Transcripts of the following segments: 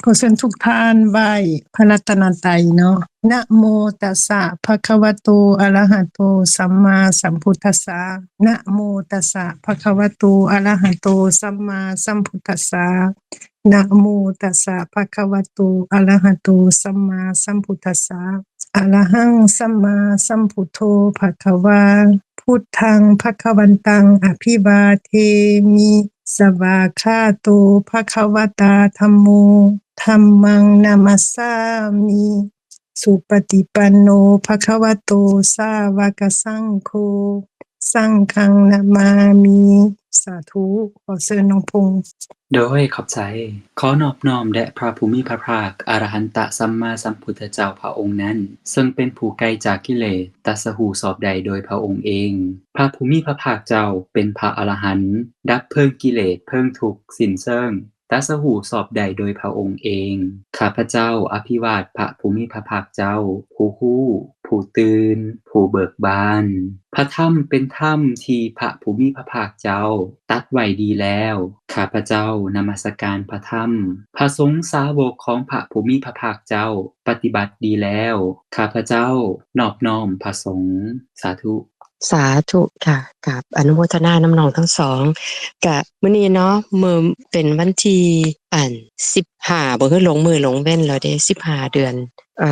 ຂໍເຊີນທຸກທ່ານໄຫວ້ພະລັດຕະນະໄຕເນາະ. ນະໂມຕັດສະ ພະຄະວະໂຕ ອະລະຫະໂຕ ສຳມາສຳພຸດທັດສະ. ນະໂມຕັດສະ ພະຄະວະໂຕ ອະລະຫະໂຕ ສຳມາສຳພຸດທັດສະ. ນະໂມຕັດສະ ພະຄະວະໂຕ ອະລະຫະໂຕ ສຳມາສຳພຸດທັດສະ. ອະລະຫັງ ສຳມາສຳພຸດໂທ ພະຄະວາ. ພຸດທັງ ພະຄະວັນຕັງ ອະພິວາເທມິ. ສະວາຄາໂຕ ພະຄະວະຕາ ທຳໂມ ທຳມັງ ນະມັດສາມິ. ສຸປະຕິປັນໂນ ພະຄະວະໂຕ ສາວະກະສັງໂຄ ສັງຄັງ ນະມາມິ ສາທຸ. ຂໍເຊີນນ້ອງພົງ. ໂດຍຂອບໃຈ. ຂໍນອບນ້ອມແດ່ພະຜູ້ມີພະພາກ ອະລະຫັນຕະສຳມາສຳພຸດທະເຈົ້າພະອົງນັ້ນ, ເຊິ່ງເປັນຜູ້ໄກຈາກກິເລດ, ຕັດສະຮູ້ຊອບໄດ້ໂດຍພະອົງເອງ. ພະຜູ້ມີພະພາກເຈົ້າເປັນພະອະລະຫັນ, ດັບເພີງກິເລດ, ເພີງທຸກ, ສິ້ນເຊີງ, ຕັດສະຮູ້ຊອບໄດ້ໂດຍພະອົງເອງ. ຂ້າພະເຈົ້າອະພິວາດພະຜູ້ມີພະພາກເຈົ້າ, ຜູ້ຮູ້, ຜູ້ຕື່ນ, ຜູ້ເບີກບານ. ພະທຳເປັນທຳທີ່ພະຜູ້ມີພະພາກເຈົ້າຕັດໄວ້ດີແລ້ວ. ຂ້າພະເຈົ້ານະມັດສະການພະທຳ. ພະສົງສາວົກຂອງພະຜູ້ມີພະພາກເຈົ້າປະຕິບັດດີແລ້ວ. ຂ້າພະເຈົ້ານອບນ້ອມພະສົງ. ສາທຸ. ສາທຸ ກະ ກາບອະນຸໂມທະນານຳນ້ອງທັງສອງ. ກະມື້ນີ້ເນາະ ມື້ເປັນວັນທີ ອັນ ສິບຫ້າ ບໍ່ ຄືຫຼົງມື້ຫຼົງເວັນແລ້ວເດ້ ສິບຫ້າເດືອນ ເອີ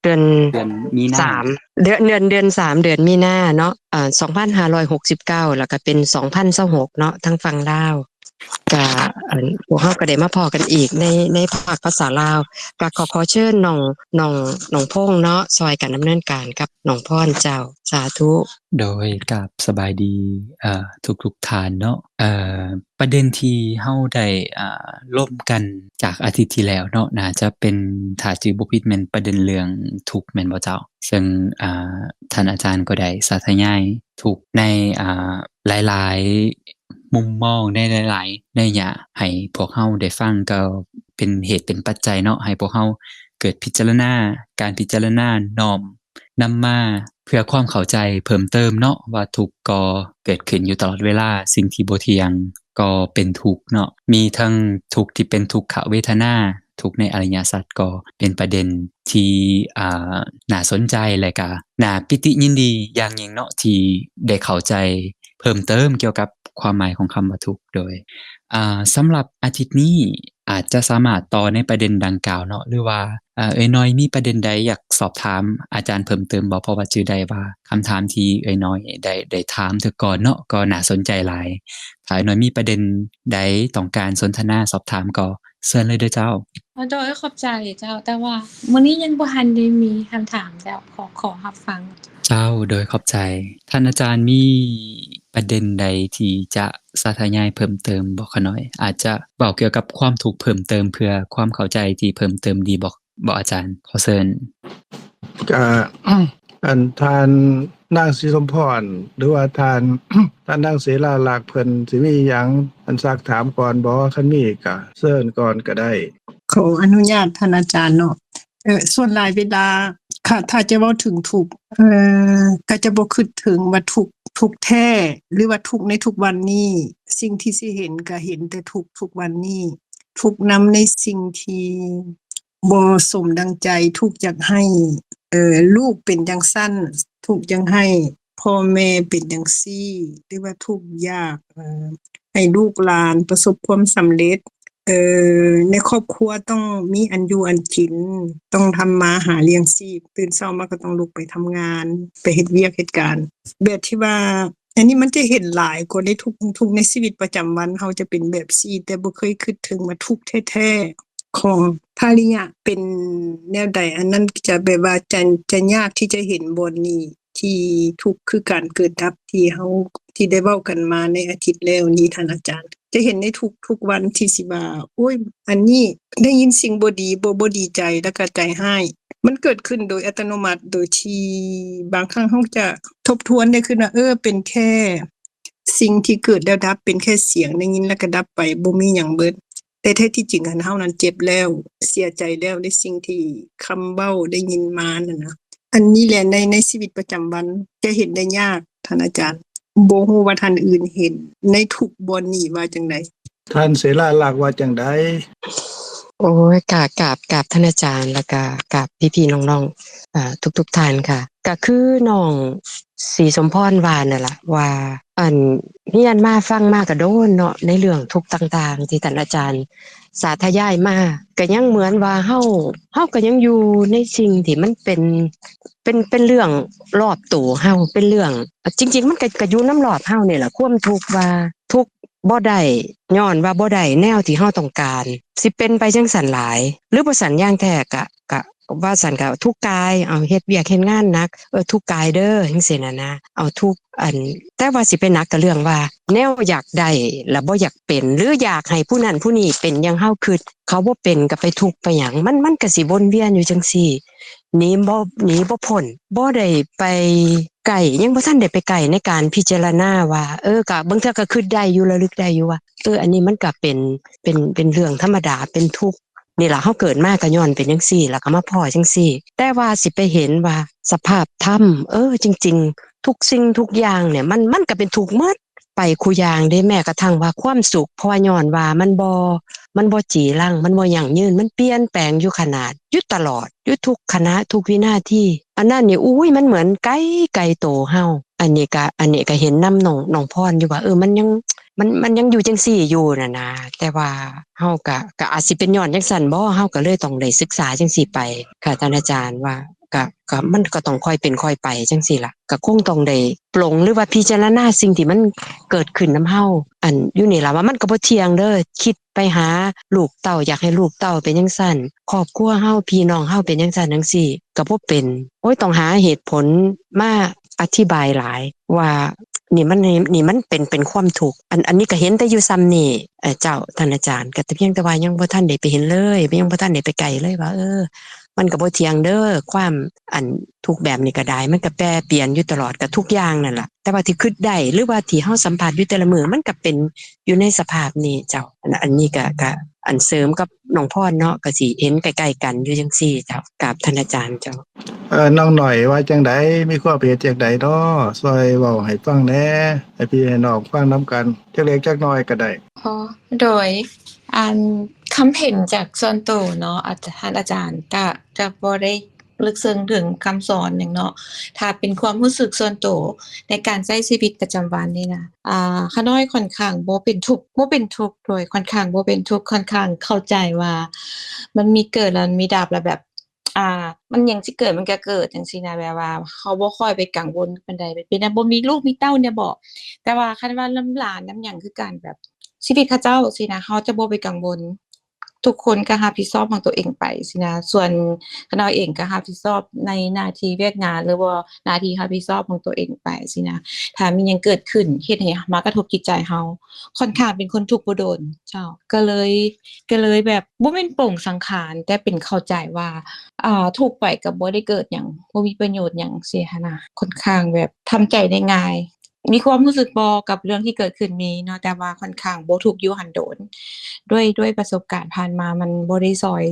ເດືອນ ເດືອນມີນາ ສາມ ເດືອນ ເດືອນ ເດືອນສາມ ເດືອນມີນາເນາະ ເອີ ສອງພັນຫ້າຮ້ອຍຫົກສິບເກົ້າ ແລ້ວກະເປັນສອງພັນຊາວຫົກເນາະ ທາງຝັ່ງລາວ. ກະ ອັນ ພວກເຮົາກະໄດ້ມາພໍ້ກັນອີກໃນ ໃນພາກພາສາລາວ. ກະຂໍ ຂໍເຊີນນ້ອງ ນ້ອງ ນ້ອງພົງເນາະ ຊ່ອຍກັນດຳເນີນການກັບນ້ອງພອນເຈົ້າ. ສາທຸ. ໂດຍ ກາບສະບາຍດີ ເອີ ທຸກໆທ່ານເນາະ. ເອີ ປະເດັນທີ່ເຮົາໄດ້ ເອີ ລົມກັນຈາກອາທິດທີ່ແລ້ວເນາະ ໜ້າຈະເປັນ ຖ້າຈື່ບໍ່ຜິດແມ່ນປະເດັນເລື່ອງທຸກແມ່ນບໍ່ເຈົ້າ? ເຊິ່ງ ອາ ທ່ານອາຈານກໍໄດ້ສາທະຍາຍທຸກໃນ ອາ ຫຼາຍໆມຸມມອງ ໃນຫຼາຍໆໄລຍະໃຫ້ພວກເຮົາໄດ້ຟັງ ກໍເປັນເຫດເປັນປັດໄຈເນາະ ໃຫ້ພວກເຮົາເກີດພິຈາລະນາ ການພິຈາລະນານ້ອມນຳມາເພື່ອຄວາມເຂົ້າໃຈເພີ່ມເຕີມເນາະ ວ່າທຸກກໍເກີດຂຶ້ນຢູ່ຕະຫຼອດເວລາ, ສິ່ງທີ່ບໍ່ທ່ຽງກໍເປັນທຸກເນາະ, ມີທັງທຸກທີ່ເປັນທຸກຂະເວທະນາ, ທຸກໃນອະລິຍະສັດ ກໍເປັນປະເດັນທີ່ ອ່າ ໜ້າສົນໃຈ ແລະກະໜ້າປີຕິຍິນດີຢ່າງຍິ່ງເນາະ ທີ່ໄດ້ເຂົ້າໃຈເພີ່ມເຕີມກ່ຽວກັບຄວາມໝາຍຂອງຄຳວ່າທຸກ. ໂດຍ ອ່າ ສຳລັບອາທິດນີ້ອາດຈະສາມາດຕໍ່ໃນປະເດັນດັ່ງກ່າວເນາະ ຫຼືວ່າ ເອີ ເອື້ອຍນ້ອຍມີປະເດັນໃດຢາກສອບຖາມອາຈານເພີ່ມເຕີມບໍ່? ເພາະວ່າຈື່ໄດ້ວ່າຄຳຖາມທີ່ເອື້ອຍນ້ອຍໄດ້ ໄດ້ຖາມເທື່ອກ່ອນເນາະ ກໍໜ້າສົນໃຈຫຼາຍ. ຖ້າເອື້ອຍນ້ອຍມີປະເດັນໃດຕ້ອງການສົນທະນາສອບຖາມກໍເຊີນເລີຍເດີເຈົ້າ. ໂດຍ ຂອບໃຈເຈົ້າ, ແຕ່ວ່າມື້ນີ້ຍັງບໍ່ທັນໄດ້ມີຄຳຖາມເຈົ້າ, ຂໍ ຂໍຮັບຟັງ. ເຈົ້າ ໂດຍ ຂອບໃຈ. ທ່ານອາຈານມີປະເດັນໃດທີ່ຈະສາທະຍາຍເພີ່ມເຕີມບໍ່ຂະນ້ອຍ? ອາດຈະເວົ້າກ່ຽວກັບຄວາມທຸກເພີ່ມເຕີມ ເພື່ອຄວາມເຂົ້າໃຈທີ່ເພີ່ມເຕີມດີບໍ່ ບໍ່ອາຈານ? ຂໍເຊີນ. ກະ ອັນ ທ່ານນາງສີສົມພອນ ຫຼືວ່າທ່ານ ທ່ານນາງເສລາລັກ ເພິ່ນຊິມີຫຍັງອັນຊັກຖາມກ່ອນບໍ່? ຄັນມີກະເຊີນກ່ອນກະໄດ້. ຂໍອະນຸຍາດທ່ານອາຈານເນາະ. ເອີ ສ່ວນຫຼາຍເວລາ ຖ້າ ຖ້າຈະເວົ້າເຖິງທຸກ ເອີ ກໍຈະບໍ່ຄິດເຖິງວ່າທຸກ ທຸກແທ້ ຫຼືວ່າທຸກໃນທຸກວັນນີ້. ສິ່ງທີ່ຊິເຫັນກໍເຫັນແຕ່ທຸກ ທຸກວັນນີ້. ທຸກນຳໃນສິ່ງທີ່ບໍ່ສົມດັ່ງໃຈ, ທຸກຢາກໃຫ້ ເອີ ລູກເປັນຈັ່ງຊັ້ນ, ທຸກຢາກໃຫ້ພໍ່ແມ່ເປັນຈັ່ງຊີ້ ຫຼືວ່າທຸກຢາກ ເອີ ໃຫ້ລູກຫຼານປະສົບຄວາມສຳເລັດ. ເອີ ໃນຄອບຄົວຕ້ອງມີອັນຢູ່ອັນກິນ, ຕ້ອງທຳມາຫາລ້ຽງຊີບ, ຕື່ນເຊົ້າມາກໍຕ້ອງລຸກໄປທຳງານ, ໄປເຮັດວຽກເຮັດການ. ແບບທີ່ວ່າ ອັນນີ້ມັນຈະເຫັນຫຼາຍກວ່າໃນທຸກ ທຸກໃນຊີວິດປະຈຳວັນເຮົາຈະເປັນແບບຊີ້, ແຕ່ບໍ່ເຄີຍຄິດເຖິງວ່າທຸກແທ້ໆຂອງພະລິຍະເປັນແນວໃດ. ອັນນັ້ນຈະແບບວ່າຈະ ຈະຍາກທີ່ຈະເຫັນບ່ອນນີ້ ທີ່ທຸກຄືການເກີດດັບທີ່ເຮົາ ທີ່ໄດ້ເວົ້າກັນມາໃນອາທິດແລ້ວນີ້ທ່ານອາຈານ. ຈະເຫັນໃນທຸກ ທຸກວັນທີ່ຊິວ່າ ໂອ້ຍ ອັນນີ້ໄດ້ຍິນສິ່ງບໍ່ດີ ບໍ່ ບໍ່ດີໃຈ ແລ້ວກໍໃຈຮ້າຍ. ມັນເກີດຂຶ້ນໂດຍອັດຕະໂນມັດ ໂດຍທີ່ບາງຄັ້ງເຮົາຈະທົບທວນໄດ້ຂຶ້ນວ່າ ເອີ ເປັນແຄ່ສິ່ງທີ່ເກີດແລ້ວດັບ, ເປັນແຄ່ສຽງໄດ້ຍິນແລ້ວກໍດັບໄປ, ບໍ່ມີຫຍັງເບີດ. ແຕ່ແທ້ທີ່ຈິງຫັ້ນ ເຮົານັ້ນເຈັບແລ້ວ, ເສຍໃຈແລ້ວ ໃນສິ່ງທີ່ຄຳເວົ້າໄດ້ຍິນມານັ້ນນະ. ອັນນີ້ແຫຼະ ໃນ ໃນຊີວິດປະຈຳວັນຈະເຫັນໄດ້ຍາກ ທ່ານອາຈານ. ບໍ່ຮູ້ວ່າທ່ານອື່ນເຫັນໃນທຸກບ່ອນນີ້ວ່າຈັ່ງໃດ? ທ່ານເສລາລັກວ່າຈັ່ງໃດ? ໂອ້ຍ ກະກາບ ກາບທ່ານອາຈານ ແລ້ວກະກາບພີ່ໆນ້ອງໆ ເອີ ທຸກໆທ່ານຄ່ະ. ກະຄືນ້ອງສີສົມພອນວ່ານັ້ນລະ ວ່າ ອັນ ຮຽນມາຟັງມາກະດົນເນາະ ໃນເລື່ອງທຸກຕ່າງໆ ທີ່ທ່ານອາຈານສາທະຍາຍມາ ກະຍັງເໝືອນວ່າເຮົາ ເຮົາກະຍັງຢູ່ໃນສິ່ງທີ່ມັນເປັນ ເປັນ ເປັນເລື່ອງລອບໂຕເຮົາ ເປັນເລື່ອງ ອາ ຈິງໆ ມັນກະ ກະຢູ່ນຳລອບເຮົານີ້ລະ ຄວາມທຸກວ່າທຸກບໍ່ໄດ້ ຍ້ອນວ່າບໍ່ໄດ້ແນວທີ່ເຮົາຕ້ອງການ ຊິເປັນໄປຈັ່ງຊັ້ນຫຼາຍ ຫຼືບໍ່ຊັ້ນຢ່າງແທ້ກະ ກະວ່າຊັ້ນກະທຸກກາຍ ເອົາເຮັດວຽກເຮັດງານໜັກ ເອີ ທຸກກາຍເດີ ຈັ່ງຊີ້ນະນະ ເອົາທຸກ ອັນ ແຕ່ວ່າຊິໄປໜັກກະເລື່ອງວ່າ ແນວຢາກໄດ້ລະບໍ່ຢາກເປັນ ຫຼືຢາກໃຫ້ຜູ້ນັ້ນຜູ້ນີ້ເປັນຢ່າງເຮົາຄິດ ເຂົາບໍ່ເປັນກະໄປທຸກໄປຫຍັງ ມັນ ມັນກະຊິວົນວຽນຢູ່ຈັ່ງຊີ້ ໜີບໍ່ ໜີບໍ່ພົ້ນ ບໍ່ໄດ້ໄປໃກ້ ຍັງບໍ່ທັນໄດ້ໄປໃກ້ໃນການພິຈາລະນາວ່າ ເອີ ກະບາງເທື່ອກະຄິດໄດ້ຢູ່ ລະລຶກໄດ້ຢູ່ວ່າ ເອີ ອັນນີ້ມັນກະເປັນ ເປັນ ເປັນເລື່ອງທຳມະດາ ເປັນທຸກ ນີ້ລະ ເຮົາເກີດມາກະຍ້ອນເປັນຈັ່ງຊີ້ ລະກະມາພໍ້ຈັ່ງຊີ້ ແຕ່ວ່າຊິໄປເຫັນວ່າສະພາບທຳ ເອີ ຈິງໆ ທຸກສິ່ງທຸກຢ່າງນີ້ ມັນ ມັນກະເປັນທຸກໝົດ ໄປຄູ່ຢ່າງເດ້ ແມ້ກະທັ່ງວ່າຄວາມສຸກ ເພາະວ່າຍ້ອນວ່າມັນບໍ່ ມັນບໍ່ຈີລັງ ມັນບໍ່ຢັ້ງຍືນ ມັນປ່ຽນແປງຢູ່ຂະໜາດ ຢູ່ຕະຫຼອດ ຢູ່ທຸກຂະນະ ທຸກວິນາທີ ອັນນັ້ນນີ້ ອຸ້ຍ ມັນເໝືອນໄກ ໄກໂຕເຮົາ. ອັນນີ້ກະ ອັນນີ້ກະເຫັນນຳນ້ອງ ນ້ອງພອນຢູ່ວ່າ ເອີ ມັນຍັງ ມັນ ມັນຍັງຢູ່ຈັ່ງຊີ້ຢູ່ຫັ້ນນະ ແຕ່ວ່າເຮົາກະ ກະອາດຊິເປັນຍ້ອນຈັ່ງຊັ້ນບໍ ເຮົາກະເລີຍຕ້ອງໄດ້ສຶກສາຈັ່ງຊີ້ໄປ ກະ ທ່ານອາຈານວ່າ ກະ ກະ ມັນກະຕ້ອງຄ່ອຍເປັນຄ່ອຍໄປຈັ່ງຊີ້ລະ ກະຄົງຕ້ອງໄດ້ ປລົງ ຫຼືວ່າພິຈາລະນາສິ່ງທີ່ມັນເກີດຂຶ້ນນຳເຮົາ ອັນ ຢູ່ນີ້ລະວ່າມັນກະບໍ່ທ່ຽງເດີ ຄິດໄປຫາລູກເຕົ້າ ຢາກໃຫ້ລູກເຕົ້າເປັນຈັ່ງຊັ້ນ ຄອບຄົວເຮົາ ພີ່ນ້ອງເຮົາເປັນຈັ່ງຊັ້ນຈັ່ງຊີ້ ກະບໍ່ເປັນ ໂອ້ຍ ຕ້ອງຫາເຫດຜົນມາອະທິບາຍຫຼາຍວ່າ ນີ້ມັນ ນີ້ມັນເປັນ ເປັນຄວາມທຸກ ອັນ ອັນນີ້ກະເຫັນແຕ່ຢູ່ຊ່ຳນີ້ ເອີ ເຈົ້າ ທ່ານອາຈານ ກະແຕ່ພຽງແຕ່ວ່າຍັງບໍ່ທັນໄດ້ໄປເຫັນເລີຍ ຍັງບໍ່ທັນໄດ້ໄປໃກ້ເລີຍວ່າ ເອີ ມັນກະບໍ່ທ່ຽງເດີ ຄວາມ ອັນ ທຸກແບບນີ້ກະໄດ້ ມັນກະແປປ່ຽນຢູ່ຕະຫຼອດ ກະທຸກຢ່າງນັ້ນລະ ແຕ່ວ່າທີ່ຄິດໄດ້ ຫຼືວ່າທີ່ເຮົາສຳຜັດຢູ່ແຕ່ລະມື້ ມັນກະເປັນຢູ່ໃນສະພາບນີ້ເຈົ້າ. ອັນ ອັນນີ້ກະ ກະ ອັນ ເສີມກັບນ້ອງພອນເນາະ ກະຊິເຫັນໃກ້ໆກັນຢູ່ຈັ່ງຊີ້ເຈົ້າ. ກາບທ່ານອາຈານເຈົ້າ. ເອີ ນ້ອງໜ້ອຍວ່າຈັ່ງໃດ? ມີຄວາມເຫັນຈັ່ງໃດເນາະ? ຊ່ວຍເວົ້າໃຫ້ຟັງແດ່ ໃຫ້ພີ່ໃຫ້ນ້ອງຟັງນຳກັນ ຈັກເລັກຈັກນ້ອຍກະໄດ້. ອໍ ໂດຍ ອັນ ຄຳເຫັນຈາກສ່ວນໂຕເນາະ ອາຈານ ທ່ານອາຈານກະ ກະບໍ່ໄດ້ ເລິກເຊິ່ງເຖິງຄຳສອນຫຍັງເນາະ ຖ້າເປັນຄວາມຮູ້ສຶກສ່ວນໂຕໃນການໃຊ້ຊີວິດປະຈຳວັນນີ້ນະ ອ່າ ຂ້ານ້ອຍຂ້ອນຂ້າງບໍ່ເປັນທຸກ ບໍ່ເປັນທຸກ ໂດຍຂ້ອນຂ້າງບໍ່ເປັນທຸກ ຂ້ອນຂ້າງເຂົ້າໃຈວ່າມັນມີເກີດແລ້ວມັນມີດັບ ແລ້ວແບບ ອ່າ ມັນຫຍັງຊິເກີດມັນກະເກີດຈັ່ງຊີ້ນະ ແບບວ່າເຮົາບໍ່ຄ່ອຍໄປກັງວົນປານໃດ ເປັນນຳ ບໍ່ມີລູກມີເຕົ້າແດ່ບໍ ແຕ່ວ່າຄັນວ່ານຳຫຼານນຳຫຍັງຄືກັນ ແບບຊີວິດເຂົາເຈົ້າຊີ້ນະ ເຮົາຈະບໍ່ໄປກັງວົນ. ທຸກຄົນກະຮັບຜິດຊອບຂອງໂຕເອງໄປຊີ້ນະ ສ່ວນຂ້ານ້ອຍເອງກະຮັບຜິດຊອບໃນໜ້າທີ່ວຽກງານ ຫຼືວ່າໜ້າທີ່ຮັບຜິດຊອບຂອງໂຕເອງໄປຊີ້ນະ ຖ້າມີຫຍັງເກີດຂຶ້ນເຮັດໃຫ້ມາກະທົບຈິດໃຈເຮົາ ຂ້ອນຂ້າງເປັນຄົນທຸກບໍ່ດົນເຈົ້າ ກະເລີຍ ກະເລີຍແບບບໍ່ແມ່ນປົງສັງຂານ ແຕ່ເປັນເຂົ້າໃຈວ່າ ອ່າ ທຸກໄປກະບໍ່ໄດ້ເກີດຫຍັງ ບໍ່ມີປະໂຫຍດຫຍັງຊີ້ຫັ້ນນະ ຂ້ອນຂ້າງແບບທຳໃຈໄດ້ງ່າຍ. ມີຄວາມຮູ້ສຶກບໍ່ກັບເລື່ອງທີ່ເກີດຂຶ້ນ? ມີເນາະ ແຕ່ວ່າຂ້ອນຂ້າງບໍ່ທຸກຢູ່ຫັ້ນດົນ ດ້ວຍ ດ້ວຍປະສົບການຜ່ານມາ ມັນບໍ່ໄດ້ຊ່ອຍ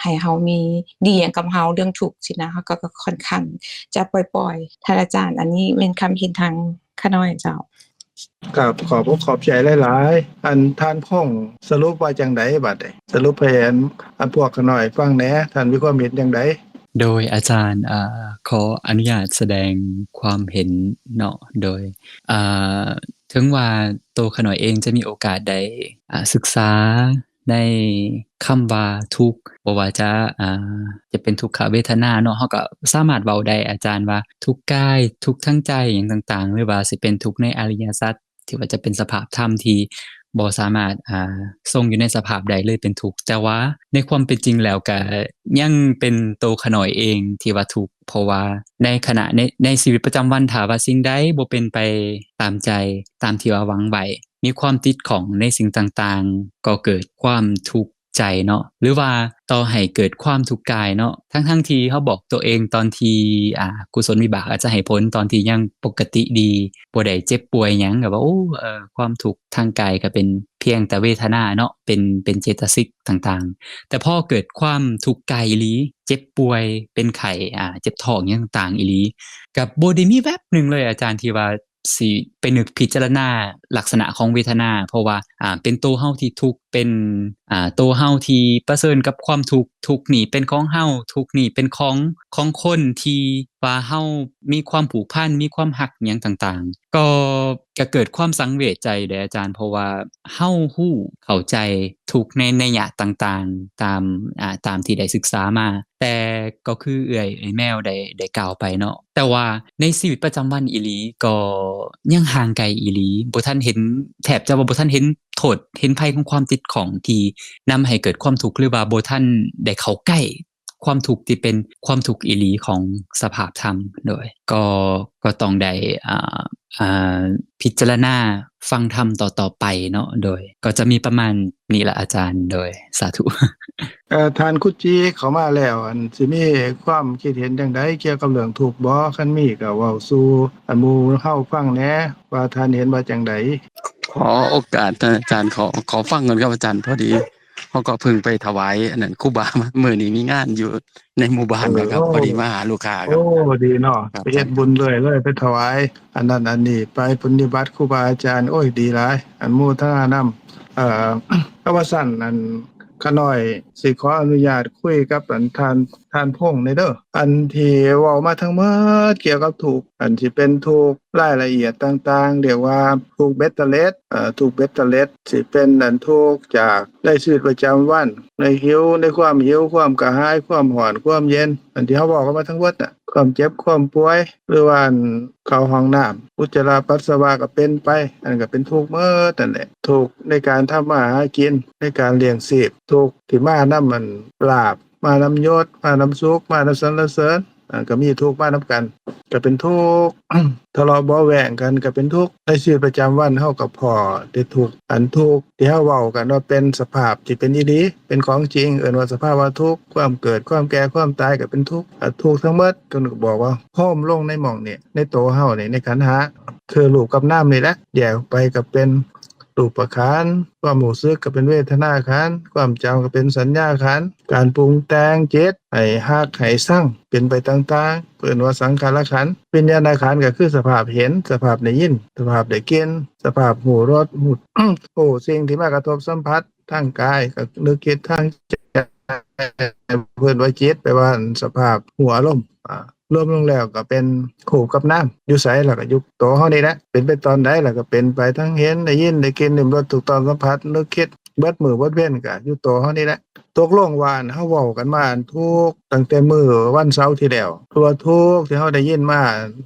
ໃຫ້ເຮົາມີດີຫຍັງກັບເຮົາ ເລື່ອງທຸກຊີ້ນະ ເຮົາກະ ກະຂ້ອນຂ້າງຈະປ່ອຍໆ. ທ່ານອາຈານ ອັນນີ້ແມ່ນຄຳເຫັນທາງຂ້ານ້ອຍເຈົ້າ. ກາບຂອບອົກຂອບໃຈຫຼາຍໆ. ອັນ ທ່ານພົງ ສະຫຼຸບວ່າຈັ່ງໃດບາດນີ້? ສະຫຼຸບໃຫ້ອັນ ອັນພວກຂ້ານ້ອຍຟັງແດ່ ທ່ານມີຄວາມເຫັນຈັ່ງໃດ? ໂດຍ ອາຈານ ເອີ ຂໍອະນຸຍາດສະແດງຄວາມເຫັນເນາະ ໂດຍ ເອີ ເຖິງວ່າໂຕຂ້ານ້ອຍເອງຈະມີໂອກາດໄດ້ ອາ ສຶກສາໃນຄຳວ່າທຸກ ບໍ່ວ່າຈະ ອາ ຈະເປັນທຸກຂະເວທະນາເນາະ ເຮົາກະສາມາດເວົ້າໄດ້ ອາຈານ ວ່າທຸກກາຍ ທຸກທາງໃຈ ຫຍັງຕ່າງໆ ຫຼືວ່າຊິເປັນທຸກໃນອະລິຍະສັດ ທີ່ວ່າຈະເປັນສະພາບທຳທີ່ບໍ່ສາມາດ ອ່າ ຊົງຢູ່ໃນສະພາບໃດເລີຍເປັນທຸກ ແຕ່ວ່າໃນຄວາມເປັນຈິງແລ້ວກະຍັງເປັນໂຕຂ້ານ້ອຍເອງທີ່ວ່າທຸກ ເພາະວ່າໃນຂະນະ ໃນ ໃນຊີວິດປະຈຳວັນ ຖ້າວ່າສິ່ງໃດບໍ່ເປັນໄປຕາມໃຈ ຕາມທີ່ວ່າຫວັງໄວ້ ມີຄວາມຕິດຂ້ອງໃນສິ່ງຕ່າງໆ ກໍເກີດຄວາມທຸກໃຈເນາະ ຫຼືວ່າຕໍ່ໃຫ້ເກີດຄວາມທຸກກາຍເນາະ ທັງໆທີ່ເຮົາບອກໂຕເອງຕອນທີ່ ອ່າ ກຸສົນວິບາກອາດຈະໃຫ້ຜົນຕອນທີ່ຍັງປົກກະຕິດີ ບໍ່ໄດ້ເຈັບປ່ວຍຫຍັງ ກະວ່າ ໂອ້ ເອີ ຄວາມທຸກທາງກາຍກະເປັນພຽງແຕ່ເວທະນາເນາະ ເປັນ ເປັນເຈຕະສິກຕ່າງໆ ແຕ່ພໍເກີດຄວາມທຸກກາຍອີ່ຫຼີ ເຈັບປ່ວຍ ເປັນໄຂ້ ອ່າ ເຈັບທ້ອງຫຍັງຕ່າງໆອີ່ຫຼີ ກະບໍ່ໄດ້ມີແວັບໜຶ່ງເລີຍ ອາຈານ ທີ່ວ່າຊິໄປນຶກພິຈາລະນາລັກສະນະຂອງເວທະນາ ເພາະວ່າ ອ່າ ເປັນໂຕເຮົາທີ່ທຸກ ເປັນ ອ່າ ໂຕເຮົາທີ່ປະເຊີນກັບຄວາມທຸກ, ທຸກນີ້ເປັນຂອງເຮົາ, ທຸກນີ້ເປັນຂອງ, ຂອງຄົນທີ່ວ່າເຮົາມີຄວາມຜູກພັນ, ມີຄວາມຮັກຫຍັງຕ່າງໆ. ກໍ, ກໍເກີດຄວາມສັງເວດໃຈເດ້ອາຈານ, ເພາະວ່າເຮົາຮູ້ເຂົ້າໃຈທຸກໃນໄນຍະຕ່າງໆ ຕາມ, ອ່າ, ຕາມທີ່ໄດ້ສຶກສາມາ, ແຕ່ກໍຄືເອື້ອຍ, ເອື້ອຍແມວໄດ້, ໄດ້ກ່າວໄປເນາະ, ແຕ່ວ່າໃນຊີວິດປະຈຳວັນອີ່ຫຼີກໍຍັງຫ່າງໄກອີ່ຫຼີ, ບໍ່ທັນເຫັນ, ແທບຈະວ່າບໍ່ທັນເຫັນໂທດເຫັນໄພຂອງຄວາມຕິດຂ້ອງທີ່ນຳໃຫ້ເກີດຄວາມທຸກ ຫຼືວ່າບໍ່ທັນໄດ້ເຂົ້າໃກ້ຄວາມທຸກທີ່ເປັນຄວາມທຸກອີ່ຫຼີຂອງສະພາບທຳ. ໂດຍ ກໍ, ກໍຕ້ອງໄດ້, ອ່າ, ອ່າ, ພິຈາລະນາຟັງທຳຕໍ່ໆໄປເນາະ. ໂດຍ ກໍຈະມີປະມານນີ້ລະອາຈານ. ໂດຍ ສາທຸ. ເອີ ທ່ານຄຸດຈີເຂົ້າມາແລ້ວ ອັນຊິມີຄວາມຄິດເຫັນຈັ່ງໃດກ່ຽວກັບເລື່ອງທຸກບໍ່? ຄັນມີກໍເວົ້າສູ່ອັນໝູ່ເຮົາຟັງແດ່ວ່າທ່ານເຫັນວ່າຈັ່ງໃດ? ຂໍໂອກາດທ່ານອາຈານ, ຂໍ, ຂໍຟັງກ່ອນຄັບອາຈານ. ພໍດີເຮົາກໍເພິ່ງໄປຖວາຍອັນນັ້ນຄູບາມາ, ມື້ນີ້ມີງານຢູ່ໃນໝູ່ບ້ານນະຄັບ, ໂອ້ ພໍດີມາຫາລູກຄ້າຄັບ. ໂອ້ ດີເນາະ, ໄປເຮັດບຸນເລື້ອຍເລີຍ, ໄປຖວາຍອັນນັ້ນອັນນີ້, ໄປປະຕິບັດຄູບາອາຈານ. ໂອ້ຍ ດີຫຼາຍ, ອະນຸໂມທະນານຳ. ເອີ ເອົາວ່າຊັ້ນ ອັນ ຂ້ານ້ອຍຊິຂໍອະນຸຍາດຄຸຍກັບອັນທ່ານ, ທ່ານພົງແດ່ເດີ. ອັນທີ່ເວົ້າມາທັງໝົດກ່ຽວກັບທຸກ, ອັນຊິເປັນທຸກລາຍລະອຽດຕ່າງໆ, ຮຽກວ່າທຸກເບັດເຕີເລັດ, ເອີ ທຸກເບັດເຕີເລັດ, ຊິເປັນອັນທຸກຈາກໃນຊີວິດປະຈຳວັນ, ໃນຫິວ, ໃນຄວາມຫິວ, ຄວາມກະຫາຍ, ຄວາມຮ້ອນ, ຄວາມເຢັນ, ອັນທີ່ເຮົາເວົ້າກັນມາທັງໝົດນະ, ຄວາມເຈັບ, ຄວາມປ່ວຍ, ຫຼືວ່າອັນເຂົ້າຫ້ອງນ້ຳ, ອຸດຈະລະປັດສະວະກໍເປັນໄປ, ອັນນັ້ນກໍເປັນທຸກໝົດນັ້ນແຫຼະ. ທຸກໃນການທຳມາຫາກິນ, ໃນການລ້ຽງຊີບ, ທຸກທີ່ມານຳອັນລາບ, ມານຳຍົດ, ມານຳສຸກ, ມານຳສັນລະເສີນ, ອ່າ ກໍມີທຸກມານຳກັນ, ກໍເປັນທຸກ. ທະເລາະເບາະແວ້ງກັນ ກໍເປັນທຸກ. ໃນຊີວິດປະຈຳວັນເຮົາກໍພໍ້ແຕ່ທຸກ, ອັນທຸກທີ່ເຮົາເວົ້າກັນວ່າເປັນສະພາບທີ່ເປັນອີ່ຫຼີ, ເປັນຂອງຈິງ, ເອີ້ນວ່າສະພາວະທຸກ. ຄວາມເກີດ, ຄວາມແກ່, ຄວາມຕາຍ ກໍເປັນທຸກ. ອາ ທຸກທັງໝົດ ກໍບອກວ່າຮວມລົງໃນໝ່ອງນີ້, ໃນໂຕເຮົານີ້, ໃນຂັນຫ້າ, ຄືຮູບກັບນາມນີ້ແຫຼະ. ແຍກອອກໄປກໍເປັນ ຮູບປະຂັນ, ຄວາມຮູ້ສຶກກໍເປັນເວທະນາຂັນ, ຄວາມຈຳກໍເປັນສັນຍາຂັນ, ການປຸງແຕ່ງຈິດໃຫ້ຮັກໃຫ້ຊັງເປັນໄປຕ່າງໆ ເອີ້ນວ່າສັງຂາລະຂັນ. ວິນຍານະຂັນກໍຄືສະພາບເຫັນ, ສະພາບໄດ້ຍິນ, ສະພາບໄດ້ກິ່ນ, ສະພາບຮູ້ລົດ, ຮູ້ ຮູ້ສິ່ງທີ່ມາກະທົບສຳຜັດທາງກາຍ, ກໍນຶກຄິດທາງໃຈ, ເອີ້ນວ່າຈິດ, ແປວ່າສະພາບຮູ້ອາລົມ. ອາ ລວມລົງແລ້ວກໍເປັນຮູບກັບນາມ. ຢູ່ໃສ? ລະກໍຢູ່ໂຕເຮົານີ້ແຫຼະ. ເປັນໄປຕອນໃດ? ລະກໍເປັນໄປທັງເຫັນ, ໄດ້ຍິນ, ໄດ້ກິ່ນ, ລິ້ມລົດ, ຖືກຕ້ອງສຳຜັດ, ນຶກຄິດ, ເບິດມື້ເບິດເວັນກໍຢູ່ໂຕເຮົານີ້ແຫຼະ. ຕົກລົງວ່າ ອັນ ເຮົາເວົ້າກັນມາ ອັນ ທຸກຕັ້ງແຕ່ມື້ວັນເສົາທີ່ແລ້ວ, ເພາະວ່າທຸກທີ່ເຮົາໄດ້ຍິນມາ,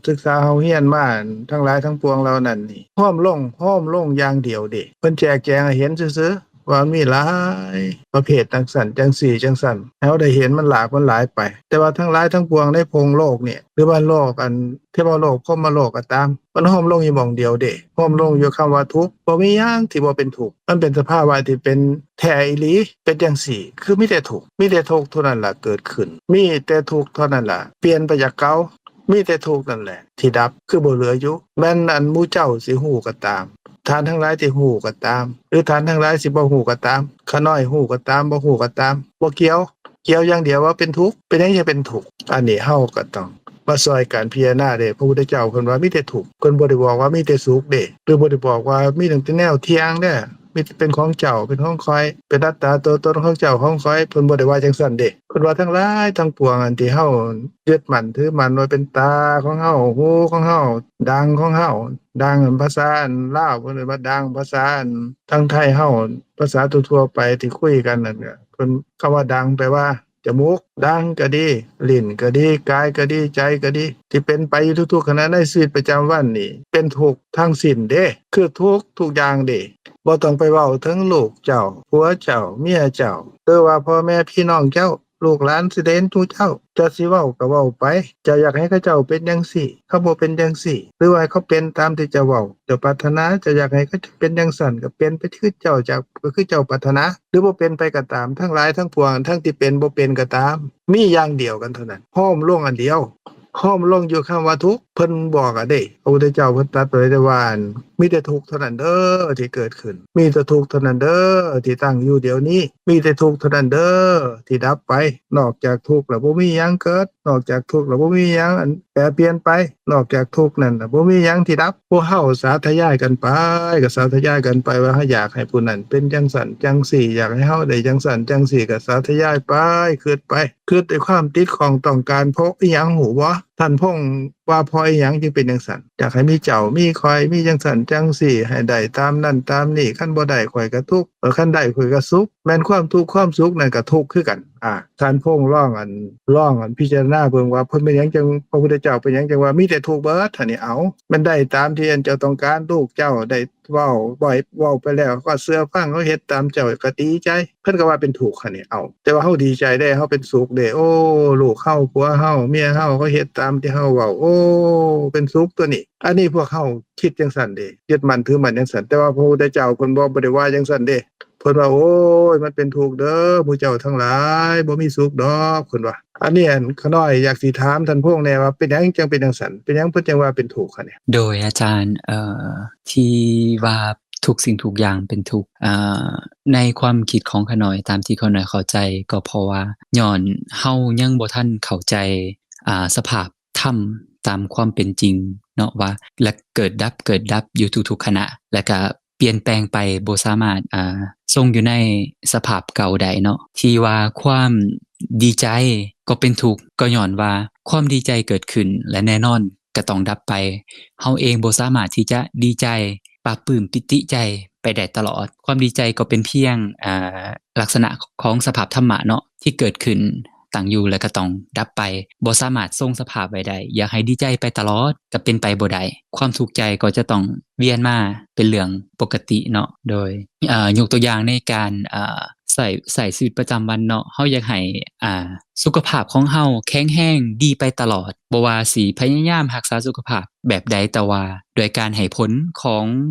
ສຶກສາເຮົາຮຽນມາ, ທັງຫຼາຍທັງປວງເຫຼົ່ານັ້ນນີ້ ຮວມລົງ, ຮວມລົງຢ່າງດຽວເດ້. ເພິ່ນແຈກແຈງໃຫ້ເຫັນຊື່ໆ ວ່າມັນມີຫຼາຍປະເພດ ຈັ່ງຊັ້ນຈັ່ງຊີ້ຈັ່ງຊັ້ນ ໃຫ້ເຮົາໄດ້ເຫັນ ມັນຫຼາກມັນຫຼາຍໄປ. ແຕ່ວ່າທັງຫຼາຍທັງປວງໃນພົມໂລກນີ້ ຫຼືວ່າໂລກ ອັນ ເທວະໂລກ ພົມມະໂລກກໍຕາມ ມັນຮວມລົງຢູ່ໝ່ອງດຽວເດ້, ຮວມລົງຢູ່ຄຳວ່າທຸກ. ບໍ່ມີຫຍັງທີ່ບໍ່ເປັນທຸກ, ມັນເປັນສະພາວະທີ່ເປັນແທ້ອີ່ຫຼີ. ເປັນຈັ່ງຊີ້ ຄືມີແຕ່ທຸກ, ມີແຕ່ທຸກເທົ່ານັ້ນລະເກີດຂຶ້ນ, ມີແຕ່ທຸກເທົ່ານັ້ນລະປ່ຽນໄປຈາກເກົ່າ. ມີແຕ່ທຸກນັ້ນແຫຼະທີ່ດັບ ຄືບໍ່ເຫຼືອຢູ່. ແມ່ນອັນໝູ່ເຈົ້າຊິຮູ້ກໍຕາມ, ທ່ານທັງຫຼາຍທີ່ຮູ້ກໍຕາມ ຫຼືທ່ານທັງຫຼາຍຊິບໍ່ຮູ້ກໍຕາມ, ຂ້ານ້ອຍຮູ້ກໍຕາມ ບໍ່ຮູ້ກໍຕາມ ບໍ່ກ່ຽວ. ກ່ຽວຢ່າງດຽວວ່າເປັນທຸກ. ເປັນຫຍັງຈຶ່ງເປັນທຸກ? ອັນນີ້ເຮົາກໍຕ້ອງມາຊ່ອຍກັນພິຈາລະນາເດ້. ພະພຸດທະເຈົ້າເພິ່ນວ່າມີແຕ່ທຸກ, ເພິ່ນບໍ່ໄດ້ບອກວ່າມີແຕ່ສຸກເດ້ ຫຼືບໍ່ໄດ້ບອກວ່າມີຕັ້ງແຕ່ແນວທ່ຽງເດ້. ມີແຕ່ເປັນຂອງເຈົ້າ ເປັນຂອງຂ້ອຍ ເປັນອັດຕາຕົວຕົນຂອງເຈົ້າຂອງຂ້ອຍ, ເພິ່ນບໍ່ໄດ້ວ່າຈັ່ງຊັ້ນເດ້. ເພິ່ນວ່າທັງຫຼາຍທັງປວງອັນທີ່ເຮົາຍຶດໝັ້ນຖືໝັ້ນວ່າເປັນຕາຂອງເຮົາ, ຫູຂອງເຮົາ, ດັງຂອງເຮົາ, ດັງ ພາສາອັນລາວເພິ່ນເອີ້ນວ່າດັງ, ພາສາອັນທາງໄທເຮົາ ພາສາທົ່ວໆໄປທີ່ຄຸຍກັນນັ້ນ ເພິ່ນ ຄຳວ່າດັງແປວ່າ ຈະມູກດັງກໍດີ, ລີ້ນກໍດີ, ກາຍກໍດີ, ໃຈກໍດີ ທີ່ເປັນໄປຢູ່ທຸກໆຂະນະໃນຊີວິດປະຈຳວັນນີ້ ເປັນທຸກທັງສິ້ນເດ້, ຄືທຸກທຸກຢ່າງເດ້. ບໍ່ຕ້ອງໄປເວົ້າເຖິງລູກເຈົ້າ, ຜົວເຈົ້າ, ເມຍເຈົ້າ ຫຼືວ່າພໍ່ແມ່ພີ່ນ້ອງເຈົ້າ, ລູກຫຼານສິໄດ້ເຫັນທຸກເຈົ້າ. ເຈົ້າຊິເວົ້າກໍເວົ້າໄປ, ເຈົ້າຢາກໃຫ້ເຂົາເຈົ້າເປັນຈັ່ງຊີ້ ເຂົາບໍ່ເປັນຈັ່ງຊີ້ ຫຼືວ່າໃຫ້ເຂົາເປັນຕາມທີ່ເຈົ້າເວົ້າ, ເຈົ້າປາດຖະໜາ, ເຈົ້າຢາກໃຫ້ເຂົາເຈົ້າເປັນຈັ່ງຊັ້ນ ກໍເປັນໄປຄືເຈົ້າຈະ, ຄືເຈົ້າປາດຖະໜາ ຫຼືບໍ່ເປັນໄປກໍຕາມ. ທັງຫຼາຍທັງປວງ ທັງທີ່ເປັນບໍ່ເປັນກໍຕາມ ມີຢ່າງດຽວກັນເທົ່ານັ້ນ, ຮວມລົງອັນດຽວ, ຮວມລົງຢູ່ຄຳວ່າທຸກ. ເພິ່ນບອກອະເດ້ ພະພຸດທະເຈົ້າເພິ່ນຕັດໄວ້ເດ້ວ່າ ອັນ ມີແຕ່ທຸກເທົ່ານັ້ນເດີທີ່ເກີດຂຶ້ນ, ມີແຕ່ທຸກເທົ່ານັ້ນເດີທີ່ຕັ້ງຢູ່ດຽວນີ້, ມີແຕ່ທຸກເທົ່ານັ້ນເດີທີ່ດັບໄປ. ນອກຈາກທຸກແລ້ວບໍ່ມີຫຍັງເກີດ, ນອກຈາກທຸກແລ້ວບໍ່ມີຫຍັງ ອັນ ແປປ່ຽນໄປ, ນອກຈາກທຸກນັ້ນນະ ບໍ່ມີຫຍັງທີ່ດັບ. ພວກເຮົາສາທະຍາຍກັນໄປ, ກໍສາທະຍາຍກັນໄປວ່າ ເຮົາຢາກໃຫ້ຜູ້ນັ້ນເປັນຈັ່ງຊັ້ນຈັ່ງຊີ້, ຢາກໃຫ້ເຮົາໄດ້ຈັ່ງຊັ້ນຈັ່ງຊີ້, ກໍສາທະຍາຍໄປ, ຄິດໄປ, ຄິດດ້ວຍຄວາມຕິດຂ້ອງຕ້ອງການ ເພາະອີຫຍັງຮູ້ບໍ່? ທ່ານພົງວ່າ ເພາະອີຫຍັງຈຶ່ງເປັນຈັ່ງຊັ້ນ? ຢາກໃຫ້ມີເຈົ້າມີຂ້ອຍ, ມີຈັ່ງຊັ້ນຈັ່ງຊີ້, ໃຫ້ໄດ້ຕາມນັ້ນຕາມນີ້, ຄັນບໍ່ໄດ້ຂ້ອຍກໍທຸກ, ເອີ ຄັນໄດ້ຂ້ອຍກໍສຸກ. ແມ່ນຄວາມທຸກຄວາມສຸກນັ້ນກໍທຸກຄືກັນ. ອາ ທ່ານພົງລອງ ອັນ ລອງ ອັນ ພິຈາລະນາເບິ່ງວ່າ ເພິ່ນເປັນຫຍັງຈັ່ງ ພະພຸດທະເຈົ້າເປັນຫຍັງຈັ່ງວ່າມີແຕ່ທຸກເບິດຫັ້ນນີ້. ເອົາ ແມ່ນໄດ້ຕາມທີ່ອັນເຈົ້າຕ້ອງການ, ລູກເຈົ້າໄດ້ເວົ້າ ເວົ້າ ເວົ້າໄປແລ້ວ ກໍເຊື່ອຟັງ, ເຂົາເຮັດຕາມເຈົ້າກໍດີໃຈ, ເພິ່ນກໍວ່າເປັນທຸກຫັ້ນນີ້. ເອົາ ແຕ່ວ່າເຮົາດີໃຈເດ້, ເຮົາເປັນສຸກເດ້. ໂອ້ ລູກເຮົາ ຜົວເຮົາ ເມຍເຮົາ ເຂົາເຮັດຕາມທີ່ເຮົາເວົ້າ, ໂອ້ ເປັນສຸກຕົວນີ້. ອັນນີ້ພວກເຮົາຄິດຈັ່ງຊັ້ນເດ້, ຍຶດໝັ້ນຖືໝັ້ນຈັ່ງຊັ້ນ. ແຕ່ວ່າພະພຸດທະເຈົ້າເພິ່ນບໍ່ ບໍ່ໄດ້ວ່າຈັ່ງຊັ້ນເດ້. ເພິ່ນວ່າ ໂອ້ຍ ມັນເປັນທຸກເດີ ໝູ່ເຈົ້າທັງຫຼາຍ, ບໍ່ມີສຸກດອກ ເພິ່ນວ່າ. ອັນນີ້ ອັນ ຂ້ານ້ອຍຢາກຊິຖາມທ່ານພົງແດ່ວ່າ ເປັນຫຍັງຈັ່ງເປັນຈັ່ງຊັ້ນ? ເປັນຫຍັງເພິ່ນຈັ່ງວ່າເປັນທຸກຫັ້ນນີ້? ໂດຍ ອາຈານ ເອີ ທີ່ວ່າທຸກສິ່ງທຸກຢ່າງເປັນທຸກ ອາ ໃນຄວາມຄິດຂອງຂ້ານ້ອຍ ຕາມທີ່ຂ້ານ້ອຍເຂົ້າໃຈ ກໍເພາະວ່າຍ້ອນເຮົາຍັງບໍ່ທັນເຂົ້າໃຈ ອາ ສະພາບທຳຕາມຄວາມເປັນຈິງເນາະ ວ່າ ແລະ ເກີດດັບ ເກີດດັບຢູ່ທຸກໆຂະນະ ແລະ ກະປ່ຽນແປງໄປ ບໍ່ສາມາດ ອາ ຊົງຢູ່ໃນສະພາບເກົ່າໄດ້ເນາະ. ທີ່ວ່າຄວາມດີໃຈກໍເປັນທຸກ ກໍຍ້ອນວ່າຄວາມດີໃຈເກີດຂຶ້ນ ແລະ ແນ່ນອນກະຕ້ອງດັບໄປ. ເຮົາເອງບໍ່ສາມາດທີ່ຈະດີໃຈ ປາບປຶ້ມ ປີຕິໃຈໄປໄດ້ຕະຫຼອດ. ຄວາມດີໃຈກໍເປັນພຽງ ອາ ລັກສະນະຂອງສະພາບທຳມະເນາະ ທີ່ເກີດຂຶ້ນ ຕັ້ງຢູ່ ແລະ ກໍຕ້ອງດັບໄປ, ບໍ່ສາມາດຊົງສະພາບໄວ້ໄດ້. ຢາກໃຫ້ດີໃຈໄປຕະຫຼອດ ກໍເປັນໄປບໍ່ໄດ້. ຄວາມທຸກໃຈກໍຈະຕ້ອງວຽນມາເປັນເລື່ອງປົກກະຕິເນາະ. ໂດຍ ເອີ ຍົກຕົວຢ່າງໃນການ ເອີ ໃຊ້ ໃຊ້ຊີວິດປະຈຳວັນເນາະ, ເຮົາຢາກໃຫ້ ອາ ສຸຂະພາບຂອງເຮົາແຂງແຮງດີໄປຕະຫຼອດ, ບໍ່ວ່າຊິພະຍາຍາມຮັກສາສຸຂະພາບແບບໃດ, ແຕ່ວ່າດ້ວຍການໃຫ້ຜົນຂອງ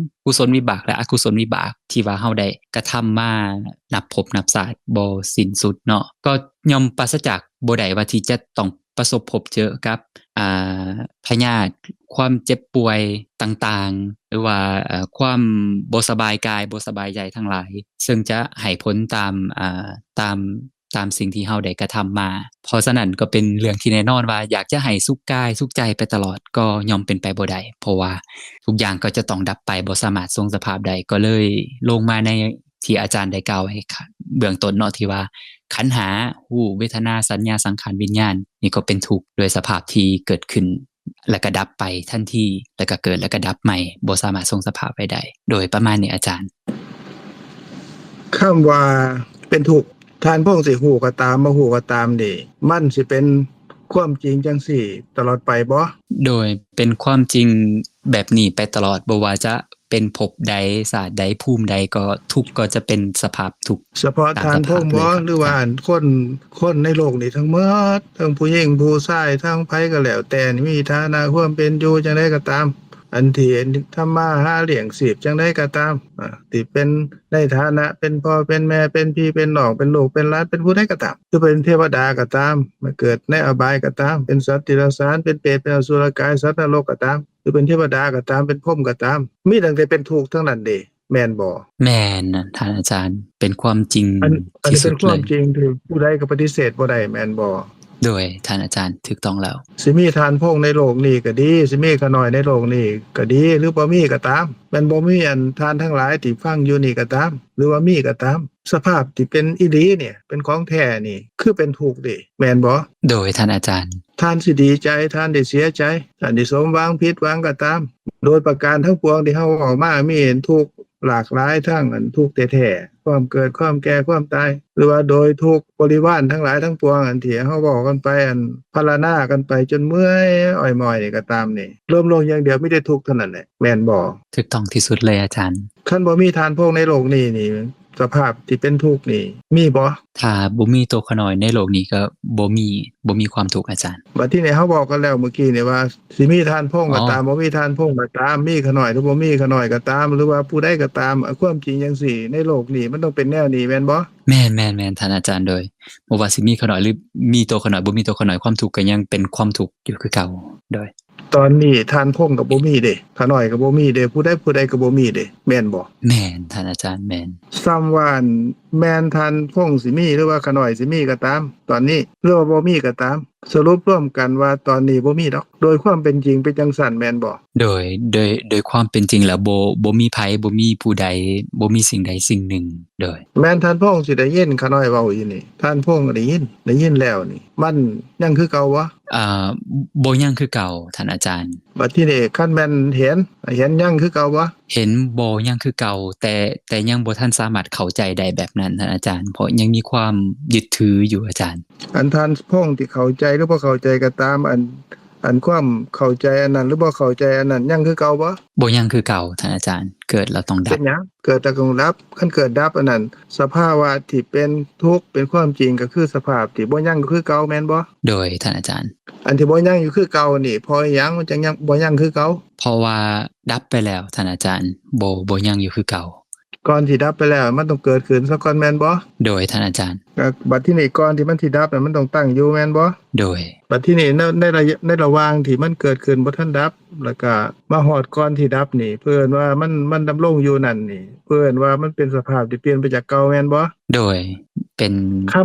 ກຸສົນວິບາກ ແລະ ອະກຸສົນວິບາກ ທີ່ວ່າເຮົາໄດ້ກະທຳມານັບພົບນັບຊາດບໍ່ສິ້ນສຸດເນາະ, ກໍຍ່ອມປາສະຈາກບໍ່ໄດ້ວ່າທີ່ຈະຕ້ອງປະສົບພົບເຈີກັບ ອາ ພະຍາດ, ຄວາມເຈັບປ່ວຍຕ່າງໆ ຫຼືວ່າ ເອີ ຄວາມບໍ່ສະບາຍກາຍ ບໍ່ສະບາຍໃຈທັງຫຼາຍ, ເຊິ່ງຈະໃຫ້ຜົນຕາມ ອາ ຕາມ ຕາມສິ່ງທີ່ເຮົາໄດ້ກະທຳມາ. ເພາະສະນັ້ນກໍເປັນເລື່ອງທີ່ແນ່ນອນວ່າ ຢາກຈະໃຫ້ສຸກກາຍສຸກໃຈໄປຕະຫຼອດ ກໍຍ່ອມເປັນໄປບໍ່ໄດ້, ເພາະວ່າທຸກຢ່າງກໍຈະຕ້ອງດັບໄປ, ບໍ່ສາມາດຊົງສະພາບໄດ້. ກໍເລີຍລົງມາໃນທີ່ອາຈານໄດ້ກ່າວໄວ້ເບື້ອງຕົ້ນເນາະ, ທີ່ວ່າຂັນຫ້າ ຮູບ ເວທະນາ ສັນຍາ ສັງຂານ ວິນຍານ ນີ້ກໍເປັນທຸກ ດ້ວຍສະພາບທີ່ເກີດຂຶ້ນ ແລ້ວກໍດັບໄປທັນທີ, ແລ້ວກໍເກີດ ແລ້ວກໍດັບໃໝ່, ບໍ່ສາມາດຊົງສະພາບໄວ້ໄດ້. ໂດຍປະມານນີ້ອາຈານ. ຄຳວ່າເປັນທຸກ ທ່ານພົງຊິຮູ້ກໍຕາມ ບໍ່ຮູ້ກໍຕາມນີ້ ມັນຊິເປັນຄວາມຈິງຈັ່ງຊີ້ຕະຫຼອດໄປບໍ່? ໂດຍ ເປັນຄວາມຈິງແບບນີ້ໄປຕະຫຼອດ, ບໍ່ວ່າຈະເປັນພົບໃດ ຊາດໃດ ພູມໃດ ກໍທຸກກໍຈະເປັນສະພາບທຸກ. ສະເພາະທ່ານພົງບໍ່ ຫຼືວ່າຄົນ ຄົນໃນໂລກນີ້ທັງໝົດ ທັງຜູ້ຍິງຜູ້ຊາຍ ທັງໃຜກໍແລ້ວແຕ່ນີ້ ມີຖານະຄວາມເປັນຢູ່ຈັ່ງໃດກໍຕາມ, ອັນທີ່ທຳມາຫາລ້ຽງຊີບຈັ່ງໃດກໍຕາມ, ອາ ທີ່ເປັນໃນຖານະເປັນພໍ່ເປັນແມ່ ເປັນພີ່ເປັນນ້ອງ ເປັນລູກເປັນຫຼານ ເປັນຜູ້ໃດກໍຕາມ, ຫຼືເປັນເທວະດາກໍຕາມ, ມາເກີດໃນອະບາຍກໍຕາມ, ເປັນສັດຕິລັດສານ ເປັນເປດ ເປັນອະສຸລະກາຍ ສັດນະລົກກໍຕາມ, ຫຼືເປັນເທວະດາກໍຕາມ ເປັນພົມກໍຕາມ, ມີຕັ້ງແຕ່ເປັນທຸກທັງນັ້ນເດ. ແມ່ນບໍ່? ແມ່ນ ທ່ານອາຈານ, ເປັນຄວາມຈິງ ອັນ ອັນນີ້ເປັນຄວາມຈິງທີ່ຜູ້ໃດກໍປະຕິເສດບໍ່ໄດ້ ແມ່ນບໍ່? ໂດຍ ທ່ານອາຈານ, ຖືກຕ້ອງແລ້ວ. ຊິມີທ່ານພົງໃນໂລກນີ້ກໍດີ, ຊິມີຂ້ານ້ອຍໃນໂລກນີ້ກໍດີ ຫຼືບໍ່ມີກໍຕາມ, ແມ່ນບໍ່ມີ ອັນ ທ່ານທັງຫຼາຍທີ່ຟັງຢູ່ນີ້ກໍຕາມ ຫຼືວ່າມີກໍຕາມ, ສະພາບທີ່ເປັນອີ່ຫຼີນີ້ ເປັນຂອງແທ້ນີ້ ຄືເປັນທຸກເດ ແມ່ນບໍ່? ໂດຍ ທ່ານອາຈານ. ທ່ານຊິດີໃຈ ທ່ານຊິເສຍໃຈ ທ່ານຊິສົມຫວັງ ຜິດຫວັງກໍຕາມ, ໂດຍປະການທັງປວງທີ່ເຮົາເວົ້າມາ ມີທຸກຫຼາກຫຼາຍ ທັງອັນທຸກແທ້ໆ ຄວາມເກີດ ຄວາມແກ່ ຄວາມຕາຍ ຫຼືວ່າໂດຍທຸກບໍລິວານທັງຫຼາຍທັງປວງ ອັນທີ່ເຮົາເວົ້າກັນໄປ ອັນພັນລະນາກັນໄປຈົນເມື່ອຍອ້ອຍໝ້ອຍນີ້ກໍຕາມນີ້ ລວມລົງຢ່າງດຽວມີແຕ່ທຸກເທົ່ານັ້ນແຫຼະ ແມ່ນບໍ່? ຖືກຕ້ອງທີ່ສຸດເລີຍອາຈານ. ຄັນບໍ່ມີທ່ານພົງໃນໂລກນີ້ນີ້ ສະພາບທີ່ເປັນທຸກນີ້ມີບໍ່? ຖ້າບໍ່ມີໂຕຂ້ານ້ອຍໃນໂລກນີ້ກໍບໍ່ມີ ບໍ່ມີຄວາມທຸກອາຈານ. ບັດທີນີ້ເຮົາເວົ້າກັນແລ້ວມື້ກີ້ນີ້ວ່າ ຊິມີທ່ານພົງກໍຕາມ ອໍ ບໍ່ມີທ່ານພົງກໍຕາມ ມີຂ້ານ້ອຍຫຼືບໍ່ມີຂ້ານ້ອຍກໍຕາມ ຫຼືວ່າຜູ້ໃດກໍຕາມ ຄວາມຈິງຈັ່ງຊີ້ ໃນໂລກນີ້ມັນຕ້ອງເປັນແນວນີ້ແມ່ນບໍ່? ແມ່ນໆໆ ທ່ານອາຈານ. ໂດຍ ບໍ່ວ່າຊິມີຂ້ານ້ອຍ ຫຼື ມີໂຕຂ້ານ້ອຍ ບໍ່ມີໂຕຂ້ານ້ອຍ ຄວາມທຸກກໍຍັງເປັນຄວາມທຸກຢູ່ຄືເກົ່າ. ໂດຍ ຕອນນີ້ທ່ານພົງກໍບໍ່ມີເດ້ ຂ້ານ້ອຍກໍບໍ່ມີເດ້ ຜູ້ໃດຜູ້ໃດກໍບໍ່ມີເດ້ ແມ່ນບໍ່? ແມ່ນ ທ່ານອາຈານ ແມ່ນ. ສ່ຳວ່າ ອັນ ແມ່ນທ່ານພົງຊິມີ ຫຼືວ່າຂ້ານ້ອຍຊິມີກໍຕາມ ຕອນນີ້ ຫຼືວ່າບໍ່ມີກໍຕາມ ສະຫຼຸບລວມກັນວ່າຕອນນີ້ບໍ່ມີດອກ. ໂດຍຄວາມເປັນຈິງເປັນຈັ່ງຊັ້ນແມ່ນບໍ່? ໂດຍ ໂດຍ ໂດຍຄວາມເປັນຈິງແລ້ວ ບໍ່ ບໍ່ມີໃຜ ບໍ່ມີຜູ້ໃດ ບໍ່ມີສິ່ງໃດສິ່ງໜຶ່ງ. ໂດຍ ແມ່ນທ່ານພົງຊິໄດ້ຍິນຂ້ານ້ອຍເວົ້າຢູ່ນີ້ ທ່ານພົງກໍໄດ້ຍິນ ໄດ້ຍິນແລ້ວນີ້ ມັນຍັງຄືເກົ່າບໍ່? ເອີ ບໍ່ຍັງຄືເກົ່າ ທ່ານອາຈານ. ບັດທີນີ້ຄັນແມ່ນເຫັນ ເຫັນຍັງຄືເກົ່າບໍ່? ເຫັນບໍ່ຍັງຄືເກົ່າ ແຕ່ ແຕ່ຍັງບໍ່ທັນສາມາດເຂົ້າໃຈໄດ້ແບບນັ້ນ ທ່ານອາຈານ ເພາະຍັງມີຄວາມຍຶດຖືຢູ່ ອາຈານ. ອັນທ່ານພົງທີ່ເຂົ້າໃຈ ຫຼືບໍ່ເຂົ້າໃຈກໍຕາມ ອັນ ອັນຄວາມເຂົ້າໃຈອັນນັ້ນ ຫຼືບໍ່ເຂົ້າໃຈອັນນັ້ນ ຍັງຄືເກົ່າບໍ່? ບໍ່ຍັງຄືເກົ່າ ທ່ານອາຈານ ເກີດແລ້ວຕ້ອງດັບ. ເປັນຫຍັງ? ເກີດແລ້ວຕ້ອງດັບ. ຄັນເກີດດັບອັນນັ້ນ ສະພາວະທີ່ເປັນທຸກ ເປັນຄວາມຈິງ ກໍຄືສະພາບທີ່ບໍ່ຍັງຢູ່ຄືເກົ່າແມ່ນບໍ່? ໂດຍ ທ່ານອາຈານ. ອັນທີ່ບໍ່ຍັງຢູ່ຄືເກົ່ານີ້ ເພາະອີຫຍັງມັນຈັ່ງຍັງ ບໍ່ຍັງຄືເກົ່າ? ເພາະວ່າດັບໄປແລ້ວ ທ່ານອາຈານ ບໍ່ ບໍ່ຍັງຢູ່ຄືເກົ່າ. ກ່ອນຊິດັບໄປແລ້ວ ມັນຕ້ອງເກີດຂຶ້ນຊະກ່ອນແມ່ນບໍ່? ໂດຍ ທ່ານອາຈານ. ກໍບັດທີນີ້ ກ່ອນທີ່ມັນຊິດັບນະ ມັນຕ້ອງຕັ້ງຢູ່ແມ່ນບໍ່? ໂດຍ. ບັດທີນີ້ ໃນ ໃນໄລຍະ ໃນລະຫວ່າງທີ່ມັນເກີດຂຶ້ນບໍ່ທັນດັບ ແລ້ວກໍມາຮອດກ່ອນທີ່ດັບນີ້ ເພິ່ນວ່າມັນ ມັນດຳລົງຢູ່ນັ້ນນີ້ ເພິ່ນວ່າມັນເປັນສະພາບທີ່ປ່ຽນໄປຈາກເກົ່າແມ່ນບໍ່? ໂດຍ ເປັນ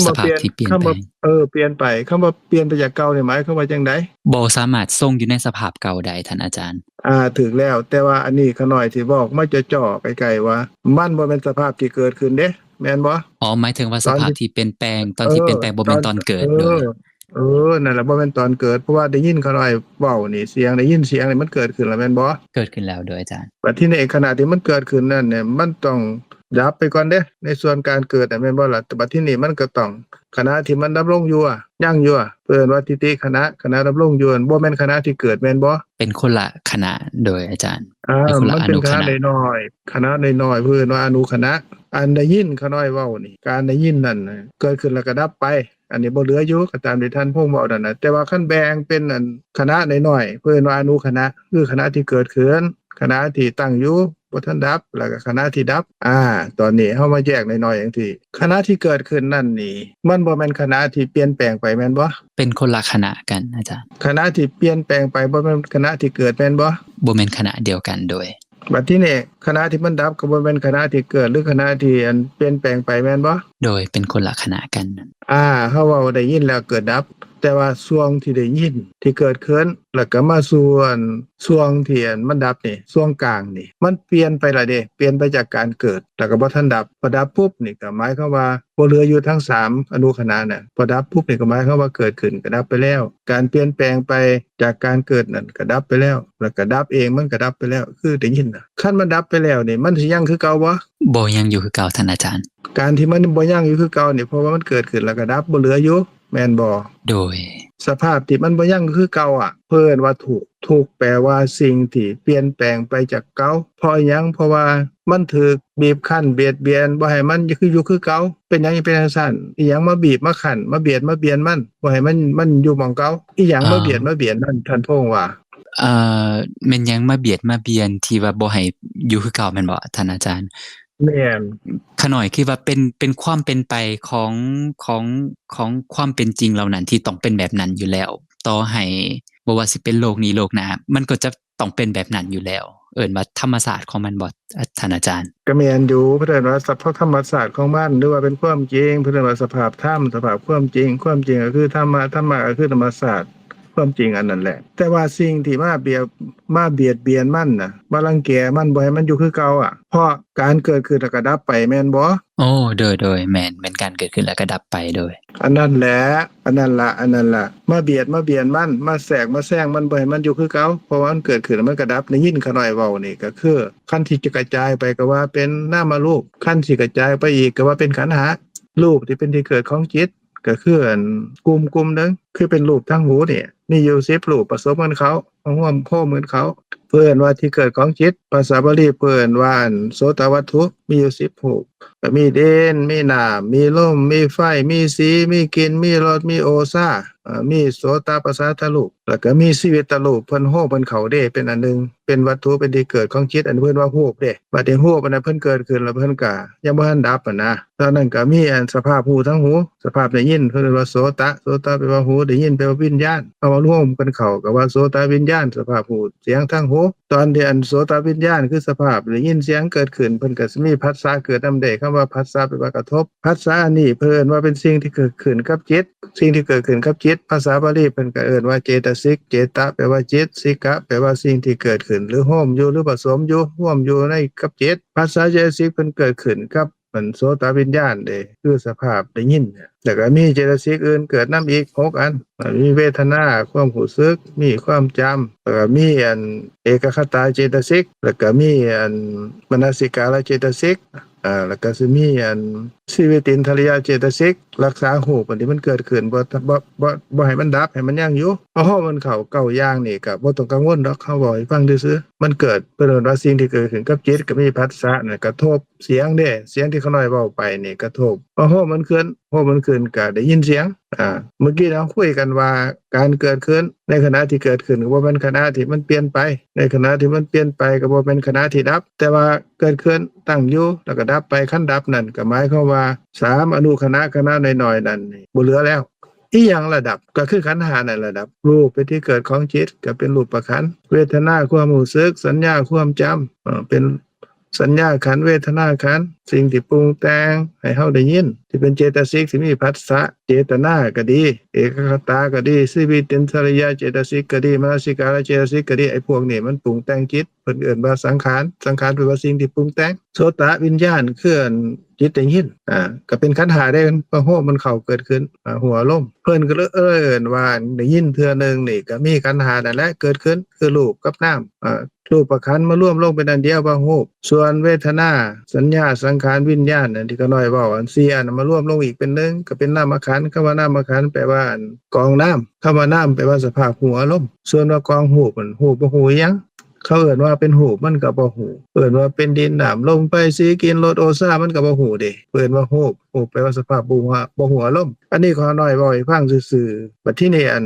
ສະພາບທີ່ປ່ຽນແປງ. ເອີ ປ່ຽນໄປ. ຄຳວ່າປ່ຽນໄປຈາກເກົ່ານີ້ ໝາຍຄວາມວ່າຈັ່ງໃດ? ບໍ່ສາມາດຊົງຢູ່ໃນສະພາບເກົ່າໄດ້ ທ່ານອາຈານ. ອ່າ ຖືກແລ້ວ. ແຕ່ວ່າອັນນີ້ຂ້ານ້ອຍຊິບອກມາເຈາະໆ ໃກ້ໆ ວ່າ ມັນບໍ່ແມ່ນສະພາບທີ່ເກີດຂຶ້ນເດ້ ແມ່ນບໍ່? ອໍ ໝາຍເຖິງວ່າສະພາບທີ່ປ່ຽນແປງ ຕອນທີ່ປ່ຽນແປງ ເອີ ບໍ່ແມ່ນຕອນເກີດ. ໂດຍ ເອີ ເອີ ນັ້ນລະ ບໍ່ແມ່ນຕອນເກີດ ເພາະວ່າໄດ້ຍິນຂ້ານ້ອຍເວົ້ານີ້ ສຽງ ໄດ້ຍິນສຽງນີ້ ມັນເກີດຂຶ້ນແລ້ວແມ່ນບໍ່? ເກີດຂຶ້ນແລ້ວ ໂດຍອາຈານ. ບັດທີນີ້ ຂະນະທີ່ມັນເກີດຂຶ້ນນັ້ນນີ້ ມັນຕ້ອງດັບໄປກ່ອນເດ້ ໃນສ່ວນການເກີດນະ ແມ່ນບໍ່ລະ? ບັດທີນີ້ມັນກໍຕ້ອງ ຂະນະທີ່ມັນດຳລົງຢູ່ອະ ຍັງຢູ່ອະ ເອີ້ນວ່າທິຕິຂະນະ ຂະນະດຳລົງຢູ່ ບໍ່ແມ່ນຂະນະທີ່ເກີດແມ່ນບໍ່? ເປັນຄົນລະຂະນະ ໂດຍອາຈານ. ອ່າ ເປັນຄົນລະອະນຸຂະນະ ມັນເປັນຂະນະນ້ອຍໆ ຂະນະນ້ອຍໆ ເພິ່ນວ່າອະນຸຂະນະ. ອັນໄດ້ຍິນຂ້ານ້ອຍເວົ້ານີ້ ການໄດ້ຍິນນັ້ນນະ ເກີດຂຶ້ນແລ້ວກໍດັບໄປ ອັນນີ້ບໍ່ເຫຼືອຢູ່ ກໍຕາມທີ່ທ່ານພົງເວົ້ານັ້ນນະ. ແຕ່ວ່າຄັນແບ່ງເປັນ ອັນ ຂະນະນ້ອຍໆ ເພິ່ນວ່າອະນຸຂະນະ ຄືຂະນະທີ່ເກີດຂຶ້ນ ຂະນະທີ່ຕັ້ງຢູ່ ບໍ່ທັນດັບ ແລ້ວກໍຂະນະທີ່ດັບ. ອາ ຕອນນີ້ເຮົາມາແຍກໜ້ອຍໆ ຈັ່ງຊີ້ ຂະນະທີ່ເກີດຂຶ້ນນັ້ນນີ້ ມັນບໍ່ແມ່ນຂະນະທີ່ປ່ຽນແປງໄປແມ່ນບໍ່? ເປັນຄົນລະຂະນະກັນອາຈານ. ຂະນະທີ່ປ່ຽນແປງໄປບໍ່ແມ່ນຂະນະທີ່ເກີດແມ່ນບໍ່? ບໍ່ແມ່ນຂະນະດຽວກັນ. ໂດຍ. ບັດທີນີ້ ຂະນະທີ່ມັນດັບກໍບໍ່ແມ່ນຂະນະທີ່ເກີດ ຫຼື ຂະນະທີ່ ອັນ ປ່ຽນແປງໄປແມ່ນບໍ່? ໂດຍ ເປັນຄົນລະຂະນະກັນ. ອາ ເຮົາເວົ້າໄດ້ຍິນແລ້ວເກີດດັບ ແຕ່ວ່າຊ່ວງທີ່ໄດ້ຍິນທີ່ເກີດຂຶ້ນ ແລ້ວກໍມາສູ່ ອັນ ຊ່ວງທີ່ ອັນ ມັນດັບນີ້ ຊ່ວງກາງນີ້ ມັນປ່ຽນໄປລະເດ້ ປ່ຽນໄປຈາກການເກີດ ແລ້ວກໍບໍ່ທັນດັບ. ພໍດັບປຸບນີ້ກໍໝາຍຄວາມວ່າບໍ່ເຫຼືອຢູ່ທັງສາມອະນຸຂະນະນະ. ພໍດັບປຸບນີ້ກໍໝາຍຄວາມວ່າເກີດຂຶ້ນກໍດັບໄປແລ້ວ ການປ່ຽນແປງໄປຈາກການເກີດນັ້ນກໍດັບໄປແລ້ວ ແລ້ວກໍດັບເອງ ມັນກໍດັບໄປແລ້ວ ຄືໄດ້ຍິນນະ. ຄັນມັນດັບໄປແລ້ວນີ້ ມັນຊິຍັງຄືເກົ່າບໍ່? ບໍ່ຍັງຢູ່ຄືເກົ່າ ທ່ານອາຈານ. ການທີ່ມັນບໍ່ຍັງຢູ່ຄືເກົ່ານີ້ ເພາະວ່າມັນເກີດຂຶ້ນແລ້ວກໍດັບ ບໍ່ເຫຼືອຢູ່ ແມ່ນບໍ່? ໂດຍ. ສະພາບທີ່ມັນບໍ່ຍັງຄືເກົ່າອະ ເພິ່ນວ່າທຸກ. ທຸກແປວ່າສິ່ງທີ່ປ່ຽນແປງໄປຈາກເກົ່າ. ເພາະອີຫຍັງ? ເພາະວ່າມັນຖືກບີບຄັ້ນບຽດບຽນ ບໍ່ໃຫ້ມັນຄື ຢູ່ຄືເກົ່າ. ເປັນຫຍັງຈຶ່ງເປັນຈັ່ງຊັ້ນ? ອີຫຍັງມາບີບມາຄັ້ນ ມາບຽດມາບຽນມັນ ບໍ່ໃຫ້ມັນ ມັນຢູ່ໝ່ອງເກົ່າ? ອີຫຍັງມາບຽດມາບຽນມັນ ທ່ານພົງວ່າ? ເອີ ແມ່ນຫຍັງມາບຽດມາບຽນທີ່ວ່າບໍ່ໃຫ້ຢູ່ຄືເກົ່າແມ່ນບໍ່ ທ່ານອາຈານ? ແມ່ນ. ຂ້ານ້ອຍຄິດວ່າເປັນ ເປັນຄວາມເປັນໄປຂອງ ຂອງ ຂອງຄວາມເປັນຈິງເຫຼົ່ານັ້ນທີ່ຕ້ອງເປັນແບບນັ້ນຢູ່ແລ້ວ. ຕໍ່ໃຫ້ບໍ່ວ່າຊິເປັນໂລກນີ້ໂລກໜ້າ ມັນກໍຈະຕ້ອງເປັນແບບນັ້ນຢູ່ແລ້ວ. ເອີ້ນວ່າທຳມະຊາດຂອງມັນບໍ່ ທ່ານອາຈານ? ກໍແມ່ນຢູ່ ເພິ່ນເອີ້ນວ່າສະພາບທຳມະຊາດຂອງມັນ ຫຼືວ່າເປັນຄວາມຈິງ ເພິ່ນເອີ້ນວ່າສະພາບທຳ ສະພາບຄວາມຈິງ ຄວາມຈິງກໍຄືທຳມະ ທຳມະກໍຄືທຳມະຊາດ ຄວາມຈິງອັນນັ້ນແຫຼະ. ແຕ່ວ່າສິ່ງທີ່ມາບຽດ ມາບຽດບຽນມັນນະ ມາລັງແກມັນ ບໍ່ໃຫ້ມັນຢູ່ຄືເກົ່າອະ ເພາະການເກີດຂຶ້ນແລ້ວກໍດັບໄປແມ່ນບໍ່? ໂອ້ ໂດຍ ໂດຍ ແມ່ນ ແມ່ນການເກີດຂຶ້ນແລ້ວກໍດັບໄປ. ໂດຍ. ອັນນັ້ນແຫຼະ ອັນນັ້ນລະ ອັນນັ້ນລະ ມາບຽດມາບຽນມັນ ມາແຊກມາແຊງມັນ ບໍ່ໃຫ້ມັນຢູ່ຄືເກົ່າ ເພາະວ່າມັນເກີດຂຶ້ນແລ້ວມັນກໍດັບ. ໄດ້ຍິນຂ້ານ້ອຍເວົ້ານີ້ກໍຄື ຄັນທີ່ຈະກະຈາຍໄປກໍວ່າເປັນນາມະຮູບ ຄັນຊິກະຈາຍໄປອີກກໍວ່າເປັນຂັນຫ້າ. ຮູບທີ່ເປັນທີ່ເກີດຂອງຈິດ ກໍຄື ອັນ ກຸ່ມ ກຸ່ມໜຶ່ງ ຄືເປັນຮູບທາງຫູນີ້ ມີຢູ່ສິບຮູບປະສົມກັນເຂົ້າ ມາຮ່ວມໂຮມກັນເຂົ້າ ເພິ່ນວ່າທີ່ເກີດຂອງຈິດ. ພາສາບາລີເພິ່ນວ່າ ອັນ ໂສຕະວັດຖຸ ມີຢູ່ສິບຮູບ ກໍມີດິນ ມີນ້ຳ ມີລົມ ມີໄຟ ມີສີ ມີກິ່ນ ມີລົດ ມີໂອຊາ ເອີ ມີໂສຕະປະສາທະຮູບ ແລ້ວກໍມີຊີວິດຕະຮູບ ເພິ່ນໂຮມກັນເຂົ້າເດ້ ເປັນອັນໜຶ່ງ ເປັນວັດຖຸ ເປັນທີ່ເກີດຂອງຈິດ ອັນເພິ່ນວ່າຮູບເດ້. ບັດນີ້ຮູບອັນນັ້ນເພິ່ນເກີດຂຶ້ນແລ້ວ ເພິ່ນກໍຍັງບໍ່ທັນດັບຫັ້ນນະ. ຕອນນັ້ນກໍມີອັນສະພາບຮູ້ທາງຫູ ສະພາບໄດ້ຍິນ ເພິ່ນເອີ້ນວ່າໂສຕະ ໂສຕະແປວ່າຫູ ໄດ້ຍິນແປວ່າວິນຍານ. ເຮົາ ຮວມກັນເຂົ້າ ກໍວ່າໂສຕະວິນຍານ ສະພາບຮູ້ສຽງທາງຫູ. ຕອນທີ່ອັນໂສຕະວິນຍານ ຄືສະພາບໄດ້ຍິນສຽງເກີດຂຶ້ນ ເພິ່ນກໍຊິມີຜັດສະເກີດນຳເດ້. ຄຳວ່າຜັດສະແປວ່າກະທົບ. ຜັດສະອັນນີ້ເພິ່ນເອີ້ນວ່າເປັນສິ່ງທີ່ເກີດຂຶ້ນກັບຈິດ. ສິ່ງທີ່ເກີດຂຶ້ນກັບຈິດ ພາສາບາລີເພິ່ນກໍເອີ້ນວ່າເຈຕະສິກ. ເຈຕະແປວ່າຈິດ, ສິກະແປວ່າສິ່ງທີ່ເກີດຂຶ້ນ ຫຼື ໂຮມຢູ່ ຫຼື ປະສົມຢູ່, ຮ່ວມຢູ່ໃນກັບຈິດ. ຜັດສະເຈຕະສິກເພິ່ນເກີດຂຶ້ນກັບ ມັນໂສຕະວິນຍານເດ້ ຄືສະພາບໄດ້ຍິນ. ແລ້ວກໍມີເຈຕະສິກອື່ນເກີດນຳອີກຫົກອັນ ມີເວທະນາ ຄວາມຮູ້ສຶກ ມີຄວາມຈຳ ແລ້ວກໍມີອັນເອກະຄະຕາເຈຕະສິກ ແລ້ວກໍມີອັນມະນະສິກາລະເຈຕະສິກ ອາ ແລ້ວກໍຊິມີອັນຊີວິດຕິນທະລິຍະເຈຕະສິກ ຮັກສາຮູບອັນທີ່ມັນເກີດຂຶ້ນ ບໍ່ ບໍ່ ບໍ່ ບໍ່ໃຫ້ມັນດັບ ໃຫ້ມັນຍັງຢູ່. ເຮົາມັນເຂົ້າເກົ້າຢ່າງນີ້ກໍບໍ່ຕ້ອງກັງວົນດອກ ເຮົາເວົ້າໃຫ້ຟັງຊື່ໆ. ມັນເກີດ ເພິ່ນເອີ້ນວ່າສິ່ງທີ່ເກີດຂຶ້ນກັບຈິດ ກໍມີພັດສະນັ້ນກະທົບ ສຽງເດ້ ສຽງທີ່ຂ້ານ້ອຍເວົ້າໄປນີ້ກະທົບ ເຮົາໂຮມມັນຂຶ້ນ ໂຮມມັນຂຶ້ນກະໄດ້ຍິນສຽງ. ອາ ເມື່ອກີ້ເຮົາຄຸຍກັນວ່າ ການເກີດຂຶ້ນໃນຂະນະທີ່ເກີດຂຶ້ນກໍບໍ່ແມ່ນຂະນະທີ່ມັນປ່ຽນໄປ ໃນຂະນະທີ່ມັນປ່ຽນໄປກໍບໍ່ແມ່ນຂະນະທີ່ດັບ ແຕ່ວ່າເກີດຂຶ້ນ ຕັ້ງຢູ່ ແລ້ວກໍດັບໄປ. ຄັນດັບນັ້ນກໍໝາຍຄວາມວ່າ ສາມອະນຸຂະນະ ຂະນະນ້ອຍໆນັ້ນນີ້ບໍ່ເຫຼືອແລ້ວ. ອີຫຍັງລະດັບ? ກໍຄືຂັນຫ້ານັ້ນລະດັບ. ຮູບເປັນທີ່ເກີດຂອງຈິດ ກໍເປັນຮູບປະຂັນ, ເວທະນາຄວາມຮູ້ສຶກ, ສັນຍາຄວາມຈຳ ເປັນ ສັນຍາຂັນ ເວທະນາຂັນ ສິ່ງທີ່ປຸງແຕ່ງໃຫ້ເຮົາໄດ້ຍິນ ທີ່ເປັນເຈຕະສິກ ທີ່ມີພັດສະ ເຈຕະນາກໍດີ ເອກະຄະຕາກໍດີ ຊີວິດຕິນທະລິຍະເຈຕະສິກກໍດີ ມະນະສິກາລະເຈຕະສິກກໍດີ ໄອ້ພວກນີ້ມັນປຸງແຕ່ງຈິດ ເພິ່ນເອີ້ນວ່າສັງຂານ. ສັງຂານແປວ່າສິ່ງທີ່ປຸງແຕ່ງ. ໂສຕະວິນຍານຄືອັນຈິດໄດ້ຍິນ ອາ ກໍເປັນຂັນຫ້າເດ້ ເພາະໂຮມມັນເຂົ້າເກີດຂຶ້ນ ອາ ຮູ້ອາລົມ ເພິ່ນກໍເລີຍເອີ້ນວ່າໄດ້ຍິນເທື່ອໜຶ່ງນີ້ ກໍມີຂັນຫ້ານັ້ນແຫຼະເກີດຂຶ້ນ ຄືຮູບກັບນາມ ອາ ຮູບປະຂັນມາລວມລົງເປັນອັນດຽວວ່າຮູບ. ສ່ວນເວທະນາ ສັນຍາ ສັງຂານ ວິນຍານ ອັນທີ່ຂ້ານ້ອຍເວົ້າ ອັນສີ່ອັນມາລວມລົງອີກເປັນໜຶ່ງ ກໍເປັນນາມະຂັນ. ຄຳວ່ານາມະຂັນແປວ່າອັນກອງນາມ, ຄຳວ່ານາມແປວ່າສະພາບຮູ້ອາລົມ. ສ່ວນວ່າກອງຮູບນັ້ນ ຮູບບໍ່ຮູ້ອີ່ຫຍັງ ເຂົາເອີ້ນວ່າເປັນຮູບ ມັນກໍບໍ່ຮູ້ ເອີ້ນວ່າເປັນດິນ ນ້ຳ ລົມ ໄຟ ສີ ກິ່ນ ລົດ ໂອຊາ ມັນກໍບໍ່ຮູ້ເດ້ ເອີ້ນວ່າຮູບ. ຮູບແປວ່າສະພາບບໍ່ຮູ້ ບໍ່ຮູ້ອາລົມ. ອັນນີ້ຂ້ານ້ອຍເວົ້າໃຫ້ຟັງຊື່ໆ. ບັດທີນີ້ ອັນ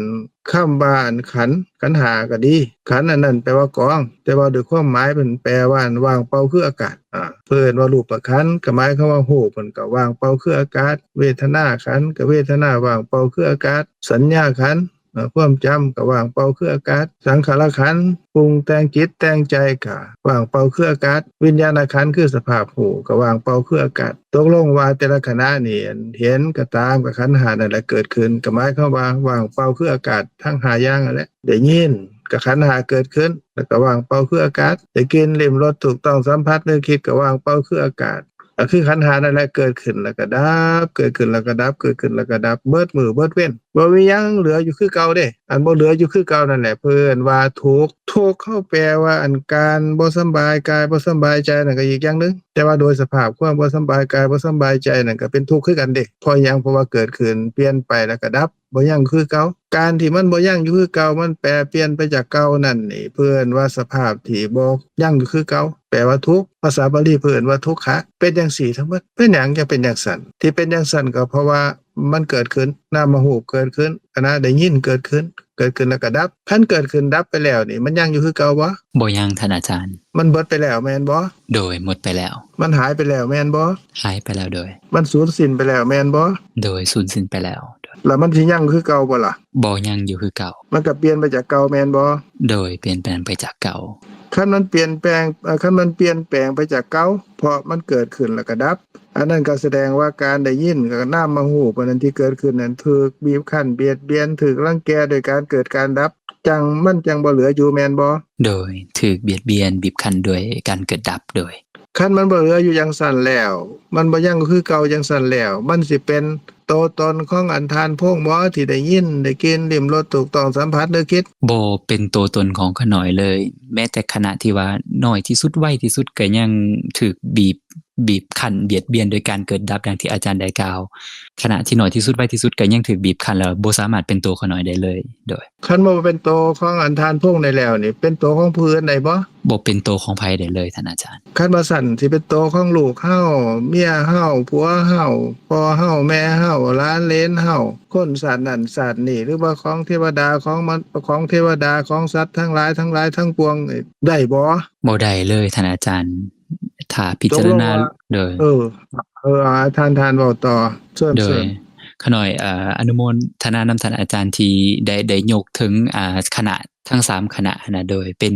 ຄຳວ່າອັນຂັນ ຂັນຫ້າກໍດີ ຂັນອັນນັ້ນແປວ່າກອງ ແຕ່ວ່າໂດຍຄວາມໝາຍເພິ່ນແປວ່າອັນວ່າງເປົ່າຄືອາກາດ ອາ ເພິ່ນເອີ້ນວ່າຮູບປະຂັນ ກໍໝາຍຄວາມວ່າຮູບເພິ່ນກໍວ່າງເປົ່າຄືອາກາດ ເວທະນາຂັນ ກໍເວທະນາວ່າງເປົ່າຄືອາກາດ ສັນຍາຂັນ ເອີ ຄວາມຈຳກໍວ່າງເປົ່າຄືອາກາດ, ສັງຂາລະຂັນ ປຸງແຕ່ງຈິດແຕ່ງໃຈກໍວ່າງເປົ່າຄືອາກາດ, ວິນຍານະຂັນ ຄືສະພາບຮູ້ ກໍວ່າງເປົ່າຄືອາກາດ. ຕົກລົງວ່າແຕ່ລະຂະນະນີ້ ອັນເຫັນກໍຕາມ ກໍຂັນຫ້ານັ້ນແຫຼະເກີດຂຶ້ນ ກໍໝາຍຄວາມວ່າວ່າງເປົ່າຄືອາກາດທັງຫ້າຢ່າງນັ້ນແຫຼະ. ໄດ້ຍິນ ກໍຂັນຫ້າເກີດຂຶ້ນ ແລ້ວກໍວ່າງເປົ່າຄືອາກາດ, ໄດ້ກິ່ນ ລິ້ມ ລົດ ຖືກຕ້ອງ ສຳຜັດ ນຶກ ຄິດ ກໍວ່າງເປົ່າຄືອາກາດ. ກໍຄືຂັນຫ້ານັ້ນແຫຼະ ເກີດຂຶ້ນແລ້ວກໍດັບ ເກີດຂຶ້ນແລ້ວກໍດັບ ເກີດຂຶ້ນແລ້ວກໍດັບ ເບິດມື້ເບິດເວັນ ບໍ່ມີຫຍັງເຫຼືອຢູ່ຄືເກົ່າເດ້. ອັນບໍ່ເຫຼືອຢູ່ຄືເກົ່ານັ້ນແຫຼະ ເພິ່ນວ່າທຸກ. ທຸກເຮົາແປວ່າອັນການບໍ່ສຳບາຍກາຍ ບໍ່ສຳບາຍໃຈ ນັ້ນກໍອີກຢ່າງໜຶ່ງ, ແຕ່ວ່າໂດຍສະພາບຄວາມບໍ່ສຳບາຍກາຍ ບໍ່ສຳບາຍໃຈ ນັ້ນກໍເປັນທຸກຄືກັນເດ້. ເພາະຫຍັງ? ເພາະວ່າເກີດຂຶ້ນ ປ່ຽນໄປ ແລ້ວກໍດັບ ບໍ່ຍັງຄືເກົ່າ. ການທີ່ມັນບໍ່ຍັງຢູ່ຄືເກົ່າ ມັນແປປ່ຽນໄປຈາກເກົ່ານັ້ນນີ້ ເພິ່ນວ່າສະພາບທີ່ບໍ່ຍັງຢູ່ຄືເກົ່າ ແປວ່າທຸກ. ພາສາບາລີເພິ່ນວ່າທຸກຂະ. ເປັນຈັ່ງຊີ້ທັງໝົດ. ເປັນຫຍັງຈັ່ງເປັນຈັ່ງຊັ້ນ? ທີ່ເປັນຈັ່ງຊັ້ນກໍເພາະວ່າມັນເກີດຂຶ້ນ ນາມະຮູບເກີດຂຶ້ນ ຂະນະໄດ້ຍິນເກີດຂຶ້ນ ເກີດຂຶ້ນແລ້ວກໍດັບ. ຄັນເກີດຂຶ້ນດັບໄປແລ້ວນີ້ ມັນຍັງຢູ່ຄືເກົ່າບໍ່? ບໍ່ຍັງ ທ່ານອາຈານ. ມັນເບິດໄປແລ້ວແມ່ນບໍ່? ໂດຍ ໝົດໄປແລ້ວ. ມັນຫາຍໄປແລ້ວແມ່ນບໍ່? ຫາຍໄປແລ້ວ. ໂດຍ ມັນສູນສິ້ນໄປແລ້ວແມ່ນບໍ່? ໂດຍ ສູນສິ້ນໄປແລ້ວ. ແລ້ວມັນຊິຍັງຄືເກົ່າບໍ່ລະ? ບໍ່ຍັງຢູ່ຄືເກົ່າ. ມັນກໍປ່ຽນໄປຈາກເກົ່າແມ່ນບໍ່? ໂດຍ ປ່ຽນແປງໄປຈາກເກົ່າ. ຄັນມັນປ່ຽນແປງ ເອີ ຄັນມັນປ່ຽນແປງໄປຈາກເກົ່າ ເພາະມັນເກີດຂຶ້ນແລ້ວກໍດັບ ອັນນັ້ນກໍສະແດງວ່າການໄດ້ຍິນກັບນາມະຮູບອັນນັ້ນທີ່ເກີດຂຶ້ນນັ້ນ ຖືກບີບຄັ້ນບຽດບຽນ ຖືກລັງແກໂດຍການເກີດການດັບ ຈັ່ງ ມັນຈັ່ງບໍ່ເຫຼືອຢູ່ແມ່ນບໍ່? ໂດຍ ຖືກບຽດບຽນບີບຄັ້ນໂດຍການເກີດດັບ. ໂດຍ ຄັນມັນບໍ່ເຫຼືອຢູ່ຈັ່ງຊັ້ນແລ້ວ ມັນບໍ່ຍັງຄືເກົ່າຈັ່ງຊັ້ນແລ້ວ ມັນຊິເປັນໂຕຕົນຂອງອັນທ່ານພົງບໍ່ ທີ່ໄດ້ຍິນ ໄດ້ກິ່ນ ລິ້ມ ລົດ ຖືກຕ້ອງ ສຳຜັດ ນຶກ ຄິດ? ບໍ່ເປັນໂຕຕົນຂອງຂ້ານ້ອຍເລີຍ ແມ້ແຕ່ຂະນະທີ່ວ່ານ້ອຍທີ່ສຸດ ໄວທີ່ສຸດ ກໍຍັງຖືກບີບ ບີບຄັ້ນບຽດບຽນໂດຍການເກີດດັບ ດັ່ງທີ່ອາຈານໄດ້ກ່າວ. ຂະນະທີ່ນ້ອຍທີ່ສຸດ ໄວທີ່ສຸດ ກໍຍັງຖືກບີບຄັ້ນ ແລ້ວບໍ່ສາມາດເປັນໂຕຂ້ານ້ອຍໄດ້ເລີຍ. ໂດຍ ຄັນບໍ່ເປັນໂຕຂອງອັນທ່ານພົງໄດ້ແລ້ວນີ້ ເປັນໂຕຂອງຜູ້ອື່ນໄດ້ບໍ່? ບໍ່ເປັນໂຕຂອງໃຜໄດ້ເລີຍ ທ່ານອາຈານ. ຄັນວ່າຊັ້ນ ຊິເປັນໂຕຂອງລູກເຮົາ ເມຍເຮົາ ຜົວເຮົາ ພໍ່ເຮົາ ແມ່ເຮົາ ຫຼານເລນເຮົາ ຄົນຊາດນັ້ນຊາດນີ້ ຫຼືວ່າຂອງເທວະດາ ຂອງມັນ ຂອງເທວະດາ ຂອງສັດທັງຫຼາຍ ທັງຫຼາຍທັງປວງນີ້ ໄດ້ບໍ່? ບໍ່ໄດ້ເລີຍ ທ່ານອາຈານ. ຖ້າພິຈາລະນາ ຕົກລົງວ່າ ໂດຍ ເອີ ເອີ ທ່ານ ທ່ານເວົ້າຕໍ່ ເຊີນ ໂດຍ ເຊີນ. ຂ້ານ້ອຍ ເອີ ອະນຸໂມທະນານຳທ່ານອາຈານທີ່ໄດ້ ໄດ້ຍົກເຖິງ ອາ ຄະນະທັງສາມຄະນະຫັ້ນນະ ໂດຍເປັນ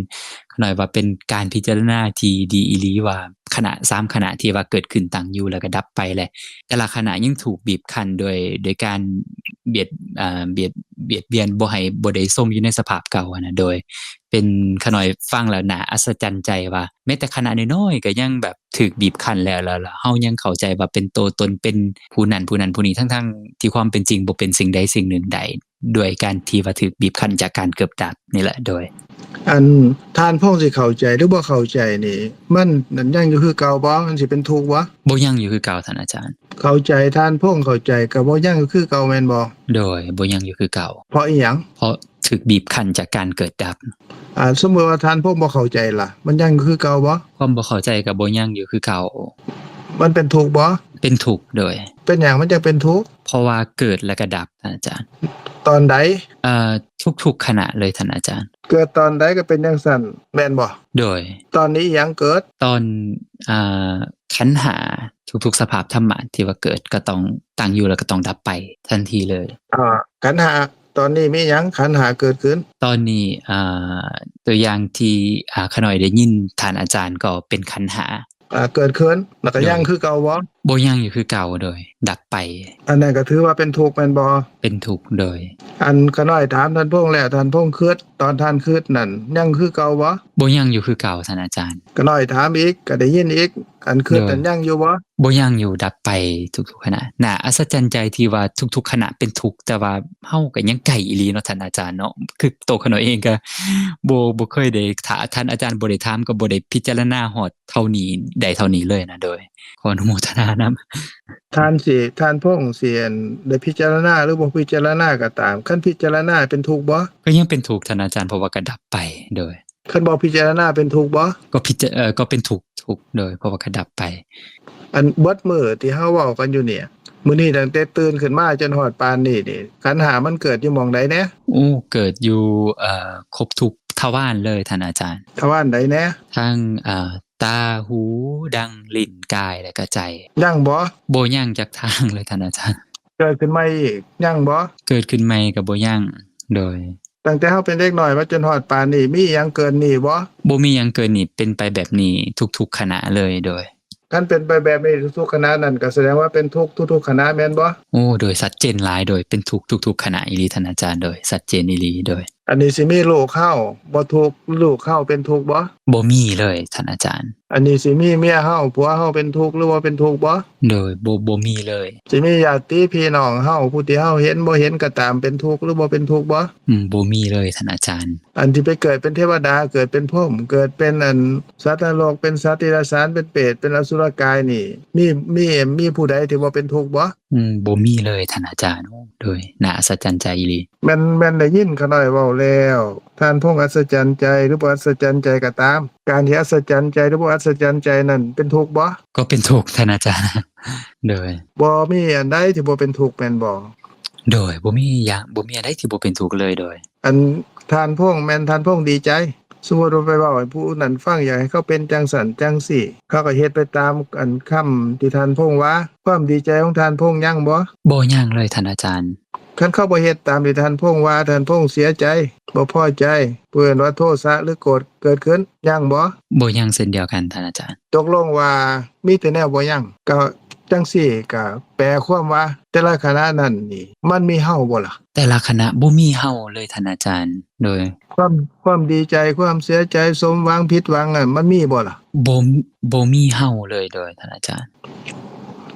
ຂ້ານ້ອຍວ່າເປັນການພິຈາລະນາທີ່ດີອີ່ຫຼີວ່າ ຄະນະສາມຄະນະທີ່ວ່າເກີດຂຶ້ນ ຕັ້ງຢູ່ ແລ້ວກໍດັບໄປ ແລະ ແຕ່ລະຄະນະຍັງຖືກບີບຄັ້ນໂດຍ ໂດຍການບຽດ ອາ ບຽດ ບຽດບຽນບໍ່ໃຫ້ ບໍ່ໄດ້ຊົງຢູ່ໃນສະພາບເກົ່າຫັ້ນນະ ໂດຍ ເປັນ ຂ້ານ້ອຍຟັງແລ້ວໜ້າອັດສະຈັນໃຈວ່າ ແມ້ແຕ່ຄະນະນ້ອຍໆກໍຍັງແບບຖືກບີບຄັ້ນແລ້ວ ແລ້ວ ແລ້ວເຮົາຍັງເຂົ້າໃຈວ່າເປັນໂຕຕົນ ເປັນຜູ້ນັ້ນຜູ້ນັ້ນຜູ້ນີ້ ທັງໆທີ່ຄວາມເປັນຈິງບໍ່ເປັນສິ່ງໃດສິ່ງໜຶ່ງໄດ້ ດ້ວຍການທີ່ວ່າຖືກບີບຄັ້ນຈາກການເກີບດັບນີ້ແຫຼະ ໂດຍ ອັນທ່ານພົງຊິເຂົ້າໃຈ ຫຼື ບໍ່ເຂົ້າໃຈນີ້ ມັນນັ້ນຍັງຢູ່ຄືເກົ່າບໍ່? ມັນຊິເປັນທຸກບໍ່? ບໍ່ຍັງຢູ່ຄືເກົ່າທ່ານອາຈານ. ເຂົ້າໃຈ ທ່ານພົງເຂົ້າໃຈ ກໍບໍ່ຍັງຢູ່ຄືເກົ່າແມ່ນບໍ່? ໂດຍ ບໍ່ຍັງຢູ່ຄືເກົ່າ. ເພາະອີ່ຫຍັງ? ເພາະຖືກບີບຄັ້ນຈາກການເກີດດັບ. ອາ ສົມມຸດວ່າທ່ານພົງບໍ່ເຂົ້າໃຈລະ ມັນຍັງຢູ່ຄືເກົ່າບໍ່? ຄວາມບໍ່ເຂົ້າໃຈກໍບໍ່ຍັງຢູ່ຄືເກົ່າ. ມັນເປັນທຸກບໍ່? ເປັນທຸກ ໂດຍ. ເປັນຫຍັງມັນຈັ່ງເປັນທຸກ? ເພາະວ່າເກີດແລ້ວກໍດັບ ທ່ານອາຈານ. ຕອນໃດ? ເອີ ທຸກໆຂະນະເລີຍທ່ານອາຈານ. ເກີດຕອນໃດກໍເປັນຈັ່ງຊັ້ນແມ່ນບໍ່? ໂດຍ. ຕອນນີ້ອີ່ຫຍັງເກີດ? ຕອນ ອາ ຂັນຫ້າ ທຸກໆສະພາບທຳມະທີ່ວ່າເກີດກໍຕ້ອງຕັ້ງຢູ່ ແລ້ວກໍຕ້ອງດັບໄປທັນທີເລີຍ. ອາ ຂັນຫ້າ ຕອນນີ້ມີຫຍັງ? ຂັນຫ້າເກີດຂຶ້ນ. ຕອນນີ້ ອາ ຕົວຢ່າງທີ່ ອາ ຂ້ານ້ອຍໄດ້ຍິນທ່ານອາຈານກໍເປັນຂັນຫ້າ ອາ ເກີດຂຶ້ນ ແລ້ວກໍຍັງຄືເກົ່າບໍ່? ບໍ່ຍັງຢູ່ຄືເກົ່າ ໂດຍ ດັບໄປ. ອັນນັ້ນກໍຖືວ່າເປັນທຸກແມ່ນບໍ່? ເປັນທຸກ ໂດຍ. ອັນຂ້ານ້ອຍຖາມທ່ານພົງແລ້ວ ທ່ານພົງຄຶດ ຕອນທ່ານຄຶດນັ້ນຍັງຄືເກົ່າບໍ່? ບໍ່ຍັງຢູ່ຄືເກົ່າທ່ານອາຈານ. ຂ້ານ້ອຍຖາມອີກ ກໍໄດ້ຍິນອີກ ອັນຄຶດນັ້ນຍັງຢູ່ບໍ່? ບໍ່ຍັງຢູ່ ດັບໄປທຸກໆຂະນະ. ໜ້າອັດສະຈັນໃຈທີ່ວ່າທຸກໆຂະນະເປັນທຸກ ແຕ່ວ່າເຮົາກໍຍັງໄກອີ່ຫຼີເນາະທ່ານອາຈານເນາະ. ຄືໂຕຂ້ານ້ອຍເອງກໍບໍ່ ບໍ່ເຄີຍໄດ້ ຖ້າທ່ານອາຈານບໍ່ໄດ້ຖາມ ກໍບໍ່ໄດ້ພິຈາລະນາຮອດເທົ່ານີ້ ໄດ້ເທົ່ານີ້ເລີຍນະ. ໂດຍ ຂໍອະນຸໂມທະນານຳ. ທ່ານຊິ ທ່ານພົງຊິ ອັນ ໄດ້ພິຈາລະນາ ຫຼື ບໍ່ພິຈາລະນາກໍຕາມ ຄັນພິຈາລະນາເປັນທຸກບໍ່? ກໍຍັງເປັນທຸກທ່ານອາຈານ ເພາະວ່າກໍດັບໄປ. ໂດຍ. ຄັນບໍ່ພິຈາລະນາເປັນທຸກບໍ່? ກໍພິຈາ ເອີ ກໍເປັນທຸກ ທຸກ ໂດຍ ເພາະວ່າກໍດັບໄປ. ອັນເບິດມື້ທີ່ເຮົາເວົ້າກັນຢູ່ນີ້ ມື້ນີ້ຕັ້ງແຕ່ຕື່ນຂຶ້ນມາຈົນຮອດປານນີ້ນີ້ ຂັນຫ້າມັນເກີດຢູ່ໝ່ອງໃດແດ່? ໂອ້ ເກີດຢູ່ ເອີ ຄົບທຸກທະວານເລີຍທ່ານອາຈານ. ທະວານໃດແດ່? ທັງ ເອີ ຕາ, ຫູ, ດັງ, ລີ້ນ, ກາຍ ແລະກະໃຈ. ຍັງບໍ່? ບໍ່ຍັງຈັກທາງເລີຍທ່ານອາຈານ. ເກີດຂຶ້ນໃໝ່ອີກ ຍັງບໍ່? ເກີດຂຶ້ນໃໝ່ກໍບໍ່ຍັງ. ໂດຍ. ຕັ້ງແຕ່ເຮົາເປັນເດັກນ້ອຍມາຈົນຮອດປານນີ້ ມີຫຍັງເກີນນີ້ບໍ່? ບໍ່ມີຫຍັງເກີນນີ້ ເປັນໄປແບບນີ້ທຸກໆຂະນະເລີຍ. ໂດຍ. ຄັນເປັນໄປແບບນີ້ທຸກໆຂະນະນັ້ນ ກໍສະແດງວ່າເປັນທຸກທຸກໆຂະນະແມ່ນບໍ່? ໂອ້ ໂດຍ ຊັດເຈນຫຼາຍ ໂດຍ ເປັນທຸກທຸກໆຂະນະອີ່ຫຼີທ່ານອາຈານ. ໂດຍ ຊັດເຈນອີ່ຫຼີ. ໂດຍ. ອັນນີ້ຊິມີລູກເຮົາບໍ່ທຸກ ລູກເຮົາເປັນທຸກບໍ່? ບໍ່ມີເລີຍທ່ານອາຈານ. ອັນນີ້ຊິມີເມຍເຮົາ ຜົວເຮົາເປັນທຸກ ຫຼື ບໍ່ເປັນທຸກບໍ່? ໂດຍ ບໍ່ ບໍ່ມີເລີຍ. ຊິມີຍາດຕິພີ່ນ້ອງເຮົາ ຜູ້ທີ່ເຮົາເຫັນບໍ່ເຫັນກໍຕາມ ເປັນທຸກ ຫຼື ບໍ່ເປັນທຸກບໍ່? ອືມ ບໍ່ມີເລີຍທ່ານອາຈານ. ອັນທີ່ໄປເກີດເປັນເທວະດາ ເກີດເປັນພົມ ເກີດເປັນ ອັນ ສັດນະລົກ ເປັນສັດຕິລະສານ ເປັນເປດ ເປັນອະສຸລະກາຍນີ້ ມີ ມີ ມີຜູ້ໃດທີ່ບໍ່ເປັນທຸກບໍ່? ອືມ ບໍ່ມີເລີຍທ່ານອາຈານ. ໂອ້ ໂດຍ ໜ້າອັດສະຈັນໃຈອີ່ຫຼີ. ແມ່ນ ແມ່ນໄດ້ຍິນຂ້ານ້ອຍເວົ້າແລ້ວ ທ່ານພົງອັດສະຈັນໃຈ ຫຼື ບໍ່ອັດສະຈັນໃຈກໍຕາມ ການທີ່ອັດສະຈັນໃຈ ຫຼື ບໍ່ອັດສະຈັນໃຈນັ້ນ ເປັນທຸກບໍ່? ກໍເປັນທຸກທ່ານອາຈານ. ໂດຍ. ບໍ່ມີອັນໃດທີ່ບໍ່ເປັນທຸກແມ່ນບໍ່? ໂດຍ. ບໍ່ມີຢ່າງ ບໍ່ມີອັນໃດທີ່ບໍ່ເປັນທຸກເລີຍ. ໂດຍ. ອັນທ່ານພົງ ແມ່ນທ່ານພົງດີໃຈ ສົມມຸດວ່າໄປເວົ້າໃຫ້ຜູ້ນັ້ນຟັງ ຢາກໃຫ້ເຂົາເປັນຈັ່ງຊັ້ນຈັ່ງຊີ້ ເຂົາກໍເຮັດໄປຕາມອັນຄຳທີ່ທ່ານພົງວ່າ ຄວາມດີໃຈຂອງທ່ານພົງຍັງບໍ່? ບໍ່ ຍັງເລີຍທ່ານອາຈານ. ຄັນເຂົາບໍ່ເຮັດຕາມທີ່ທ່ານພົງວ່າ ທ່ານພົງເສຍໃຈ ບໍ່ພໍໃຈ ເອີ້ນວ່າໂທສະ ຫຼື ໂກດເກີດຂຶ້ນ ຍັງບໍ່? ບໍ່ ຍັງເຊັ່ນດຽວກັນທ່ານອາຈານ. ຕົກລົງວ່າມີແຕ່ແນວບໍ່ຍັງ ກໍຈັ່ງຊີ້ ກໍແປຄວາມວ່າແຕ່ລະຂະນະນັ້ນນີ້ ມັນມີເຮົາບໍ່ລະ? ແຕ່ລະຂະນະບໍ່ມີເຮົາເລີຍທ່ານອາຈານ. ໂດຍ. ຄວາມ ຄວາມດີໃຈ ຄວາມເສຍໃຈ ສົມຫວັງ ຜິດຫວັງນັ້ນ ມັນມີບໍ່ລະ? ບໍ່ ບໍ່ມີເຮົາເລີຍ. ໂດຍ ທ່ານອາຈານ.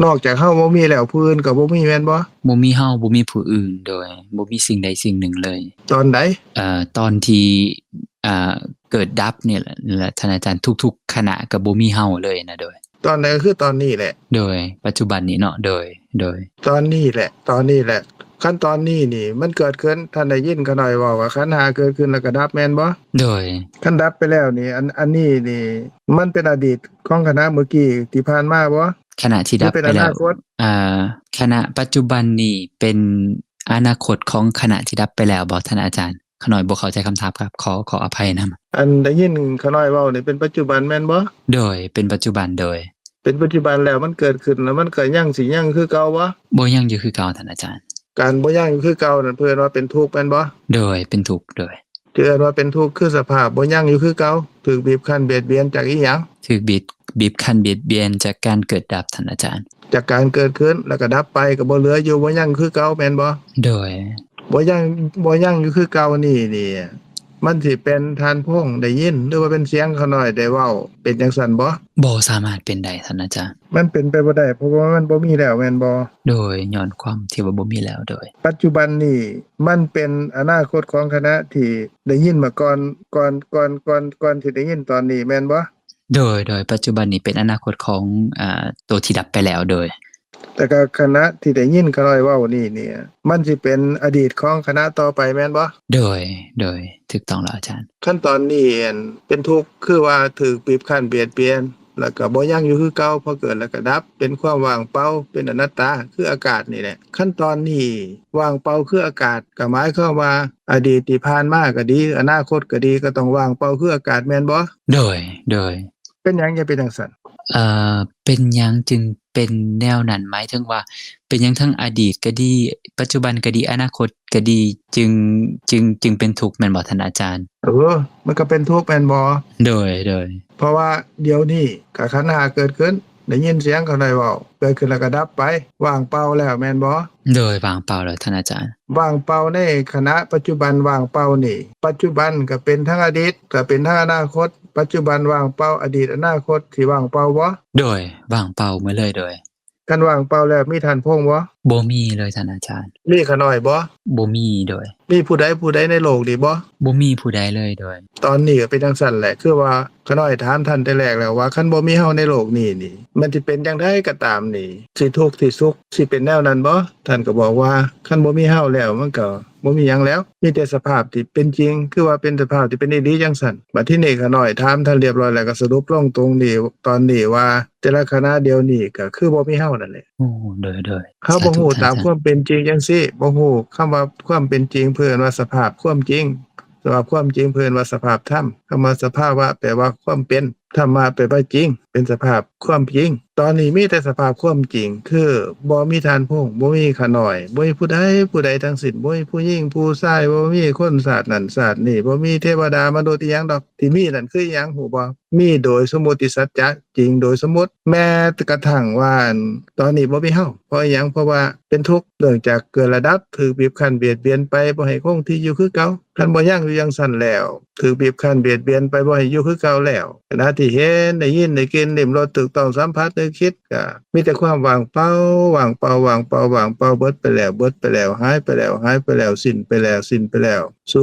ນອກຈາກເຮົາບໍ່ມີແລ້ວ ຜູ້ອື່ນກໍບໍ່ມີແມ່ນບໍ່? ບໍ່ມີເຮົາ ບໍ່ມີຜູ້ອື່ນ. ໂດຍ. ບໍ່ມີສິ່ງໃດສິ່ງໜຶ່ງເລີຍ. ຕອນໃດ? ເອີ ຕອນທີ່ ອ່າ ເກີດດັບນີ້ແຫຼະ ແລະ ທ່ານອາຈານ ທຸກໆຂະນະກໍບໍ່ມີເຮົາເລີຍນະ. ໂດຍ. ຕອນໃດ? ກໍຄືຕອນນີ້ແຫຼະ. ໂດຍ. ປັດຈຸບັນນີ້ເນາະ. ໂດຍ ໂດຍ. ຕອນນີ້ແຫຼະ ຕອນນີ້ແຫຼະ. ຄັນຕອນນີ້ນີ້ມັນເກີດຂຶ້ນ ທ່ານໄດ້ຍິນຂ້ານ້ອຍເວົ້າວ່າ ຂັນຫ້າເກີດຂຶ້ນແລ້ວກໍດັບແມ່ນບໍ່? ໂດຍ. ຄັນດັບໄປແລ້ວນີ້ ອັນ ອັນນີ້ນີ້ມັນເປັນອະດີດຂອງຂະນະເມື່ອກີ້ທີ່ຜ່ານມາບໍ່? ຂະນະທີ່ດັບໄປແລ້ວ ເປັນອະນາຄົດ ອ່າ ຂະນະປັດຈຸບັນນີ້ເປັນອະນາຄົດຂອງຂະນະທີ່ດັບໄປແລ້ວບໍ່ທ່ານອາຈານ? ຂ້ານ້ອຍບໍ່ເຂົ້າໃຈຄຳຖາມຄັບ ຂໍ ຂໍອະໄພນຳ. ອັນໄດ້ຍິນຂ້ານ້ອຍເວົ້ານີ້ເປັນປັດຈຸບັນແມ່ນບໍ່? ໂດຍ ເປັນປັດຈຸບັນ. ໂດຍ. ເປັນປັດຈຸບັນແລ້ວ ມັນເກີດຂຶ້ນແລ້ວ ມັນກໍຍັງ ຊິຍັງຄືເກົ່າບໍ່? ບໍ່ຍັງຢູ່ຄືເກົ່າ ທ່ານອາຈານ. ການບໍ່ຍັງຢູ່ຄືເກົ່ານັ້ນ ເພິ່ນວ່າເປັນທຸກແມ່ນບໍ່? ໂດຍ ເປັນທຸກ ໂດຍ. ທີ່ເອີ້ນວ່າເປັນທຸກ ຄືສະພາບບໍ່ຍັງຢູ່ຄືເກົ່າ ຖືກບີບຄັ້ນບຽດບຽນຈາກອີ່ຫຍັງ? ຖືກບີບ ບີບຄັ້ນບຽດບຽນຈາກການເກີດດັບ ທ່ານອາຈານ. ຈາກການເກີດຂຶ້ນ ແລ້ວກໍດັບໄປ ກໍບໍ່ເຫຼືອຢູ່ ບໍ່ຍັງຄືເກົ່າແມ່ນບໍ່? ໂດຍ. ບໍ່ຍັງ ບໍ່ຍັງຢູ່ຄືເກົ່ານີ້ນີ້ ມັນຊິເປັນທ່ານພົງໄດ້ຍິນ ຫຼືວ່າເປັນສຽງຂ້ານ້ອຍໄດ້ເວົ້າ ເປັນຈັ່ງຊັ້ນບໍ່? ບໍ່ສາມາດເປັນໄດ້ ທ່ານອາຈານ. ມັນເປັນໄປບໍ່ໄດ້ ເພາະວ່າມັນບໍ່ມີແລ້ວແມ່ນບໍ່? ໂດຍ ຍ້ອນຄວາມທີ່ວ່າບໍ່ມີແລ້ວ. ໂດຍ. ປັດຈຸບັນນີ້ ມັນເປັນອະນາຄົດຂອງຄະນະທີ່ໄດ້ຍິນມາກ່ອນ ກ່ອນ ກ່ອນ ກ່ອນ ກ່ອນທີ່ໄດ້ຍິນຕອນນີ້ແມ່ນບໍ່? ໂດຍ ໂດຍ ປັດຈຸບັນນີ້ເປັນອະນາຄົດຂອງ ອາ ໂຕທີ່ດັບໄປແລ້ວ. ໂດຍ. ແຕ່ກໍຄະນະທີ່ໄດ້ຍິນຂ້ານ້ອຍເວົ້ານີ້ນີ້ ມັນຊິເປັນອະດີດຂອງຄະນະຕໍ່ໄປແມ່ນບໍ່? ໂດຍ ໂດຍ ຖືກຕ້ອງແລ້ວອາຈານ. ຄັນຕອນນີ້ ອັນ ເປັນທຸກ ຄືວ່າຖືກບີບຄັ້ນບຽດບຽນ ແລ້ວກໍບໍ່ຍັງຢູ່ຄືເກົ່າ ເພາະເກີດແລ້ວກໍດັບ ເປັນຄວາມວ່າງເປົ່າ ເປັນອະນັດຕາ ຄືອາກາດນີ້ແຫຼະ. ຄັນຕອນນີ້ວ່າງເປົ່າຄືອາກາດ ກໍໝາຍຄວາມວ່າ ອະດີດທີ່ຜ່ານມາກໍດີ ອະນາຄົດກໍດີ ກໍຕ້ອງວ່າງເປົ່າຄືອາກາດແມ່ນບໍ່? ໂດຍ ໂດຍ. ເປັນຫຍັງຈຶ່ງເປັນຈັ່ງຊັ້ນ? ເອີ ເປັນຫຍັງຈຶ່ງເປັນແນວນັ້ນ? ໝາຍເຖິງວ່າ ເປັນຫຍັງທັງອະດີດກໍດີ ປັດຈຸບັນກໍດີ ອະນາຄົດກໍດີ ຈຶ່ງ ຈຶ່ງ ຈຶ່ງເປັນທຸກແມ່ນບໍ່ທ່ານອາຈານ? ເອີ ມັນກໍເປັນທຸກແມ່ນບໍ່? ໂດຍ ໂດຍ. ເພາະວ່າດຽວນີ້ກໍຂັນຫ້າເກີດຂຶ້ນ ໄດ້ຍິນສຽງຂ້ານ້ອຍເວົ້າ ເກີດຂຶ້ນແລ້ວກໍດັບໄປ ວ່າງເປົ່າແລ້ວແມ່ນບໍ່? ໂດຍ ວ່າງເປົ່າແລ້ວທ່ານອາຈານ. ວ່າງເປົ່າໃນຂະນະປັດຈຸບັນ ວ່າງເປົ່ານີ້ ປັດຈຸບັນກໍເປັນທັງອະດີດ ກໍເປັນທັງອະນາຄົດ ປັດຈຸບັນວ່າງເປົ່າ ອະດີດ ອະນາຄົດ ທີ່ວ່າງເປົ່າບໍ່? ໂດຍ ວ່າງເປົ່າໝົດເລີຍ. ໂດຍ. ຄັນວ່າງເປົ່າແລ້ວ ມີທ່ານພົງບໍ່? ບໍ່ມີເລີຍທ່ານອາຈານ. ມີຂ້ານ້ອຍບໍ່? ບໍ່ມີ. ໂດຍ. ມີຜູ້ໃດຜູ້ໃດໃນໂລກນີ້ບໍ່? ບໍ່ມີຜູ້ໃດເລີຍ. ໂດຍ. ຕອນນີ້ກໍເປັນຈັ່ງຊັ້ນແຫຼະ ຄືວ່າຂ້ານ້ອຍຖາມທ່ານແຕ່ແລກແລ້ວວ່າ ຄັນບໍ່ມີເຮົາໃນໂລກນີ້ນີ້ ມັນຊິເປັນຈັ່ງໃດກໍຕາມນີ້ ຊິທຸກຊິສຸກ ຊິເປັນແນວນັ້ນບໍ່? ທ່ານກໍບອກວ່າ ຄັນບໍ່ມີເຮົາແລ້ວ ມັນກໍບໍ່ມີຫຍັງແລ້ວ ມີແຕ່ສະພາບທີ່ເປັນຈິງ ຄືວ່າເປັນສະພາບທີ່ເປັນອີ່ຫຼີຈັ່ງຊັ້ນ. ບັດທີນີ້ຂ້ານ້ອຍຖາມທ່ານລຽບຮ້ອຍແລ້ວ ກໍສະຫຼຸບລົງຕົງນີ້ ຕອນນີ້ວ່າ ແຕ່ລະຂະນະດຽວນີ້ກໍຄືບໍ່ມີເຮົານັ້ນແຫຼະ. ໂອ້ ໂດຍ ໂດຍ. ເຮົາບໍ່ຮູ້ຕາມຄວາມເປັນຈິງຈັ່ງຊີ້ ບໍ່ຮູ້ຄຳວ່າຄວາມເປັນຈິງ ເພິ່ນວ່າສະພາບຄວາມຈິງ ສະພາບຄວາມຈິງ ເພິ່ນວ່າສະພາບທຳ. ຄຳວ່າສະພາວະ ແປວ່າຄວາມເປັນ, ທຳມະ ແປວ່າຈິງ ເປັນສະພາບຄວາມຈິງ. ຕອນນີ້ມີແຕ່ສະພາບຄວາມຈິງ ຄືບໍ່ມີທ່ານພົງ, ບໍ່ມີຂ້ານ້ອຍ, ບໍ່ມີຜູ້ໃດຜູ້ໃດທັງສິ້ນ, ບໍ່ມີຜູ້ຍິງຜູ້ຊາຍ, ບໍ່ມີຄົນຊາດນັ້ນຊາດນີ້, ບໍ່ມີເທວະດາມະນຸດອີ່ຫຍັງດອກ. ທີ່ມີນັ້ນຄືອີ່ຫຍັງຮູ້ບໍ່? ມີໂດຍສົມມຸດຕິສັດຈະ, ຈິງໂດຍສົມມຸດ. ແມ້ແຕ່ກະທັ່ງວ່າ ອັນ ຕອນນີ້ບໍ່ມີເຮົາ. ເພາະອີ່ຫຍັງ? ເພາະວ່າເປັນທຸກ ເນື່ອງຈາກເກີດແລ້ວດັບ, ຖືກບີບຄັ້ນບຽດບຽນໄປ ບໍ່ໃຫ້ຄົງທີ່ຢູ່ຄືເກົ່າ. ຄັນບໍ່ຍັງຢູ່ຈັ່ງຊັ້ນແລ້ວ, ຖືກບີບຄັ້ນບຽດບຽນໄປ ບໍ່ໃຫ້ຢູ່ຄືເກົ່າແລ້ວ, ຂະນະທີ່ເຫັນ, ໄດ້ຍິນ, ໄດ້ກິ່ນ, ລິ້ມລົດ, ຖືກຕ້ອງສຳຜັດ, ນຶກຄິດ, ກະມີແຕ່ຄວາມວ່າງເປົ່າ, ວ່າງເປົ່າ, ວ່າງເປົ່າ, ວ່າງເປົ່າ, ເບິດໄປແລ້ວ, ເບິດໄປແລ້ວ, ຫາຍໄປແລ້ວ, ຫາຍໄປແລ້ວ, ສິ້ນໄປແລ້ວ, ສິ້ນໄປແລ້ວ, ສູ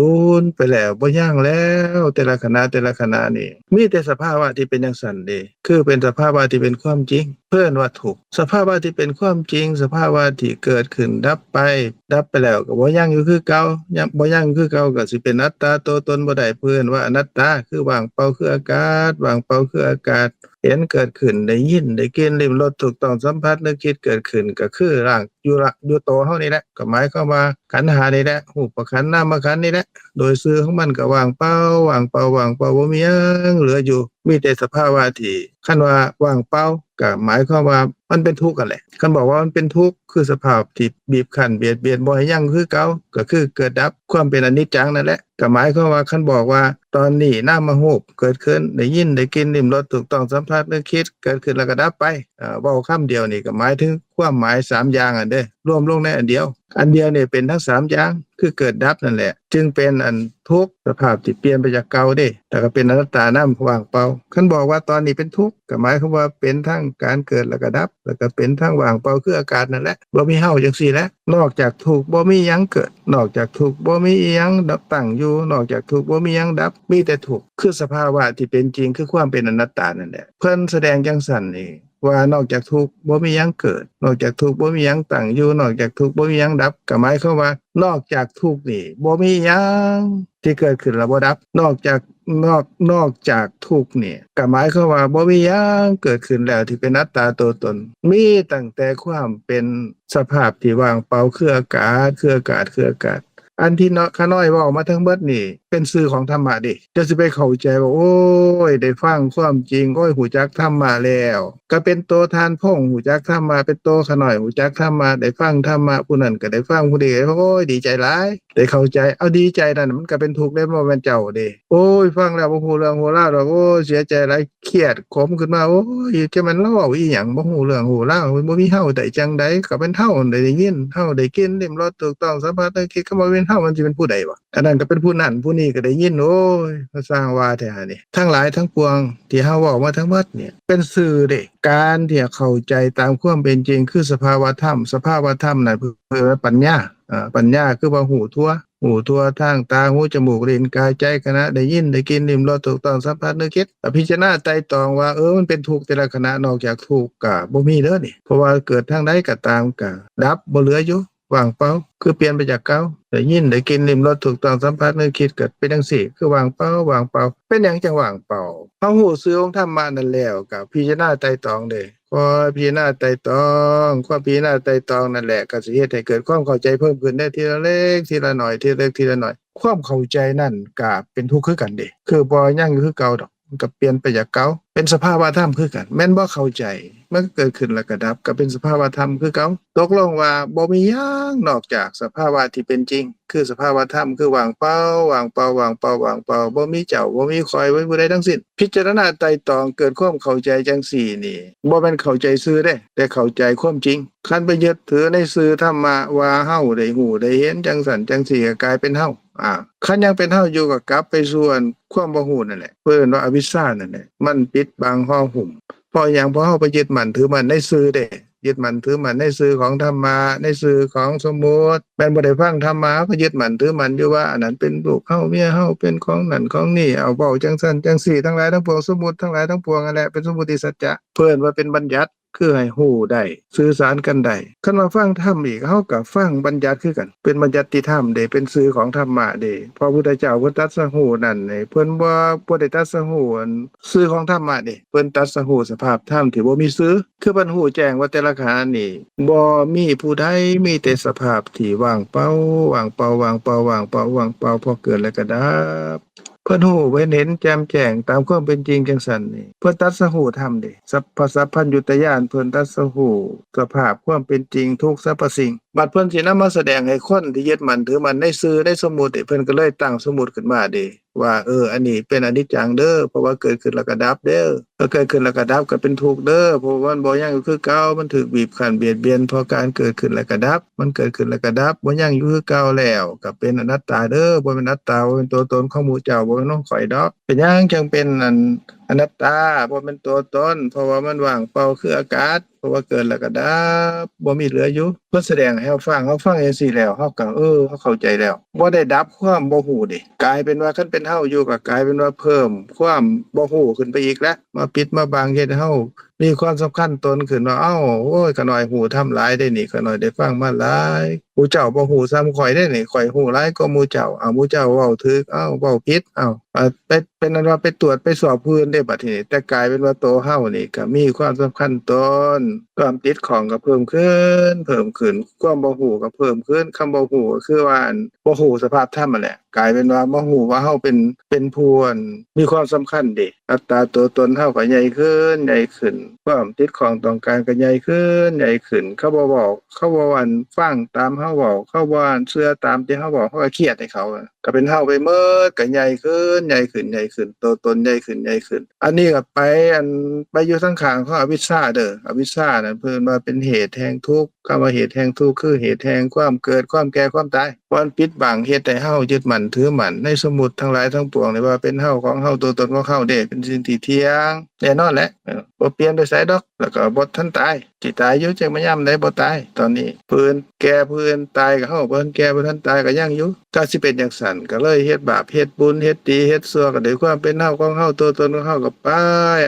ນໄປແລ້ວ, ບໍ່ຍັງແລ້ວ. ແຕ່ລະຂະນະ, ແຕ່ລະຂະນະນີ້ ມີແຕ່ສະພາວະທີ່ເປັນຈັ່ງຊັ້ນເດ້, ຄືເປັນສະພາວະທີ່ເປັນຄວາມຈິງ, ເພິ່ນວ່າທຸກ. ສະພາວະທີ່ເປັນຄວາມຈິງ, ສະພາວະທີ່ເກີດຂຶ້ນ, ດັບໄປ, ດັບໄປແລ້ວກໍບໍ່ຍັງຢູ່ຄືເກົ່າ, ຍັງ ບໍ່ຍັງຄືເກົ່າ ກໍຊິເປັນອັດຕາຕົວຕົນບໍ່ໄດ້, ເພິ່ນວ່າອະນັດຕາ, ຄືວ່າງເປົ່າ ຄືອາກາດ, ວ່າງເປົ່າ ຄືອາກາດ. ເຫັນເກີດຂຶ້ນ, ໄດ້ຍິນ, ໄດ້ກິ່ນ, ລິ້ມລົດ, ຖືກຕ້ອງສຳຜັດ, ນຶກຄິດເກີດຂຶ້ນ, ກໍຄືຮ່າງຢູ່ລະ ຢູ່ໂຕເຮົານີ້ແຫຼະ, ກໍໝາຍຄວາມວ່າຂັນຫ້ານີ້ແຫຼະ, ຮູບປະຂັນ, ນາມມະຂັນນີ້ແຫຼະ. ໂດຍຊື່ຂອງມັນກໍວ່າງເປົ່າ, ວ່າງເປົ່າ, ວ່າງເປົ່າ, ບໍ່ມີຫຍັງເຫຼືອຢູ່, ມີແຕ່ສະພາວະທີ່ ຄັນວ່າວ່າງເປົ່າ ກໍໝາຍຄວາມວ່າມັນເປັນທຸກຫັ້ນແຫຼະ. ຄັນບອກວ່າມັນເປັນທຸກ ຄືສະພາບທີ່ບີບຄັ້ນບຽດບຽນບໍ່ໃຫ້ຍັງຄືເກົ່າ, ກໍຄືເກີດດັບ, ຄວາມເປັນອະນິດຈັງນັ້ນແຫຼະ. ກໍໝາຍຄວາມວ່າ ຄັນບອກວ່າຕອນນີ້ນາມະຮູບເກີດຂຶ້ນ, ໄດ້ຍິນ, ໄດ້ກິ່ນ, ລິ້ມລົດ, ຖືກຕ້ອງສຳຜັດ, ນຶກຄິດ, ເກີດຂຶ້ນແລ້ວກໍດັບໄປ, ເວົ້າຄຳດຽວນີ້ກໍໝາຍເຖິງຄວາມໝາຍສາມຢ່າງຫັ້ນເດ້ ລວມລົງໃນອັນດຽວ. ອັນດຽວນີ້ເປັນທັງສາມຢ່າງ ຄືເກີດດັບນັ້ນແຫຼະ, ຈຶ່ງເປັນອັນທຸກ, ສະພາບທີ່ປ່ຽນໄປຈາກເກົ່າເດ້, ແລ້ວກໍເປັນອະນັດຕານຳ, ວ່າງເປົ່າ. ຄັນບອກວ່າຕອນນີ້ເປັນທຸກ ກໍໝາຍຄວາມວ່າເປັນທັງການເກີດແລ້ວກໍດັບ, ແລ້ວກໍເປັນທັງວ່າງເປົ່າ ຄືອາກາດນັ້ນແຫຼະ, ບໍ່ມີເຮົາຈັ່ງຊີ້ແຫຼະ. ນອກຈາກທຸກບໍ່ມີຫຍັງເກີດ, ນອກຈາກທຸກບໍ່ມີອີ່ຫຍັງດັບຕັ້ງຢູ່, ນອກຈາກທຸກບໍ່ມີຫຍັງດັບ, ມີແຕ່ທຸກ ຄືສະພາວະທີ່ເປັນຈິງ, ຄືຄວາມເປັນອະນັດຕານັ້ນແຫຼະ. ເພິ່ນສະແດງຈັ່ງຊັ້ນນີ້ ວ່ານອກຈາກທຸກບໍ່ມີຫຍັງເກີດ, ນອກຈາກທຸກບໍ່ມີຫຍັງຕັ້ງຢູ່, ນອກຈາກທຸກບໍ່ມີຫຍັງດັບ, ກໍໝາຍຄວາມວ່ານອກຈາກທຸກນີ້ບໍ່ມີຫຍັງທີ່ເກີດຂຶ້ນແລ້ວບໍ່ດັບ, ນອກຈາກ ນອກ ນອກຈາກທຸກນີ້ ກໍໝາຍຄວາມວ່າບໍ່ມີຫຍັງເກີດຂຶ້ນແລ້ວທີ່ເປັນອັດຕາຕົວຕົນ, ມີຕັ້ງແຕ່ຄວາມເປັນສະພາບທີ່ວ່າງເປົ່າ ຄືອາກາດ, ຄືອາກາດ, ຄືອາກາດ. ອັນທີ່ເນາະ ຂ້ານ້ອຍເວົ້າມາທັງເບິດນີ້ ເປັນຊື່ຂອງທຳມະເດ້. ຈະຊິໄປເຂົ້າໃຈວ່າ ໂອ້ຍ ໄດ້ຟັງຄວາມຈິງ, ໂອ້ຍ ຮູ້ຈັກທຳມະແລ້ວ, ກໍເປັນໂຕທ່ານພົງຮູ້ຈັກທຳມະ, ເປັນໂຕຂ້ານ້ອຍຮູ້ຈັກທຳມະ, ໄດ້ຟັງທຳມະ, ຜູ້ນັ້ນກໍໄດ້ຟັງ, ຜູ້ນີ້ກໍ ໂອ້ຍ ດີໃຈຫຼາຍ ໄດ້ເຂົ້າໃຈ. ເອົາ ດີໃຈນັ້ນມັນກໍເປັນທຸກເດ້, ບໍ່ແມ່ນເຈົ້າເດ້. ໂອ້ຍ ຟັງແລ້ວບໍ່ຮູ້ເລື່ອງຮູ້ລາວດອກ, ໂອ້ຍ ເສຍໃຈຫຼາຍ, ຄຽດຂົມຂຶ້ນມາ, ໂອ້ຍ ຈະແມ່ນລາວເວົ້າອີ່ຫຍັງ, ບໍ່ຮູ້ເລື່ອງຮູ້ລາວ, ບໍ່ມີເຮົາໄດ້ຈັ່ງໃດ? ກໍເປັນເຮົາໄດ້ຍິນ, ເຮົາໄດ້ກິນ, ລິ້ມລົດ, ຖືກຕ້ອງສຳຜັດ, ນຶກຄິດ, ຄັນບໍ່ແມ່ນເຮົາ ມັນຊິເປັນຜູ້ໃດວະ? ອັນນັ້ນກໍເປັນຜູ້ນັ້ນ, ຜູ້ນີ້ກໍໄດ້ຍິນ, ໂອ້ຍ ມາສ້າງວ່າແທ້ນີ້. ທັງຫຼາຍທັງປວງທີ່ເຮົາເວົ້າມາທັງໝົດນີ້ ເປັນຊື່ເດ້. ການທີ່ເຂົ້າໃຈຕາມຄວາມເປັນຈິງ ຄືສະພາວະທຳ, ສະພາວະທຳນັ້ນເອີ້ນວ່າປັນຍາ. ເອີ ປັນຍາຄືວ່າຮູ້ທົ່ວ, ຮູ້ທົ່ວທາງຕາ, ຫູ, ຈະມູກ, ລີ້ນ, ກາຍ, ໃຈ, ຂະນະໄດ້ຍິນ, ໄດ້ກິນ, ລິ້ມລົດ, ຖືກຕ້ອງສຳຜັດ, ນຶກຄິດ, ແລະ ພິຈາລະນາໄຕ່ຕອງວ່າ ເອີ ມັນເປັນທຸກແຕ່ລະຂະນະ, ນອກຈາກທຸກກໍບໍ່ມີເດີນີ້. ເພາະວ່າເກີດທາງໃດກໍຕາມ ກໍດັບ, ບໍ່ເຫຼືອຢູ່, ວ່າງເປົ່າ, ຄືປ່ຽນໄປຈາກເກົ່າ. ໄດ້ຍິນ, ໄດ້ກິນ, ລິ້ມລົດ, ຖືກຕ້ອງສຳຜັດ, ນຶກຄິດ, ກໍເປັນຈັ່ງຊີ້, ຄືວ່າງເປົ່າ, ວ່າງເປົ່າ. ເປັນຫຍັງຈັ່ງວ່າງເປົ່າ? ເຮົາຮູ້ຊື່ຂອງທຳມະນັ້ນແລ້ວ ກໍພິຈາລະນາໄຕ່ຕອງເດ້. ຄ່ອຍພິຈາລະນາໄຕ່ຕອງ, ຄວາມພິຈາລະນາໄຕ່ຕອງນັ້ນແຫຼະ ກໍຊິເຮັດໃຫ້ເກີດຄວາມເຂົ້າໃຈເພີ່ມຂຶ້ນໄດ້ ທີລະເລັກທີລະໜ້ອຍ, ທີລະເລັກທີລະໜ້ອຍ. ຄວາມເຂົ້າໃຈນັ້ນກໍເປັນທຸກຄືກັນເດ້, ຄືບໍ່ຍັງຢູ່ຄືເກົ່າດອກ, ມັນກໍປ່ຽນໄປຈາກເກົ່າ, ເປັນສະພາວະທຳຄືກັນ. ແມ່ນບໍ່ເຂົ້າໃຈ, ມັນກໍເກີດຂຶ້ນແລ້ວກໍດັບ, ກໍເປັນສະພາວະທຳຄືເກົ່າ. ຕົກລົງວ່າບໍ່ມີຫຍັງນອກຈາກສະພາວະທີ່ເປັນຈິງ, ຄືສະພາວະທຳ, ຄືວ່າງເປົ່າ, ວ່າງເປົ່າ, ວ່າງເປົ່າ, ວ່າງເປົ່າ, ບໍ່ມີເຈົ້າ, ບໍ່ມີຂ້ອຍ, ບໍ່ມີຜູ້ໃດທັງສິ້ນ. ພິຈາລະນາໄຕ່ຕອງ ເກີດຄວາມເຂົ້າໃຈຈັ່ງຊີ້ນີ້ ບໍ່ແມ່ນເຂົ້າໃຈຊື່ເດ້, ແຕ່ເຂົ້າໃຈຄວາມຈິງ. ຄັນໄປຍຶດຖືໃນຊື່ທຳມະວ່າເຮົາໄດ້ຮູ້ໄດ້ເຫັນຈັ່ງຊັ້ນຈັ່ງຊີ້ ກໍກາຍເປັນເຮົາ. ອາ ຄັນຍັງເປັນເຮົາຢູ່ ກໍກັບໄປສູ່ຄວາມບໍ່ຮູ້ນັ້ນແຫຼະ, ເພິ່ນວ່າອະວິດຊານັ້ນແຫຼະ, ມັນປິດບັງຫໍຫຸ້ມ. ເພາະຫຍັງ? ເພາະເຮົາໄປຍຶດໝັ້ນຖືໝັ້ນໃນຊື່ເດ້, ຍຶດໝັ້ນຖືໝັ້ນໃນຊື່ຂອງທຳມະ, ໃນຊື່ຂອງສົມມຸດ. ແມ່ນບໍ່ໄດ້ຟັງທຳມະ ກໍຍຶດໝັ້ນຖືໝັ້ນຢູ່ວ່າ ອັນນັ້ນເປັນລູກເຮົາເມຍເຮົາ, ເປັນຂອງນັ້ນຂອງນີ້, ເອົາເວົ້າຈັ່ງຊັ້ນຈັ່ງຊີ້, ທັງຫຼາຍທັງປວງ, ສົມມຸດທັງຫຼາຍທັງປວງນັ້ນແຫຼະ ເປັນສົມມຸດຕິສັດຈະ, ເພິ່ນວ່າເປັນບັນຍັດ ຄືໃຫ້ຮູ້ໄດ້, ສື່ສານກັນໄດ້. ຄັນວ່າຟັງທຳອີກ, ເຮົາກໍຟັງບັນຍັດຄືກັນ, ເປັນບັນຍັດຕິທຳເດ້, ເປັນຊື່ຂອງທຳມະເດ້. ພະພຸດທະເຈົ້າເພິ່ນຕັດສະຮູ້ນັ້ນ, ເພິ່ນບໍ່, ບໍ່ໄດ້ຕັດສະຮູ້ອັນຊື່ຂອງທຳມະເດ້, ເພິ່ນຕັດສະຮູ້ສະພາບທຳທີ່ບໍ່ມີຊື່. ຄືເພິ່ນຮູ້ແຈ້ງວ່າແຕ່ລະຂະນະນີ້ ບໍ່ມີຜູ້ໃດ, ມີແຕ່ສະພາບທີ່ວ່າງເປົ່າ, ວ່າງເປົ່າ, ວ່າງເປົ່າ, ວ່າງເປົ່າ, ວ່າງເປົ່າ, ພໍເກີດແລ້ວກໍດັບ. ເພິ່ນຮູ້ເຫັນ, ເຫັນແຈ່ມແຈ້ງຕາມຄວາມເປັນຈິງຈັ່ງຊັ້ນນີ້, ເພິ່ນຕັດສະຮູ້ທຳເດ້. ສັບພະສັບພັນຍຸດຕະຍານ, ເພິ່ນຕັດສະຮູ້ສະພາບຄວາມເປັນຈິງທຸກສັບພະສິ່ງ. ບັດເພິ່ນຊິນຳມາສະແດງໃຫ້ຄົນທີ່ຍຶດໝັ້ນຖືໝັ້ນໃນຊື່ໃນສົມມຸດນີ້, ເພິ່ນກໍເລີຍຕັ້ງສົມມຸດຂຶ້ນມາເດ້ ວ່າ ເອີ ອັນນີ້ເປັນອະນິດຈັງເດີ, ເພາະວ່າເກີດຂຶ້ນແລ້ວກໍດັບເດີ. ກໍເກີດຂຶ້ນແລ້ວກໍດັບ, ກໍເປັນທຸກເດີ, ເພາະວ່າມັນບໍ່ຍັງຢູ່ຄືເກົ່າ, ມັນຖືກບີບຄັ້ນບຽດບຽນເພາະການເກີດຂຶ້ນແລ້ວກໍດັບ. ມັນເກີດຂຶ້ນແລ້ວກໍດັບ, ບໍ່ຍັງຢູ່ຄືເກົ່າແລ້ວ, ກໍເປັນອະນັດຕາເດີ, ບໍ່ແມ່ນອັດຕາ, ບໍ່ແມ່ນຕົວຕົນຂອງໝູ່ເຈົ້າ, ບໍ່ແມ່ນຂອງຂ້ອຍດອກ. ເປັນຫຍັງຈັ່ງເປັນອັນ ອະນັດຕາ, ບໍ່ແມ່ນຕົວຕົນ? ເພາະວ່າມັນວ່າງເປົ່າຄືອາກາດ, ເພາະວ່າເກີດແລ້ວກໍດັບ, ບໍ່ມີເຫຼືອຢູ່. ເພິ່ນສະແດງໃຫ້ເຮົາຟັງ, ເຮົາຟັງຈັ່ງຊີ້ແລ້ວ ເຮົາກໍ ເອີ ເຮົາເຂົ້າໃຈແລ້ວ. ບໍ່ໄດ້ດັບຄວາມບໍ່ຮູ້ເດ້, ກາຍເປັນວ່າ ຄັນເປັນເຮົາຢູ່ ກໍກາຍເປັນວ່າເພີ່ມຄວາມບໍ່ຮູ້ຂຶ້ນໄປອີກແລ້ວ, ມາປິດມາບັງເຮັດໃຫ້ເຮົາ ມີຄວາມສຳຄັນຕົນຂຶ້ນວ່າ ເອົ້າ ໂອ້ຍ ຂ້ານ້ອຍຮູ້ທຳຫຼາຍເດ້ນີ້, ຂ້ານ້ອຍໄດ້ຟັງມາຫຼາຍ, ໝູ່ເຈົ້າບໍ່ຮູ້ສ່ຳຂ້ອຍເດ້ນີ້, ຂ້ອຍຮູ້ຫຼາຍກວ່າໝູ່ເຈົ້າ. ເອົາ ໝູ່ເຈົ້າເວົ້າຖືກ, ເອົາ ເວົ້າຜິດ, ເອົາ ໄປ ເປັນອັນວ່າໄປກວດໄປສອບຜູ້ອື່ນເດ້ບັດທີນີ້, ແຕ່ກາຍເປັນວ່າໂຕເຮົານີ້ກໍມີຄວາມສຳຄັນຕົນ, ຄວາມຕິດຂ້ອງກໍເພີ່ມຂຶ້ນ, ເພີ່ມຂຶ້ນ, ຄວາມບໍ່ຮູ້ກໍເພີ່ມຂຶ້ນ. ຄຳບໍ່ຮູ້ກໍຄືວ່າ ອັນ ບໍ່ຮູ້ສະພາບທຳຫັ້ນແຫຼະ, ກາຍເປັນວ່າມາຮູ້ວ່າເຮົາເປັນ ເປັນຜູ້ ອັນ ມີຄວາມສຳຄັນເດ້. ອັດຕາຕົວຕົນເຮົາກໍໃຫຍ່ຂຶ້ນ, ໃຫຍ່ຂຶ້ນ, ຄວາມຕິດຂ້ອງຕ້ອງການກໍໃຫຍ່ຂຶ້ນ, ໃຫຍ່ຂຶ້ນ. ເຂົາບໍ່ເວົ້າ, ເຂົາບໍ່ ອັນ ຟັງຕາມເຮົາເວົ້າ, ເຂົາບໍ່ ອັນ ເຊື່ອຕາມທີ່ເຮົາເວົ້າ, ເຮົາກໍຄຽດໃຫ້ເຂົາ, ກໍເປັນເຮົາໄປໝົດ, ກໍໃຫຍ່ຂຶ້ນ, ໃຫຍ່ຂຶ້ນ, ໃຫຍ່ຂຶ້ນ, ຕົວຕົນໃຫຍ່ຂຶ້ນ, ໃຫຍ່ຂຶ້ນ. ອັນນີ້ກໍໄປ ອັນ ໄປຢູ່ທາງຂ້າງຂອງອະວິດຊາເດີ. ອະວິດຊານັ້ນເພິ່ນວ່າເປັນເຫດແຫ່ງທຸກ. ຄຳວ່າເຫດແຫ່ງທຸກ ຄືເຫດແຫ່ງຄວາມເກີດ, ຄວາມແກ່, ຄວາມຕາຍ. ບ່ອນປິດບັງເຮັດໃຫ້ເຮົາຍຶດໝັ້ນຖືໝັ້ນໃນສົມມຸດທັງຫຼາຍທັງປວງນີ້ວ່າເປັນເຮົາ, ຂອງເຮົາ, ຕົວຕົນຂອງເຮົາເດ້, ເປັນສິ່ງທີ່ທ່ຽງແນ່ນອນແຫຼະ. ເອີ ບໍ່ປ່ຽນໄປໃສດອກ, ແລ້ວກໍບໍ່ທັນຕາຍ. ຊິຕາຍຢູ່ ຈັກມາຍາມໃດບໍ່ຕາຍ. ຕອນນີ້ຜູ້ອື່ນແກ່, ຜູ້ອື່ນຕາຍ, ກໍເຮົາບໍ່ທັນແກ່, ບໍ່ທັນຕາຍ, ກໍຍັງຢູ່. ກໍຊິເປັນຈັ່ງຊັ້ນ, ກໍເລີຍເຮັດບາບ, ເຮັດບຸນ, ເຮັດດີ, ເຮັດຊົ່ວ, ກໍດ້ວຍຄວາມເປັນເຮົາ, ຂອງເຮົາ, ຕົວຕົນຂອງເຮົາ, ກໍໄປ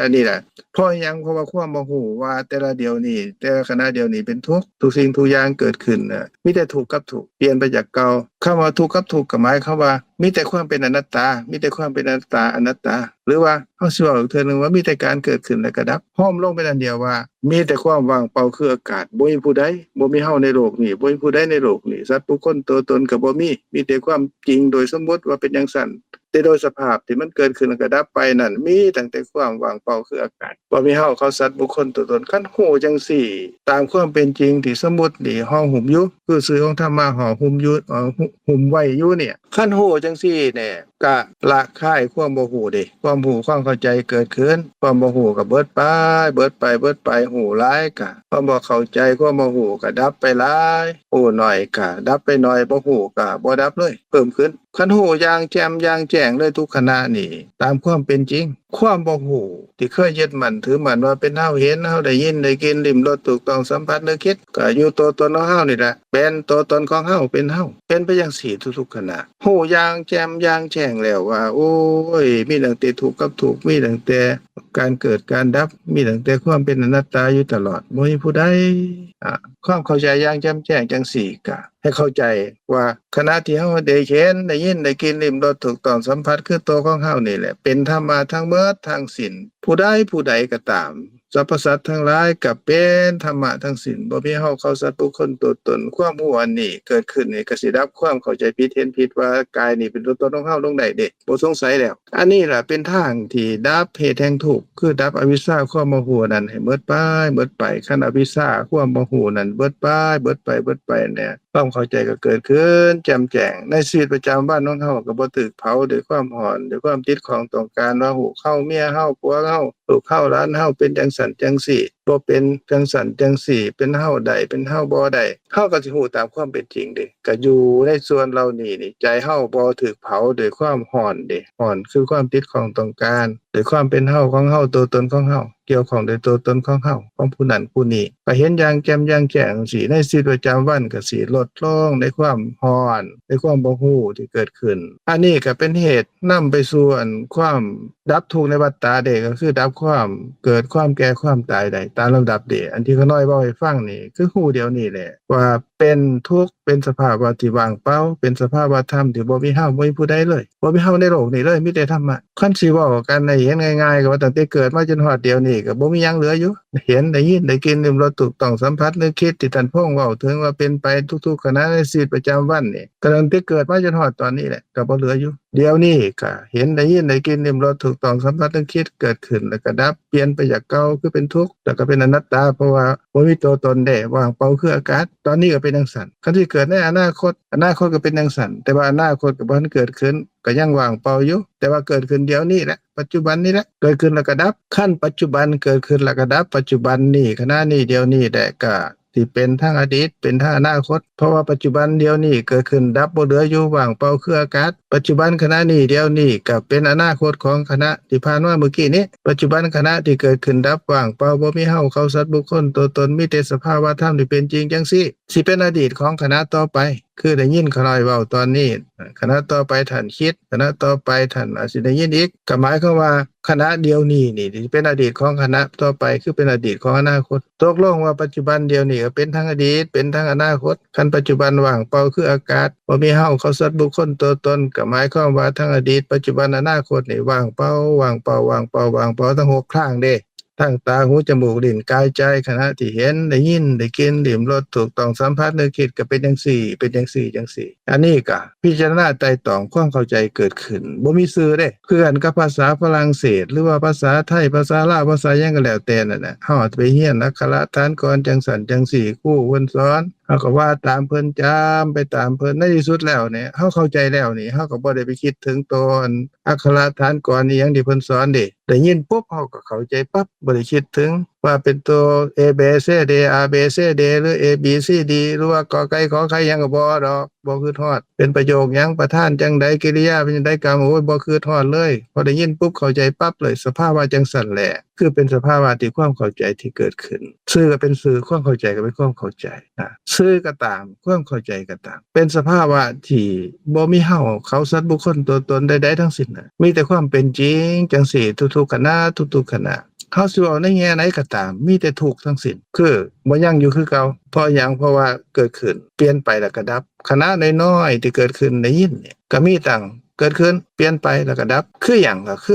ອັນນີ້ແຫຼະ. ເພາະຫຍັງ? ເພາະວ່າຄວາມບໍ່ຮູ້ວ່າແຕ່ລະດຽວນີ້, ແຕ່ລະຂະນະດຽວນີ້ເປັນທຸກ, ທຸກສິ່ງທຸກຢ່າງເກີດຂຶ້ນນະ ມີແຕ່ທຸກກັບທຸກ, ປ່ຽນໄປຈາກເກົ່າ. ຄຳວ່າທຸກກັບທຸກ ກໍໝາຍຄວາມວ່າ ມີແຕ່ຄວາມເປັນອະນັດຕາ, ມີແຕ່ຄວາມເປັນອະນັດຕາ, ອະນັດຕາ. ຫຼືວ່າເຮົາຊິເວົ້າອີກເທື່ອໜຶ່ງວ່າ ມີແຕ່ການເກີດຂຶ້ນແລ້ວກໍດັບ, ຮວມລົງເປັນອັນດຽວວ່າ ມີແຕ່ຄວາມວ່າງເປົ່າຄືອາກາດ, ບໍ່ມີຜູ້ໃດ, ບໍ່ມີເຮົາໃນໂລກນີ້, ບໍ່ມີຜູ້ໃດໃນໂລກນີ້, ສັດບຸກຄົນຕົວຕົນກໍບໍ່ມີ, ມີແຕ່ຄວາມຈິງໂດຍສົມມຸດວ່າເປັນຈັ່ງຊັ້ນ. ແຕ່ໂດຍສະພາບທີ່ມັນເກີດຂຶ້ນແລ້ວກໍດັບໄປນັ້ນ ມີຕັ້ງແຕ່ຄວາມວ່າງເປົ່າຄືອາກາດ, ບໍ່ມີເຮົາ ເຂົາ ສັດ ບຸກຄົນ ຕົວຕົນ. ຄັນຮູ້ຈັ່ງຊີ້ ຕາມຄວາມເປັນຈິງທີ່ສົມມຸດນີ້ຫໍ່ຫຸ້ມຢູ່ ຄືຊື່ຂອງທຳມະຫໍ່ຫຸ້ມຢູ່ ເອີ ຫຸ້ມໄວ້ຢູ່ນີ້, ຄັນຮູ້ຈັ່ງຊີ້ແນ່ ກະລະຄາຍຄວາມບໍ່ຮູ້ເດ້, ຄວາມຮູ້ຄວາມເຂົ້າໃຈເກີດຂຶ້ນ, ຄວາມບໍ່ຮູ້ກໍເບິດໄປ ເບິດໄປ ເບິດໄປ, ຮູ້ຫຼາຍກະຄວາມບໍ່ເຂົ້າໃຈ, ຄວາມບໍ່ຮູ້ກໍດັບໄປຫຼາຍ, ຮູ້ໜ້ອຍກໍດັບໄປໜ້ອຍ, ບໍ່ຮູ້ກໍບໍ່ດັບເລີຍ, ເພີ່ມຂຶ້ນ. ຄັນຮູ້ຢ່າງແຈ່ມຢ່າງແຈ້ງເລີຍທຸກຂະນະນີ້ ຕາມຄວາມເປັນຈິງ, ຄວາມບໍ່ຮູ້ທີ່ເຄີຍຍຶດໝັ້ນຖືໝັ້ນວ່າເປັນເຮົາ, ເຫັນເຮົາ, ໄດ້ຍິນໄດ້ກິ່ນ, ລິ້ມລົດ, ຖືກຕ້ອງສຳຜັດ ນຶກຄິດ, ກໍຢູ່ຕົວຕົນຂອງເຮົານີ້ແຫຼະ, ເປັນຕົວຕົນຂອງເຮົາ, ເປັນເຮົາ, ເປັນໄປຈັ່ງຊີ້ທຸກໆຂະນະ. ຮູ້ຢ່າງແຈ່ມຢ່າງແຈ້ງແລ້ວວ່າ ໂອ້ຍ ມີຕັ້ງແຕ່ທຸກກັບທຸກ, ມີຕັ້ງແຕ່ການເກີດການດັບ, ມີຕັ້ງແຕ່ຄວາມເປັນອະນັດຕາຢູ່ຕະຫຼອດ, ບໍ່ມີຜູ້ໃດ ອາ ຄວາມເຂົ້າໃຈຢ່າງແຈ່ມແຈ້ງຈັ່ງຊີ້ ກະ ໃຫ້ເຂົ້າໃຈວ່າ ຂະນະທີ່ເຮົາໄດ້ເຫັນ, ໄດ້ຍິນ, ໄດ້ກິ່ນ, ລິ້ມລົດ, ຖືກຕ້ອງສຳຜັດ ຄືຕົວຂອງເຮົານີ້ແຫຼະ ເປັນທຳມະທັງໝົດທັງສິ້ນ. ຜູ້ໃດຜູ້ໃດກໍຕາມ, ສັບພະສັດທັງຫຼາຍກໍເປັນທຳມະທັງສິ້ນ, ບໍ່ມີເຮົາ ເຂົາ ສັດ ບຸກຄົນ ຕົວຕົນ. ຄວາມຮູ້ອັນນີ້ເກີດຂຶ້ນນີ້ ກໍຊິດັບຄວາມເຂົ້າໃຈຜິດເຫັນຜິດວ່າ ກາຍນີ້ເປັນຕົວຕົນຂອງເຮົາລົງໄດ້ເດ້, ບໍ່ສົງໄສແລ້ວ. ອັນນີ້ລະເປັນທາງທີ່ດັບເຫດແຫ່ງທຸກ, ຄືດັບອະວິຊຊາ ຄວາມບໍ່ຮູ້ນັ້ນໃຫ້ໝົດໄປ ໝົດໄປ. ຄັນອະວິຊຊາ ຄວາມບໍ່ຮູ້ນັ້ນເບິດໄປ ເບິດໄປ ເບິດໄປແລ້ວ ຄວາມເຂົ້າໃຈກໍເກີດຂຶ້ນແຈ່ມແຈ້ງ. ໃນຊີວິດປະຈຳວັນຂອງເຮົາກໍບໍ່ຖືກເຜົາດ້ວຍຄວາມຮ້ອນ, ດ້ວຍຄວາມຕິດຂ້ອງຕ້ອງການວ່າ ລູກເຮົາ, ເມຍເຮົາ, ຜົວເຮົາ, ລູກເຮົາ, ຫຼານເຮົາ ເປັນຈັ່ງຊັ້ນຈັ່ງຊີ້, ບໍ່ເປັນຈັ່ງຊັ້ນຈັ່ງຊີ້, ເປັນເຮົາໄດ້, ເປັນເຮົາບໍ່ໄດ້. ເຮົາກໍຊິຮູ້ຕາມຄວາມເປັນຈິງເດ້. ກໍຢູ່ໃນສ່ວນເຫຼົ່ານີ້ນີ້ ໃຈເຮົາບໍ່ຖືກເຜົາດ້ວຍຄວາມຮ້ອນເດ້. ຮ້ອນຄືຄວາມຕິດຂ້ອງຕ້ອງການ, ໂດຍຄວາມເປັນເຮົາຂອງເຮົາ, ຕົວຕົນຂອງເຮົາ, ກ່ຽວຂ້ອງໂດຍຕົວຕົນຂອງເຮົາ, ຂອງຜູ້ນັ້ນຜູ້ນີ້, ກໍເຫັນຢ່າງແຈ່ມຢ່າງແຈ້ງຊີ້. ໃນຊີວິດປະຈຳວັນກໍຊິລົດລົງໃນຄວາມຮ້ອນ, ໃນຄວາມບໍ່ຮູ້ທີ່ເກີດຂຶ້ນ. ອັນນີ້ກໍເປັນເຫດນຳໄປສູ່ອັນຄວາມດັບທຸກໃນວັດຕະເດ້, ກໍຄືດັບຄວາມເກີດ, ຄວາມແກ່, ຄວາມຕາຍໄດ້ຕາມລຳດັບເດ້. ອັນທີ່ຂ້ານ້ອຍເວົ້າໃຫ້ຟັງນີ້ ຄືຮູ້ດຽວນີ້ແຫຼະວ່າເປັນທຸກ, ເປັນສະພາວະທີ່ວ່າງເປົ່າ, ເປັນສະພາວະທຳທີ່ບໍ່ມີເຮົາ, ບໍ່ມີຜູ້ໃດເລີຍ. ບໍ່ມີເຮົາໃນໂລກນີ້ເລີຍ, ມີແຕ່ທຳມະ. ຄັນຊິເວົ້າກັນໃຫ້ເຫັນງ່າຍໆ ກໍວ່າຕັ້ງແຕ່ເກີດມາຈົນຮອດດຽວນີ້ ກໍບໍ່ມີຫຍັງເຫຼືອຢູ່. ເຫັນ, ໄດ້ຍິນ, ໄດ້ກິ່ນ, ລິ້ມລົດ, ຖືກຕ້ອງສຳຜັດ, ນຶກຄິດ, ທີ່ທ່ານພົງເວົ້າເຖິງວ່າເປັນໄປທຸກໆຂະນະໃນຊີວິດປະຈຳວັນນີ້, ກໍຕັ້ງແຕ່ເກີດມາຈົນຮອດຕອນນີ້ແຫຼະ ກໍບໍ່ເຫຼືອຢູ່. ດຽວນີ້ກໍເຫັນ, ໄດ້ຍິນ, ໄດ້ກິ່ນ, ລິ້ມລົດ, ຖືກຕ້ອງສຳຜັດ, ນຶກຄິດ, ເກີດຂຶ້ນ ແລ້ວກໍດັບ, ປ່ຽນໄປຈາກເກົ່າ ຄືເປັນທຸກ ແລ້ວກໍເປັນອະນັດຕາ, ເພາະວ່າບໍ່ມີຕົວຕົນເດ້, ວ່າງເປົ່າຄືອາກາດ. ຕອນນີ້ກໍເປັນຈັ່ງຊັ້ນ. ຄັນຊິເກີດໃນອະນາຄົດ, ອະນາຄົດກໍເປັນຈັ່ງຊັ້ນ, ແຕ່ວ່າອະນາຄົດກໍບໍ່ທັນເກີດຂຶ້ນ, ກໍຍັງວ່າງເປົ່າຢູ່, ແຕ່ວ່າເກີດຂຶ້ນດຽວນີ້ແຫຼະ, ປັດຈຸບັນນີ້ແຫຼະ, ເກີດຂຶ້ນແລ້ວກໍດັບ. ຄັນປັດຈຸບັນເກີດຂຶ້ນແລ້ວກໍດັບ, ປັດຈຸບັນນີ້, ຂະນະນີ້, ດຽວນີ້ແຫຼະ, ກໍຊິເປັນທັງອະດີດ, ເປັນທັງອະນາຄົດ, ເພາະວ່າປັດຈຸບັນດຽວນີ້ເກີດຂຶ້ນດັບບໍ່ເຫຼືອຢູ່, ວ່າງເປົ່າຄືອາກາດ. ປັດຈຸບັນຂະນະນີ້, ດຽວນີ້, ກໍເປັນອະນາຄົດຂອງຂະນະທີ່ຜ່ານມາເມື່ອກີ້ນີ້. ປັດຈຸບັນຂະນະທີ່ເກີດຂຶ້ນດັບ, ວ່າງເປົ່າ, ບໍ່ມີເຮົາ, ເຂົາ, ສັດ, ບຸກຄົນ, ຕົວຕົນ, ມີແຕ່ສະພາວະທຳທີ່ເປັນຈິງຈັ່ງຊີ້. ຊິເປັນອະດີດຂອງຂະນະຕໍ່ໄປ, ຄືໄດ້ຍິນຂະນ້ອຍເວົ້າຕອນນີ້, ຂະນະຕໍ່ໄປທ່ານຄິດ, ຂະນະຕໍ່ໄປທ່ານອາດຊິໄດ້ຍິນອີກ. ກໍໝາຍຄວາມວ່າຂະນະດຽວນີ້ນີ້ ຊິເປັນອະດີດຂອງຂະນະຕໍ່ໄປ, ຄືເປັນອະດີດຂອງອະນາຄົດ. ຕົກລົງວ່າປັດຈຸບັນດຽວນີ້ກໍເປັນທັງອະດີດ, ເປັນທັງອະນາຄົດ. ຄັນປັດຈຸບັນວ່າງເປົ່າຄືອາກາດ, ບໍ່ມີເຮົາ, ເຂົາ, ສັດ, ບຸກຄົນ, ຕົວຕົນ, ກໍໝາຍຄວາມວ່າທັງອະດີດ, ປັດຈຸບັນ, ອະນາຄົດນີ້ ວ່າງເປົ່າ, ວ່າງເປົ່າ, ວ່າງເປົ່າ, ວ່າງເປົ່າ, ທັງຫົກຄາງເດ້. ທັງຕາ, ຫູ, ຈະມູກ, ລີ້ນ, ກາຍ, ໃຈ, ຂະນະທີ່ເຫັນ, ໄດ້ຍິນ, ໄດ້ກິ່ນ, ລິ້ມລົດ, ຖືກຕ້ອງສຳຜັດ, ນຶກຄິດ ກໍເປັນຈັ່ງຊີ້, ເປັນຈັ່ງຊີ້, ຈັ່ງຊີ້. ອັນນີ້ກໍພິຈາລະນາໄຕ່ຕອງຄວາມເຂົ້າໃຈເກີດຂຶ້ນ, ບໍ່ມີຊື່ເດ້. ຄືກັນກັບພາສາຝຣັ່ງເສດ ຫຼືວ່າພາສາໄທ, ພາສາລາວ, ພາສາຫຍັງກໍແລ້ວແຕ່ນັ້ນນະ, ເຮົາອາດຈະໄປຮຽນອັກຂະລະຖານກອນຈັ່ງຊັ້ນຈັ່ງຊີ້, ຄູເພິ່ນສອນ, ເຮົາກໍວ່າຕາມເພິ່ນ, ຈຳໄປຕາມເພິ່ນ. ໃນທີ່ສຸດແລ້ວນີ້ ເຮົາເຂົ້າໃຈແລ້ວນີ້, ເຮົາກໍບໍ່ໄດ້ໄປຄິດເຖິງຕົວອັກຂະລະຖານກອນອີ່ຫຍັງທີ່ເພິ່ນສອນເດ້. ໄດ້ຍິນປຸບ ເຮົາກໍເຂົ້າໃຈປັບ, ບໍ່ໄດ້ຄິດເຖິງວ່າເປັນຕົວ ເອ ເບ ຊີ ດີ ອາ ເບ ຊີ ດີ ຫຼື ເອ ບີ ຊີ ດີ ຫຼືວ່າ ກ ໄກ່ ຂ ໄຂ່ ຫຍັງກໍບໍ່ດອກ, ບໍ່ຄິດຮອດ. ເປັນປະໂຫຍກຫຍັງ, ປະທານຈັ່ງໃດ, ກິລິຍາເປັນຈັ່ງໃດ, ກຳ, ໂອ້ຍ, ບໍ່ຄິດຮອດເລີຍ. ພໍໄດ້ຍິນປຸບ ເຂົ້າໃຈປັບເລີຍ. ສະພາວະຈັ່ງຊັ້ນແຫຼະ ຄືເປັນສະພາວະທີ່ຄວາມເຂົ້າໃຈທີ່ເກີດຂຶ້ນ. ຊື່ກໍເປັນຊື່, ຄວາມເຂົ້າໃຈກໍເປັນຄວາມເຂົ້າໃຈນະ. ຊື່ກໍຕາມ, ຄວາມເຂົ້າໃຈກໍຕາມ, ເປັນສະພາວະທີ່ບໍ່ມີເຮົາ, ເຂົາ, ສັດ, ບຸກຄົນ, ຕົວຕົນໃດໆທັງສິ້ນນະ. ມີແຕ່ຄວາມເປັນຈິງຈັ່ງຊີ້ ທຸກໆຂະນະ, ທຸກໆຂະນະ. ເຮົາຊິເວົ້າໃນແງ່ໃດກໍຕາມ, ມີແຕ່ທຸກທັງສິ້ນ, ຄືບໍ່ຍັງຢູ່ຄືເກົ່າ. ເພາະຫຍັງ? ເພາະວ່າເກີດຂຶ້ນ, ປ່ຽນໄປ ແລ້ວກໍດັບ. ຂະນະນ້ອຍໆທີ່ເກີດຂຶ້ນໄດ້ຍິນນີ້ ກໍມີຕັ້ງ ເກີດຂຶ້ນ ປ່ຽນໄປ ແລ້ວກໍດັບ. ຄືຫຍັງ? ກໍຄື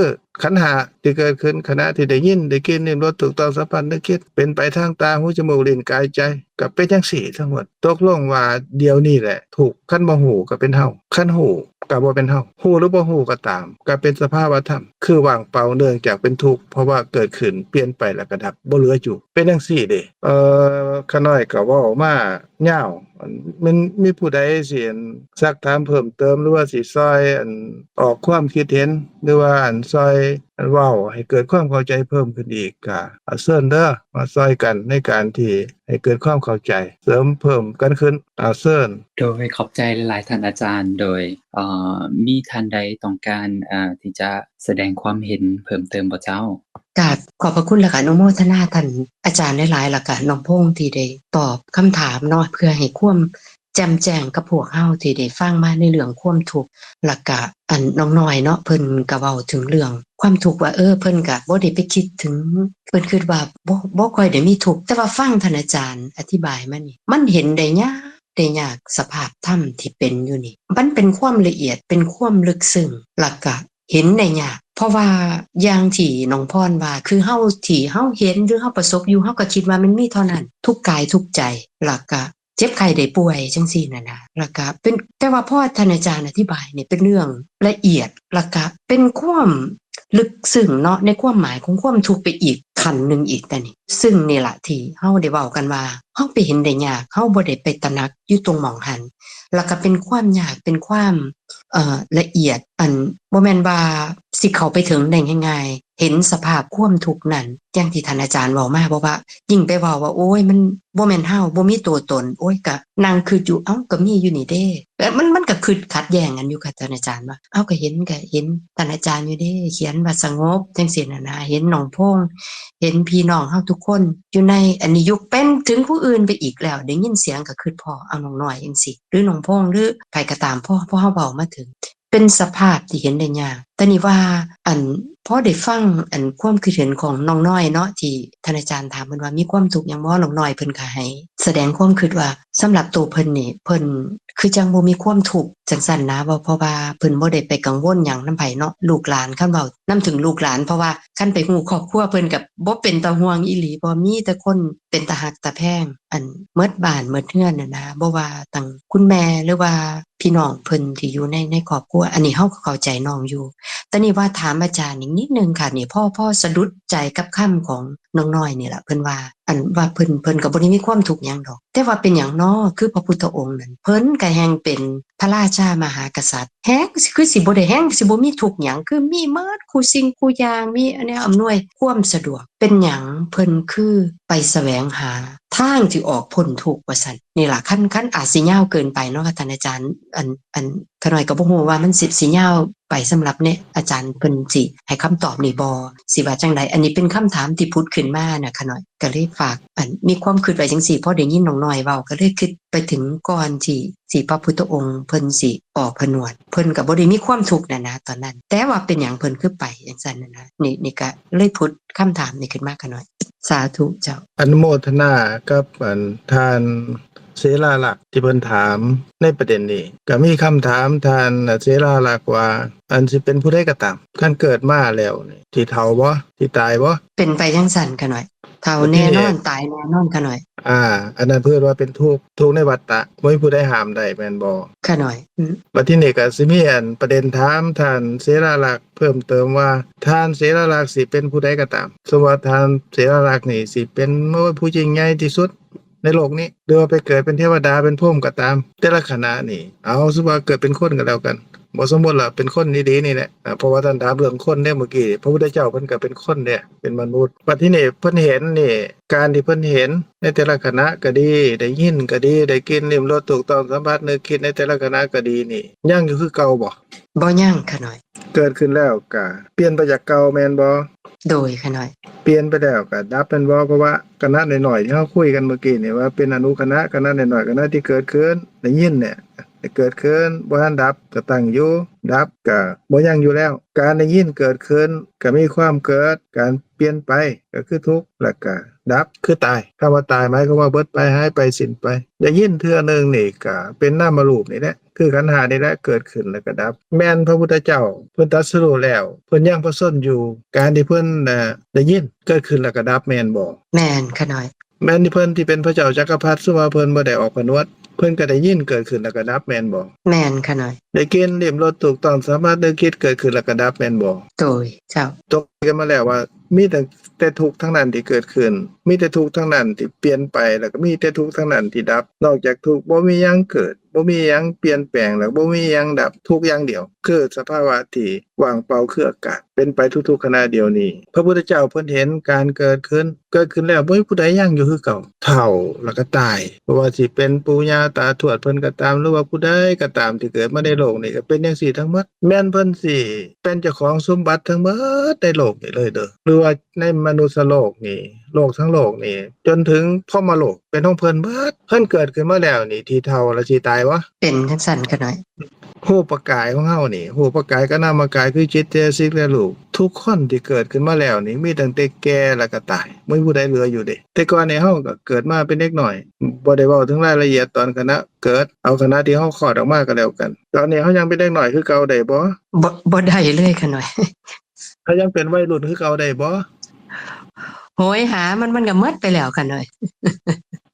ຂັນຫ້າທີ່ເກີດຂຶ້ນ ຂະນະທີ່ໄດ້ຍິນ ໄດ້ກິນ ລິ້ມລົດ ຖືກຕ້ອງ ສຳຜັດ ນຶກຄິດ ເປັນໄປທາງຕາ ຫູ ຈະມູກ ລີ້ນ ກາຍ ໃຈ ກໍເປັນຈັ່ງຊີ້ທັງໝົດ. ຕົກລົງວ່າດຽວນີ້ແຫຼະທຸກ, ຄັນບໍ່ຮູ້ກໍເປັນເຮົາ, ຄັນຮູ້ກໍບໍ່ແມ່ນເຮົາ, ຮູ້ຫຼືບໍ່ຮູ້ກໍຕາມ ກໍເປັນສະພາວະທຳ ຄືວ່າງເປົ່າ ເນື່ອງຈາກເປັນທຸກ ເພາະວ່າເກີດຂຶ້ນ ປ່ຽນໄປ ແລ້ວກໍດັບ ບໍ່ເຫຼືອຢູ່ ເປັນຈັ່ງຊີ້ເດ້. ເອີ ຂ້ານ້ອຍກໍເວົ້າມາຍາວ, ແມ່ນມີຜູ້ໃດຊິ ອັນ ຊັກຖາມເພີ່ມເຕີມ ຫຼືວ່າຊິຊ່ອຍ ອັນ ອອກຄວາມຄິດເຫັນ ຫຼືວ່າ ອັນ ຊ່ອຍ ອັນ ເວົ້າໃຫ້ເກີດຄວາມເຂົ້າໃຈເພີ່ມຂຶ້ນອີກ ກໍ ອາ ເຊີນເດີ ມາຊ່ອຍກັນໃນການທີ່ໃຫ້ເກີດຄວາມເຂົ້າໃຈ ເສີມເພີ່ມກັນຂຶ້ນ. ອາ ເຊີນ. ໂດຍ ຂອບໃຈຫຼາຍໆ ທ່ານອາຈານ. ໂດຍ ເອີ ມີທ່ານໃດຕ້ອງການ ເອີ ທີ່ຈະສະແດງຄວາມເຫັນເພີ່ມເຕີມບໍ່ເຈົ້າ? ກາບຂອບພະຄຸນ ແລ້ວກະອະນຸໂມທະນາທ່ານອາຈານຫຼາຍໆ ແລ້ວກະນ້ອງພົງທີ່ໄດ້ຕອບຄຳຖາມເນາະ ເພື່ອໃຫ້ຄວາມ ແຈ່ມແຈ້ງກັບພວກເຮົາທີ່ໄດ້ຟັງມາໃນເລື່ອງຄວາມທຸກ ແລ້ວກະ ອັນ ນ້ອງນ້ອຍເນາະ ເພິ່ນກະເວົ້າເຖິງເລື່ອງຄວາມທຸກວ່າ ເອີ ເພິ່ນກະບໍ່ໄດ້ໄປຄິດເຖິງ ເພິ່ນຄິດວ່າບໍ່ ບໍ່ຄ່ອຍໄດ້ມີທຸກ ແຕ່ວ່າຟັງທ່ານອາຈານອະທິບາຍມານີ້ ມັນເຫັນໄດ້ຍາກ ໄດ້ຍາກ ສະພາບທຳທີ່ເປັນຢູ່ນີ້ ມັນເປັນຄວາມລະອຽດ ເປັນຄວາມເລິກເຊິ່ງ ແລ້ວກະເຫັນໄດ້ຍາກ ເພາະວ່າຢ່າງທີ່ນ້ອງພອນວ່າ ຄືເຮົາ ທີ່ເຮົາເຫັນ ຫຼື ເຮົາປະສົບຢູ່ ເຮົາກະຄິດວ່າມັນມີເທົ່ານັ້ນ ທຸກກາຍທຸກໃຈ ແລ້ວກະ ເຈັບໄຂ້ໄດ້ປ່ວຍຈັ່ງຊີ້ນັ້ນນະ ແລ້ວກະເປັນ ແຕ່ວ່າພໍທ່ານອາຈານອະທິບາຍນີ້ເປັນເລື່ອງລະອຽດ ແລ້ວກະເປັນຄວາມເລິກເຊິ່ງເນາະ ໃນຄວາມໝາຍຂອງຄວາມທຸກໄປອີກຂັ້ນໜຶ່ງອີກ ແຕ່ນີ້ ຊຶ່ງນີ້ລະທີ່ເຮົາໄດ້ເວົ້າກັນວ່າ ເຮົາໄປເຫັນໄດ້ຍາກ ເຮົາບໍ່ໄດ້ໄປຕະໜັກຢູ່ຕົງໝ່ອງຫັ້ນ ແລ້ວກະເປັນຄວາມຍາກ ເປັນຄວາມ ເອີ ລະອຽດ ອັນ ບໍ່ແມ່ນວ່າຊິເຂົ້າໄປເຖິງໄດ້ງ່າຍໆ ເຫັນສະພາບຄວາມທຸກນັ້ນ ຢ່າງທີ່ທ່ານອາຈານເວົ້າມາ ເພາະວ່າຍິ່ງໄປເວົ້າວ່າ ໂອ້ຍ ມັນບໍ່ແມ່ນເຮົາ ບໍ່ມີຕົວຕົນ ໂອ້ຍ ກະນັ່ງຄິດຢູ່ ເອົ້າ ກະມີຢູ່ນີ້ເດ້ ແລະ ມັນ ມັນກະຄິດຂັດແຍ້ງກັນຢູ່ ທ່ານອາຈານວ່າ ເອົ້າ ກະເຫັນ ກະເຫັນທ່ານອາຈານຢູ່ເດ້ ຂຽນວ່າສະຫງົບ ຈັ່ງຊີ້ຫັ້ນນະ ເຫັນນ້ອງພົງ ເຫັນພີ່ນ້ອງເຮົາທຸກຄົນຢູ່ໃນ ອັນນີ້ ຍຸກເປັນເຖິງຜູ້ອື່ນໄປອີກແລ້ວ ໄດ້ຍິນສຽງກະຄິດພໍ້ ເອົາ ນ້ອງນ້ອຍຈັ່ງຊີ້ ຫຼື ນ້ອງພົງ ຫຼື ໃຜກະຕາມ ພໍ ພໍເຮົາເວົ້າມາເຖິງ ເປັນສະພາບທີ່ເຫັນໄດ້ຍາກ. ແຕ່ນີ້ວ່າ ອັນ ພໍໄດ້ຟັງ ອັນ ຄວາມຄິດເຫັນຂອງນ້ອງນ້ອຍເນາະ ທີ່ທ່ານອາຈານຖາມເພິ່ນວ່າ ມີຄວາມທຸກຫຍັງບໍ່? ນ້ອງນ້ອຍເພິ່ນກະໃຫ້ສະແດງຄວາມຄິດວ່າ ສຳລັບໂຕເພິ່ນນີ້ ເພິ່ນຄືຈັ່ງບໍ່ມີຄວາມທຸກຈັ່ງຊັ້ນນະ ເວົ້າ ເພາະວ່າເພິ່ນບໍ່ໄດ້ໄປກັງວົນຫຍັງນຳໃຜເນາະ ລູກຫຼານ ຄັນເວົ້ານຳເຖິງລູກຫຼານ ເພາະວ່າຄັນໄປຮູ້ຄອບຄົວເພິ່ນກະບໍ່ເປັນຕາຫ່ວງອີ່ຫຼີ ເພາະມີແຕ່ຄົນເປັນຕາຮັກຕາແພງ ອັນ ໝົດບ້ານໝົດເຮືອນຫັ້ນນະ ບໍ່ວ່າທັງຄຸນແມ່ ຫຼືວ່າ ພີ່ນ້ອງເພິ່ນທີ່ຢູ່ໃນ ໃນຄອບຄົວ ອັນນີ້ເຮົາກໍເຂົ້າໃຈນ້ອງຢູ່. ແຕ່ນີ້ວ່າຖາມອາຈານອີກນິດໜຶ່ງຄ່ະ ນີ້ພໍ ພໍສະດຸດໃຈກັບຄຳຂອງນ້ອງນ້ອຍນີ້ລະ ເພິ່ນວ່າ ອັນວ່າເພິ່ນ ເພິ່ນກໍບໍ່ໄດ້ມີຄວາມທຸກຫຍັງດອກ ແຕ່ວ່າເປັນຫຍັງນໍ ຄືພະພຸດທະອົງນັ້ນ ເພິ່ນກໍແຮ່ງເປັນພະລາຊາມະຫາກະສັດ ແຮ່ງຄືຊິບໍ່ໄດ້ ແຮ່ງຊິບໍ່ມີທຸກຫຍັງ ຄືມີໝົດຄູ່ສິ່ງຄູ່ຢ່າງ ມີແນວອຳນວຍຄວາມສະດວກ ເປັນຫຍັງເພິ່ນຄືໄປສະແຫວງຫາທາງທີ່ອອກພົ້ນທຸກວ່າຊັ້ນ. ນີ້ລະ ຄັນ ຄັນອາດຊິຍາວເກີນໄປເນາະ ທ່ານອາຈານ ອັນ ອັນ ຂ້ານ້ອຍກໍບໍ່ຮູ້ວ່າມັນຊິ ຊິຍາວໄປສຳລັບໃນ ອາຈານເພິ່ນຊິໃຫ້ຄຳຕອບນີ້ບໍ່ ຊິວ່າຈັ່ງໃດ? ອັນນີ້ເປັນຄຳຖາມທີ່ຜຸດຂຶ້ນມານະ ຂ້ານ້ອຍກໍເລີຍຝາກ ອັນ ມີຄວາມຄິດໄວ້ຈັ່ງຊີ້ ພໍໄດ້ຍິນນ້ອງນ້ອຍເວົ້າ ກໍເລີຍຄິດໄປເຖິງກ່ອນທີ່ ທີ່ພະພຸດທະອົງເພິ່ນຊິອອກຜະນວດ ເພິ່ນກໍບໍ່ໄດ້ມີຄວາມທຸກນັ້ນນະຕອນນັ້ນ ແຕ່ວ່າເປັນຫຍັງເພິ່ນຄືໄປຈັ່ງຊັ້ນຫັ້ນນະ. ນີ້ ນີ້ກໍເລີຍຜຸດຄຳຖາມນີ້ຂຶ້ນມາ ຂ້ານ້ອຍ. ສາທຸເຈົ້າ. ອະນຸໂມທະນາກັບ ອັນ ທ່ານເສລາລັກທີ່ເພິ່ນຖາມໃນປະເດັນນີ້ ກໍມີຄຳຖາມທ່ານເສລາລັກວ່າ ອັນ ຊິເປັນຜູ້ໃດກໍຕາມ ຄັນເກີດມາແລ້ວນີ້ ຊິເຖົ້າບໍ່? ຊິຕາຍບໍ່? ເປັນໄປຈັ່ງຊັ້ນ ຂ້ານ້ອຍ. ເຖົ້າແນ່ນອນ ຕາຍແນ່ນອນ ຂ້ານ້ອຍ. ອ່າ ອັນນັ້ນເພິ່ນວ່າເປັນທຸກ ທຸກໃນວັດຕະ ບໍ່ມີຜູ້ໃດຫ້າມໄດ້ແມ່ນບໍ່ ຂ້ານ້ອຍ? ອືມ ບັດທີນີ້ກໍຊິມີ ອັນ ປະເດັນຖາມທ່ານເສລາລັກເພີ່ມເຕີມວ່າ ທ່ານເສລາລັກຊິເປັນຜູ້ໃດກໍຕາມ ສົມມຸດວ່າທ່ານເສລາລັກນີ້ຊິເປັນ ໂອ້ຍ ຜູ້ຍິ່ງໃຫຍ່ທີ່ສຸດໃນໂລກນີ້ ຫຼືວ່າໄປເກີດເປັນເທວະດາເປັນພົມກໍຕາມ ແຕ່ລະຂະນະນີ້ ເອົາ ສົມມຸດວ່າເກີດເປັນຄົນກໍແລ້ວກັນ ບໍ່ ສົມມຸດລະເປັນຄົນດີໆນີ້ແຫຼະ ເພາະວ່າທ່ານຖາມເລື່ອງຄົນເດ້ ເມື່ອກີ້ ພະພຸດທະເຈົ້າເພິ່ນກໍເປັນຄົນເດ້ ເປັນມະນຸດ. ບັດທີນີ້ເພິ່ນເຫັນນີ້ ການທີ່ເພິ່ນເຫັນໃນແຕ່ລະຂະນະກໍດີ ໄດ້ຍິນກໍດີ ໄດ້ກິ່ນ ລິ້ມລົດ ຖືກຕ້ອງ ສຳຜັດ ນຶກຄິດໃນແຕ່ລະຂະນະກໍດີນີ້ ຍັງຢູ່ຄືເກົ່າບໍ່? ບໍ່ ຍັງ ຂ້ານ້ອຍ. ເກີດຂຶ້ນແລ້ວກໍປ່ຽນໄປຈາກເກົ່າແມ່ນບໍ່? ໂດຍ ຂ້ານ້ອຍ. ປ່ຽນໄປແລ້ວກໍດັບແມ່ນບໍ່? ເພາະວ່າຂະນະນ້ອຍໆທີ່ເຮົາຄຸຍກັນເມື່ອກີ້ນີ້ວ່າເປັນອະນຸຂະນະ ຂະນະນ້ອຍໆ ຂະນະທີ່ເກີດຂຶ້ນ ໄດ້ຍິນນີ້ ໄດ້ເກີດຂຶ້ນ ບໍ່ທັນດັບ ກໍຕັ້ງຢູ່ ດັບກໍບໍ່ຍັງຢູ່ແລ້ວ. ການໄດ້ຍິນເກີດຂຶ້ນກໍມີຄວາມເກີດ ການ ປ່ຽນໄປ ກໍຄືທຸກ ແລ້ວກໍດັບ ຄືຕາຍ. ຄຳວ່າຕາຍ ໝາຍຄວາມວ່າເບິດໄປ ຫາຍໄປ ສິ້ນໄປ. ໄດ້ຍິນເທື່ອໜຶ່ງນີ້ກໍເປັນນາມະຮູບນີ້ແຫຼະ ຄືຂັນຫ້ານີ້ແຫຼະ ເກີດຂຶ້ນແລ້ວກໍດັບ. ແມ່ນພະພຸດທະເຈົ້າເພິ່ນຕລັດສະຮູ້ແລ້ວ ເພິ່ນຍັງປະຊົນຢູ່ ການທີ່ເພິ່ນ ເອີ ໄດ້ຍິນເກີດຂຶ້ນແລ້ວກໍດັບ ແມ່ນບໍ່? ແມ່ນຂະນ້ອຍ. ແມ່ນທີ່ເພິ່ນທີ່ເປັນພະເຈົ້າຈັກກະພັດ ສົມມຸດວ່າເພິ່ນບໍ່ໄດ້ອອກຜະນວດ ເພິ່ນກໍໄດ້ຍິນເກີດຂຶ້ນແລ້ວກໍດັບ ແມ່ນບໍ່? ແມ່ນຂະນ້ອຍ. ໄດ້ກິ່ນ ລິ້ມ ລົດ ຖືກຕ້ອງ ສາມາດ ນຶກ ຄິດ ເກີດຂຶ້ນແລ້ວກໍດັບ ແມ່ນບໍ່? ໂດຍເຈົ້າ. ຕົກລົງກັນມາແລ້ວວ່າ ມີຕັ້ງແຕ່ທຸກທັງນັ້ນທີ່ເກີດຂຶ້ນ ມີແຕ່ທຸກທັງນັ້ນທີ່ປ່ຽນໄປ ແລ້ວກໍມີແຕ່ທຸກທັງນັ້ນທີ່ດັບ. ນອກຈາກທຸກ ບໍ່ມີຫຍັງເກີດ ບໍ່ມີຫຍັງປ່ຽນແປງ ແລ້ວບໍ່ມີຫຍັງດັບ ທຸກຢ່າງດຽວ ຄືສະພາວະທີ່ວ່າງເປົ່າ ຄືອາກາດ ເປັນໄປທຸກໆຂະນະດຽວນີ້. ພະພຸດທະເຈົ້າເພິ່ນເຫັນການເກີດຂຶ້ນ ເກີດຂຶ້ນແລ້ວບໍ່ມີຜູ້ໃດຍັງຢູ່ຄືເກົ່າ ເຖົ້າແລ້ວກໍຕາຍ. ບໍ່ວ່າຊິເປັນປູ່ຍ່າຕາທວດເພິ່ນກໍຕາມ ຫຼືວ່າຜູ້ໃດກໍຕາມທີ່ເກີດມາໃນໂລກນີ້ ກໍເປັນຈັ່ງຊີ້ທັງໝົດ. ແມ່ນເພິ່ນຊິເປັນເຈົ້າຂອງສົມບັດທັງໝົດໃນໂລກນີ້ເລີຍເດີ້ ຫຼືວ່າໃນມະນຸດສະໂລກນີ້ ໂລກທັງໂລກນີ້ ຈົນເຖິງພົມມະໂລກ ເປັນຂອງເພິ່ນເບິດ. ເພິ່ນເກີດຂຶ້ນມາແລ້ວນີ້ ທີ່ເຖົ້າແລ້ວຊິຕາຍບໍ່? ເປັນຈັ່ງຊັ້ນຂະນ້ອຍ. ຮູບປະກາຍຂອງເຮົານີ້ ຮູບປະກາຍກັບນາມະກາຍ ຄືຈິດ ເຈຕະສິກ ແລະ ຮູບ ທຸກຄົນທີ່ເກີດຂຶ້ນມາແລ້ວນີ້ ມີຕັ້ງແຕ່ແກ່ແລ້ວກໍຕາຍ ບໍ່ມີຜູ້ໃດເຫຼືອຢູ່ເດ້. ແຕ່ກ່ອນນີ້ເຮົາກໍເກີດມາເປັນເດັກນ້ອຍ ບໍ່ໄດ້ເວົ້າເຖິງລາຍລະອຽດຕອນຂະນະເກີດ ເອົາຂະນະທີ່ເຮົາຄອດອອກມາກໍແລ້ວກັນ. ຕອນນີ້ເຮົາຍັງເປັນເດັກນ້ອຍຄືເກົ່າໄດ້ບໍ່? ບໍ່ ບໍ່ໄດ້ເລີຍຂະນ້ອຍ. ເຮົາຍັງເປັນໄວລຸ້ນຄືເກົ່າໄດ້ບໍ່? ໂຫຍຫາມັນ ມັນກໍໝົດໄປແລ້ວຂະນ້ອຍ.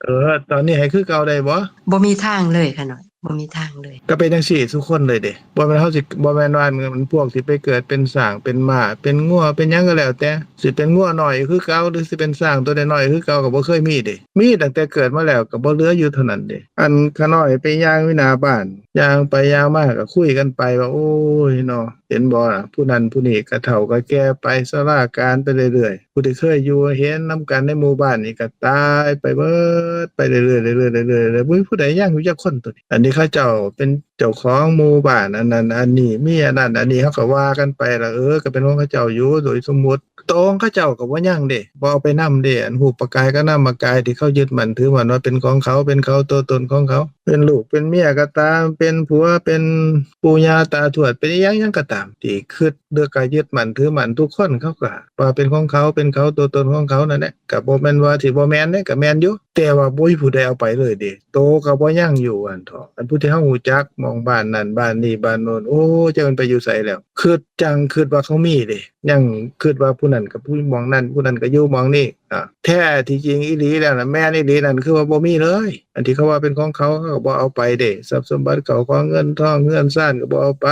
ເອີ ຕອນນີ້ໃຫ້ຄືເກົ່າໄດ້ບໍ່? ບໍ່ມີທາງເລີຍຂະນ້ອຍ ບໍ່ມີທາງເລີຍ. ກໍເປັນຈັ່ງຊີ້ທຸກຄົນເລີຍເດ້ ບໍ່ແມ່ນເຮົາຊິ ບໍ່ແມ່ນວ່າພວກທີ່ໄປເກີດເປັນຊ້າງ ເປັນມ້າ ເປັນງົວ ເປັນຫຍັງກໍແລ້ວແຕ່ ຊິເປັນງົວນ້ອຍຄືເກົ່າ ຫຼືຊິເປັນຊ້າງໂຕນ້ອຍໆຄືເກົ່າ ກໍບໍ່ເຄີຍມີເດ້. ມີຕັ້ງແຕ່ເກີດມາແລ້ວ ກໍບໍ່ເຫຼືອຢູ່ເທົ່ານັ້ນເດ້. ອັນຂະນ້ອຍໄປຍ່າງຢູ່ໜ້າບ້ານ ຍ່າງໄປຍ່າງມາກໍຄຸຍກັນໄປວ່າ ໂອ້ຍເນາະ ເຫັນບໍ່ລະ ຜູ້ນັ້ນຜູ້ນີ້ກໍເຖົ້າກໍແກ່ໄປ ຊະລາການໄປເລື້ອຍໆ. ຜູ້ທີ່ເຄີຍຢູ່ເຫັນນຳກັນໃນໝູ່ບ້ານນີ້ກໍຕາຍໄປເບິດ ໄປເລື້ອຍໆ ເລື້ອຍໆ ເລື້ອຍໆ ບໍ່ມີຜູ້ໃດຍັງຢູ່ຈັກຄົນ. ໂຕນີ້ ອັນນີ້ເຂົາເຈົ້າເປັນເຈົ້າຂອງໝູ່ບ້ານ ອັນນັ້ນອັນນີ້ ມີອັນນັ້ນອັນນີ້ ເຮົາກໍວ່າກັນໄປລະ ເອີ ກໍເປັນຂອງເຂົາເຈົ້າຢູ່ໂດຍສົມມຸດ. ໂຕຂອງເຂົາເຈົ້າກໍບໍ່ຍັງເດ້ ບໍ່ເອົາໄປນຳເດ້. ອັນຮູບປະກາຍກັບນາມະກາຍທີ່ເຂົາຍຶດໝັ້ນຖືໝັ້ນວ່າເປັນຂອງເຂົາ ເປັນເຂົາ ຕົວຕົນຂອງເຂົາ ເປັນລູກເປັນເມຍກໍຕາມ ເປັນຜົວເປັນປູ່ຍ່າຕາທວດ ເປັນອີ່ຫຍັງຫຍັງກໍຕາມ ທີ່ຄິດ ຫຼືກໍຍຶດໝັ້ນຖືໝັ້ນ ທຸກຄົນເຂົາກໍວ່າເປັນຂອງເຂົາ ເປັນເຂົາ ຕົວຕົນຂອງເຂົານັ້ນແຫຼະ. ກໍບໍ່ແມ່ນວ່າຊິບໍ່ແມ່ນເດ້ ກໍແມ່ນຢູ່ ແຕ່ວ່າບໍ່ມີຜູ້ໃດເອົາໄປເລີຍເດ້ ໂຕກໍບໍ່ຍັງຢູ່ຫັ້ນເຖາະ. ອັນຜູ້ທີ່ເຮົາຮູ້ຈັກໝ່ອງບ້ານນັ້ນ ບ້ານນີ້ ບ້ານໂນ້ນ ໂອ້ ຈັກມັນໄປຢູ່ໃສແລ້ວ. ຄິດ ຈັ່ງຄິດວ່າເຂົາມີເດ້ ຍັງຄິດວ່າຜູ້ນັ້ນກັບຜູ້ໝ່ອງນັ້ນ ຜູ້ນັ້ນກໍຢູ່ໝ່ອງນີ້. ອາ ແທ້ທີ່ຈິງອີ່ຫຼີແລ້ວນະ ແມ່ນອີ່ຫຼີນັ້ນ ຄືວ່າບໍ່ມີເລີຍ. ອັນທີ່ເຂົາວ່າເປັນຂອງເຂົາ ເຂົາກໍບໍ່ເອົາໄປເດ້. ຊັບສົມບັດເຂົ້າຂອງເງິນທອງເຮືອນຊານກໍບໍ່ເອົາໄປ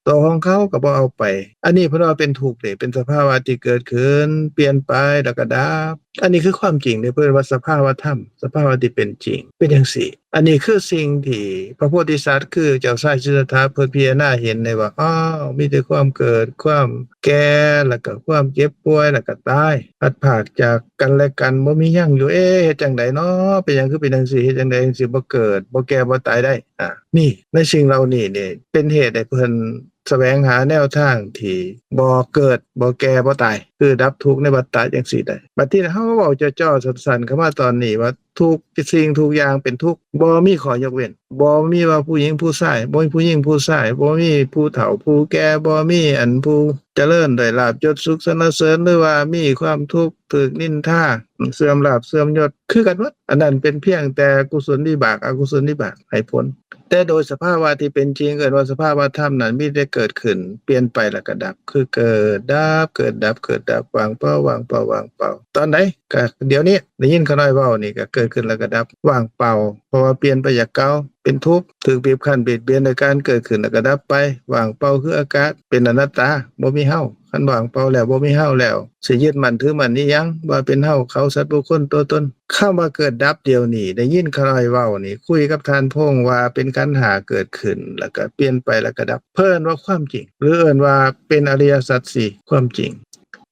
ຕົວຂອງເຂົາກໍບໍ່ເອົາໄປ. ອັນນີ້ເພິ່ນວ່າເປັນທຸກເດ້ ເປັນສະພາວະທີ່ເກີດຂຶ້ນ ປ່ຽນໄປ ແລ້ວກໍດັບ. ອັນນີ້ຄືຄວາມຈິງເດ້ ເພິ່ນວ່າສະພາວະທຳ ສະພາວະທີ່ເປັນຈິງ ເປັນຈັ່ງຊີ້. ອັນນີ້ຄືສິ່ງທີ່ພະໂພທິສັດ ຄືເຈົ້າຊາຍສິດທັດຖະ ເພິ່ນພິຈາລະນາເຫັນໄດ້ວ່າ ອ້າວ ມີແຕ່ຄວາມເກີດ ຄວາມແກ່ ແລ້ວກໍຄວາມເຈັບປ່ວຍ ແລ້ວກໍຕາຍ ພັດພາກຈາກກັນແລະກັນ ບໍ່ມີຫຍັງຢູ່. ເອ ເຮັດຈັ່ງໃດເນາະ? ເປັນຫຍັງຄືເປັນຈັ່ງຊີ້? ເຮັດຈັ່ງໃດຈັ່ງຊິບໍ່ເກີດ ບໍ່ແກ່ ບໍ່ຕາຍໄດ້? ອາ ນີ້ ໃນສິ່ງເຫຼົ່ານີ້ນີ້ ເປັນເຫດໃຫ້ເພິ່ນ ສະແຫວງຫາແນວທາງທີ່ບໍ່ເກີດ ບໍ່ແກ່ ບໍ່ຕາຍ ຄືດັບທຸກໃນວັດຕະຈັ່ງຊີ້ໄດ້. ບັດນີ້ເຮົາເວົ້າເຈາະໆສັ້ນໆເຂົ້າມາຕອນນີ້ວ່າ ທຸກສິ່ງທຸກຢ່າງເປັນທຸກ ບໍ່ມີຂໍ້ຍົກເວັ້ນ ບໍ່ມີວ່າຜູ້ຍິງຜູ້ຊາຍ ບໍ່ມີຜູ້ຍິງຜູ້ຊາຍ ບໍ່ມີຜູ້ເຖົ້າຜູ້ແກ່ ບໍ່ມີອັນຜູ້ຈະເລີນດ້ວຍລາບຍົດສຸກສັນນະເສີນ ຫຼືວ່າມີຄວາມທຸກ ຖືກນິນທາ ເສື່ອມລາບເສື່ອມຍົດ ຄືກັນໝົດ. ອັນນັ້ນເປັນພຽງແຕ່ກຸສົນວິບາກ ອະກຸສົນວິບາກໃຫ້ຜົນ. ແຕ່ໂດຍສະພາວະທີ່ເປັນຈິງ ເອີ້ນວ່າສະພາວະທຳນັ້ນ ມີແຕ່ເກີດຂຶ້ນ ປ່ຽນໄປ ແລ້ວກໍດັບ ຄືເກີດດັບ ເກີດດັບ ເກີດດັບ ວ່າງເປົ່າ ວ່າງເປົ່າ ວ່າງເປົ່າ. ຕອນໃດ? ກໍດຽວນີ້ ໄດ້ຍິນຂະນ້ອຍເວົ້ານີ້ ກໍເກີດຂຶ້ນແລ້ວກໍດັບ ວ່າງເປົ່າ ເພາະວ່າປ່ຽນໄປຈາກເກົ່າ ເປັນທຸກ ຖືກບີບຄັ້ນບຽດບຽນໂດຍການເກີດຂຶ້ນແລ້ວກໍດັບໄປ ວ່າງເປົ່າຄືອາກາດ ເປັນອະນັດຕາ ບໍ່ມີເຮົາ. ຄັນວ່າງເປົ່າແລ້ວ ບໍ່ມີເຮົາແລ້ວ ຊິຍຶດໝັ້ນຖືໝັ້ນອີ່ຫຍັງ ວ່າເປັນເຮົາ ເຂົາ ສັດ ບຸກຄົນ ຕົວຕົນ? ຄຳວ່າເກີດດັບດຽວນີ້ ໄດ້ຍິນຂະນ້ອຍເວົ້ານີ້ ຄຸຍກັບທ່ານພົງວ່າເປັນຂັນຫ້າເກີດຂຶ້ນ ແລ້ວກໍປ່ຽນໄປ ແລ້ວກໍດັບ ເພິ່ນວ່າຄວາມຈິງ ຫຼືເອີ້ນວ່າເປັນອະລິຍະສັດສີ່ ຄວາມຈິງ.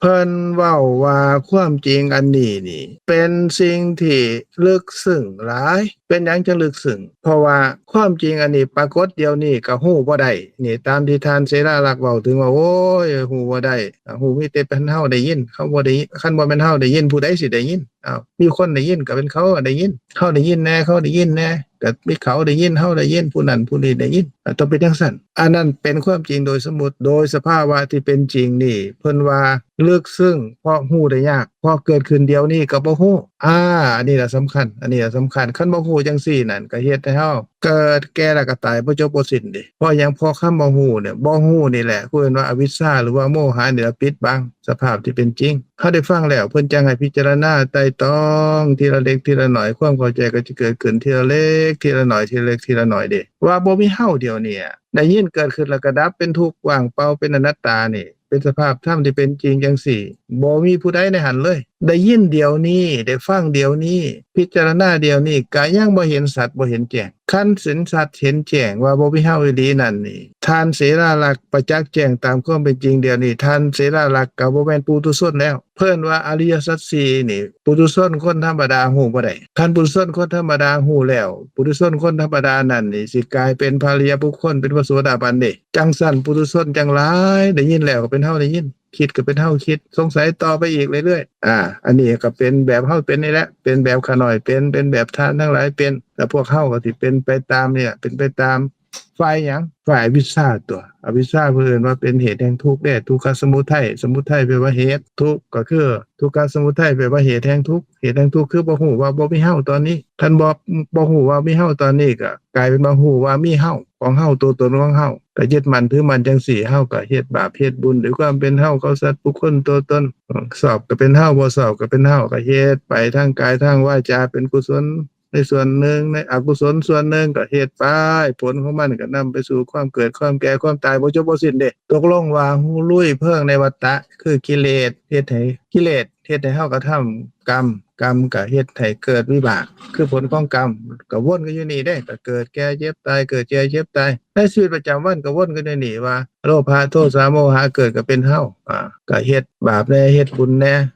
ເພິ່ນເວົ້າວ່າຄວາມຈິງອັນນີ້ນີ້ ເປັນສິ່ງທີ່ເລິກເຊິ່ງຫຼາຍ. ເປັນຫຍັງຈຶ່ງເລິກເຊິ່ງ? ເພາະວ່າຄວາມຈິງອັນນີ້ປາກົດດຽວນີ້ກໍຮູ້ບໍ່ໄດ້. ນີ້ຕາມທີ່ທ່ານເສລາລັກເວົ້າເຖິງວ່າ ໂອ້ຍ ຮູ້ບໍ່ໄດ້ ຮູ້ມີແຕ່ເປັນເຮົາໄດ້ຍິນ ເຂົາບໍ່ໄດ້ ຄັນບໍ່ແມ່ນເຮົາໄດ້ຍິນ ຜູ້ໃດຊິໄດ້ຍິນ? ອ້າວ ມີຄົນໄດ້ຍິນກໍເປັນເຂົາໄດ້ຍິນ ເຮົາໄດ້ຍິນແດ່ ເຂົາໄດ້ຍິນແດ່. ກໍມີເຂົາໄດ້ຍິນ ເຮົາໄດ້ຍິນ ຜູ້ນັ້ນຜູ້ນີ້ໄດ້ຍິນ ກໍຕ້ອງເປັນຈັ່ງຊັ້ນ. ອັນນັ້ນເປັນຄວາມຈິງໂດຍສົມມຸດ ໂດຍສະພາວະທີ່ເປັນຈິງນີ້ ເພິ່ນວ່າເລິກເຊິ່ງ ເພາະຮູ້ໄດ້ຍາກ ເພາະເກີດຂຶ້ນດຽວນີ້ກໍບໍ່ຮູ້. ອາ ອັນນີ້ລະສຳຄັນ ອັນນີ້ລະສຳຄັນ. ຄັນບໍ່ຮູ້ຈັ່ງຊີ້ນັ້ນ ກໍເຮັດໃຫ້ເຮົາເກີດແກ່ແລ້ວກໍຕາຍ ບໍ່ຈົບບໍ່ສິ້ນເດ້. ເພາະຫຍັງ? ເພາະຄຳວ່າຮູ້ນີ້ ບໍ່ຮູ້ນີ້ແຫຼະ ເອີ້ນວ່າອະວິດຊາ ຫຼືວ່າໂມຫະນີ້ລະປິດບັງ ສະພາບທີ່ເປັນຈິງ. ເຮົາໄດ້ຟັງແລ້ວ ເພິ່ນຈັ່ງໃຫ້ພິຈາລະນາໄຕ່ຕອງທີລະເລັກທີລະໜ້ອຍ ຄວາມເຂົ້າໃຈກໍຈະເກີດຂຶ້ນທີລະເລັກທີລະໜ້ອຍ ທີລະເລັກທີລະໜ້ອຍເດ້. ວ່າບໍ່ມີເຮົາດຽວນີ້ ໄດ້ຍິນເກີດຂຶ້ນແລ້ວກໍດັບ ເປັນທຸກ ວ່າງເປົ່າ ເປັນອະນັດຕານີ້ ເປັນສະພາບທຳທີ່ເປັນຈິງຈັ່ງຊີ້ ບໍ່ມີຜູ້ໃດໃນຫັ້ນເລີຍ. ໄດ້ຍິນດຽວນີ້ ໄດ້ຟັງດຽວນີ້ ພິຈາລະນາດຽວນີ້ ກໍຍັງບໍ່ເຫັນສັດ ບໍ່ເຫັນແຈ້ງ. ຄັນເຫັນສັດເຫັນແຈ້ງວ່າບໍ່ມີເຮົາອີ່ຫຼີນັ້ນນີ້ ທ່ານເສລາລັກປະຈັກແຈ້ງຕາມຄວາມເປັນຈິງດຽວນີ້ ທ່ານເສລາລັກກໍບໍ່ແມ່ນປຸຖຸຊົນແລ້ວ. ເພິ່ນວ່າອະລິຍະສັດສີ່ນີ້ ປຸຖຸຊົນຄົນທຳມະດາຮູ້ບໍ່ໄດ້. ຄັນປຸຖຸຊົນຄົນທຳມະດາຮູ້ແລ້ວ ປຸຖຸຊົນຄົນທຳມະດານັ້ນນີ້ ຊິກາຍເປັນພະອະລິຍະບຸກຄົນ ເປັນພະໂສດາບັນເດ້. ຈັ່ງຊັ້ນ ປຸຖຸຊົນຈັ່ງຫຼາຍ ໄດ້ຍິນແລ້ວກໍເປັນເຮົາໄດ້ຍິນ ຄິດກໍເປັນເຮົາຄິດ ສົງໄສຕໍ່ໄປອີກເລື້ອຍໆ. ອາ ອັນນີ້ກໍເປັນແບບເຮົາເປັນນີ້ແຫຼະ ເປັນແບບຂ້ານ້ອຍເປັນ ເປັນແບບທ່ານທັງຫຼາຍເປັນ ແລ້ວພວກເຮົາກໍຊິເປັນໄປຕາມນີ້ແຫຼະ ເປັນໄປຕາມ ຝ່າຍຫຍັງ? ຝ່າຍອະວິດຊາຕົວະ. ອະວິດຊາເພິ່ນວ່າເປັນເຫດແຫ່ງທຸກເດ້ ທຸກຂະສະມຸໄທ. ສະມຸໄທແປວ່າເຫດ ທຸກກໍຄື ທຸກຂະສະມຸໄທແປວ່າເຫດແຫ່ງທຸກ. ເຫດແຫ່ງທຸກຄືບໍ່ຮູ້ວ່າບໍ່ມີເຮົາຕອນນີ້. ຄັນບໍ່ ບໍ່ຮູ້ວ່າມີເຮົາຕອນນີ້ ກໍກາຍເປັນວ່າຮູ້ວ່າມີເຮົາ ຂອງເຮົາ ຕົວຕົນຂອງເຮົາ ກໍຍຶດໝັ້ນຖືໝັ້ນຈັ່ງຊີ້ ເຮົາກໍເຮັດບາບເຮັດບຸນດ້ວຍຄວາມເປັນເຮົາ ເຂົາ ສັດ ບຸກຄົນ ຕົວຕົນ ຊອບກໍເປັນເຮົາ ບໍ່ຊອບກໍເປັນເຮົາ ກໍເຮັດໄປທາງກາຍທາງວາຈາ ເປັນກຸສົນ ໃນສ່ວນໜຶ່ງ ໃນອະກຸສົນສ່ວນໜຶ່ງກໍເຮັດໄປ ຜົນຂອງມັນກໍນຳໄປສູ່ຄວາມເກີດ ຄວາມແກ່ ຄວາມຕາຍ ບໍ່ຈົບບໍ່ສິ້ນເດ້. ຕົກລົງວ່າຮູ້ລຸຍເພີງໃນວັດຕະ ຄືກິເລດເຮັດໃຫ້ ກິເລດເຮັດໃຫ້ເຮົາກະທຳກຳ ກຳກໍເຮັດໃຫ້ເກີດວິບາກ ຄືຜົນຂອງກຳ ກໍວົນກັນຢູ່ນີ້ເດ້ ກໍເກີດແກ່ເຈັບຕາຍ ເກີດແກ່ເຈັບຕາຍ ໃນຊີວິດປະຈຳວັນກໍວົນກັນຢູ່ນີ້ວ່າ ໂລພະ ໂທສະ ໂມຫະ ເກີດກໍເປັນເຮົາ ອາ ກໍເຮັດບາບແດ່ ເຮັດບຸນແດ່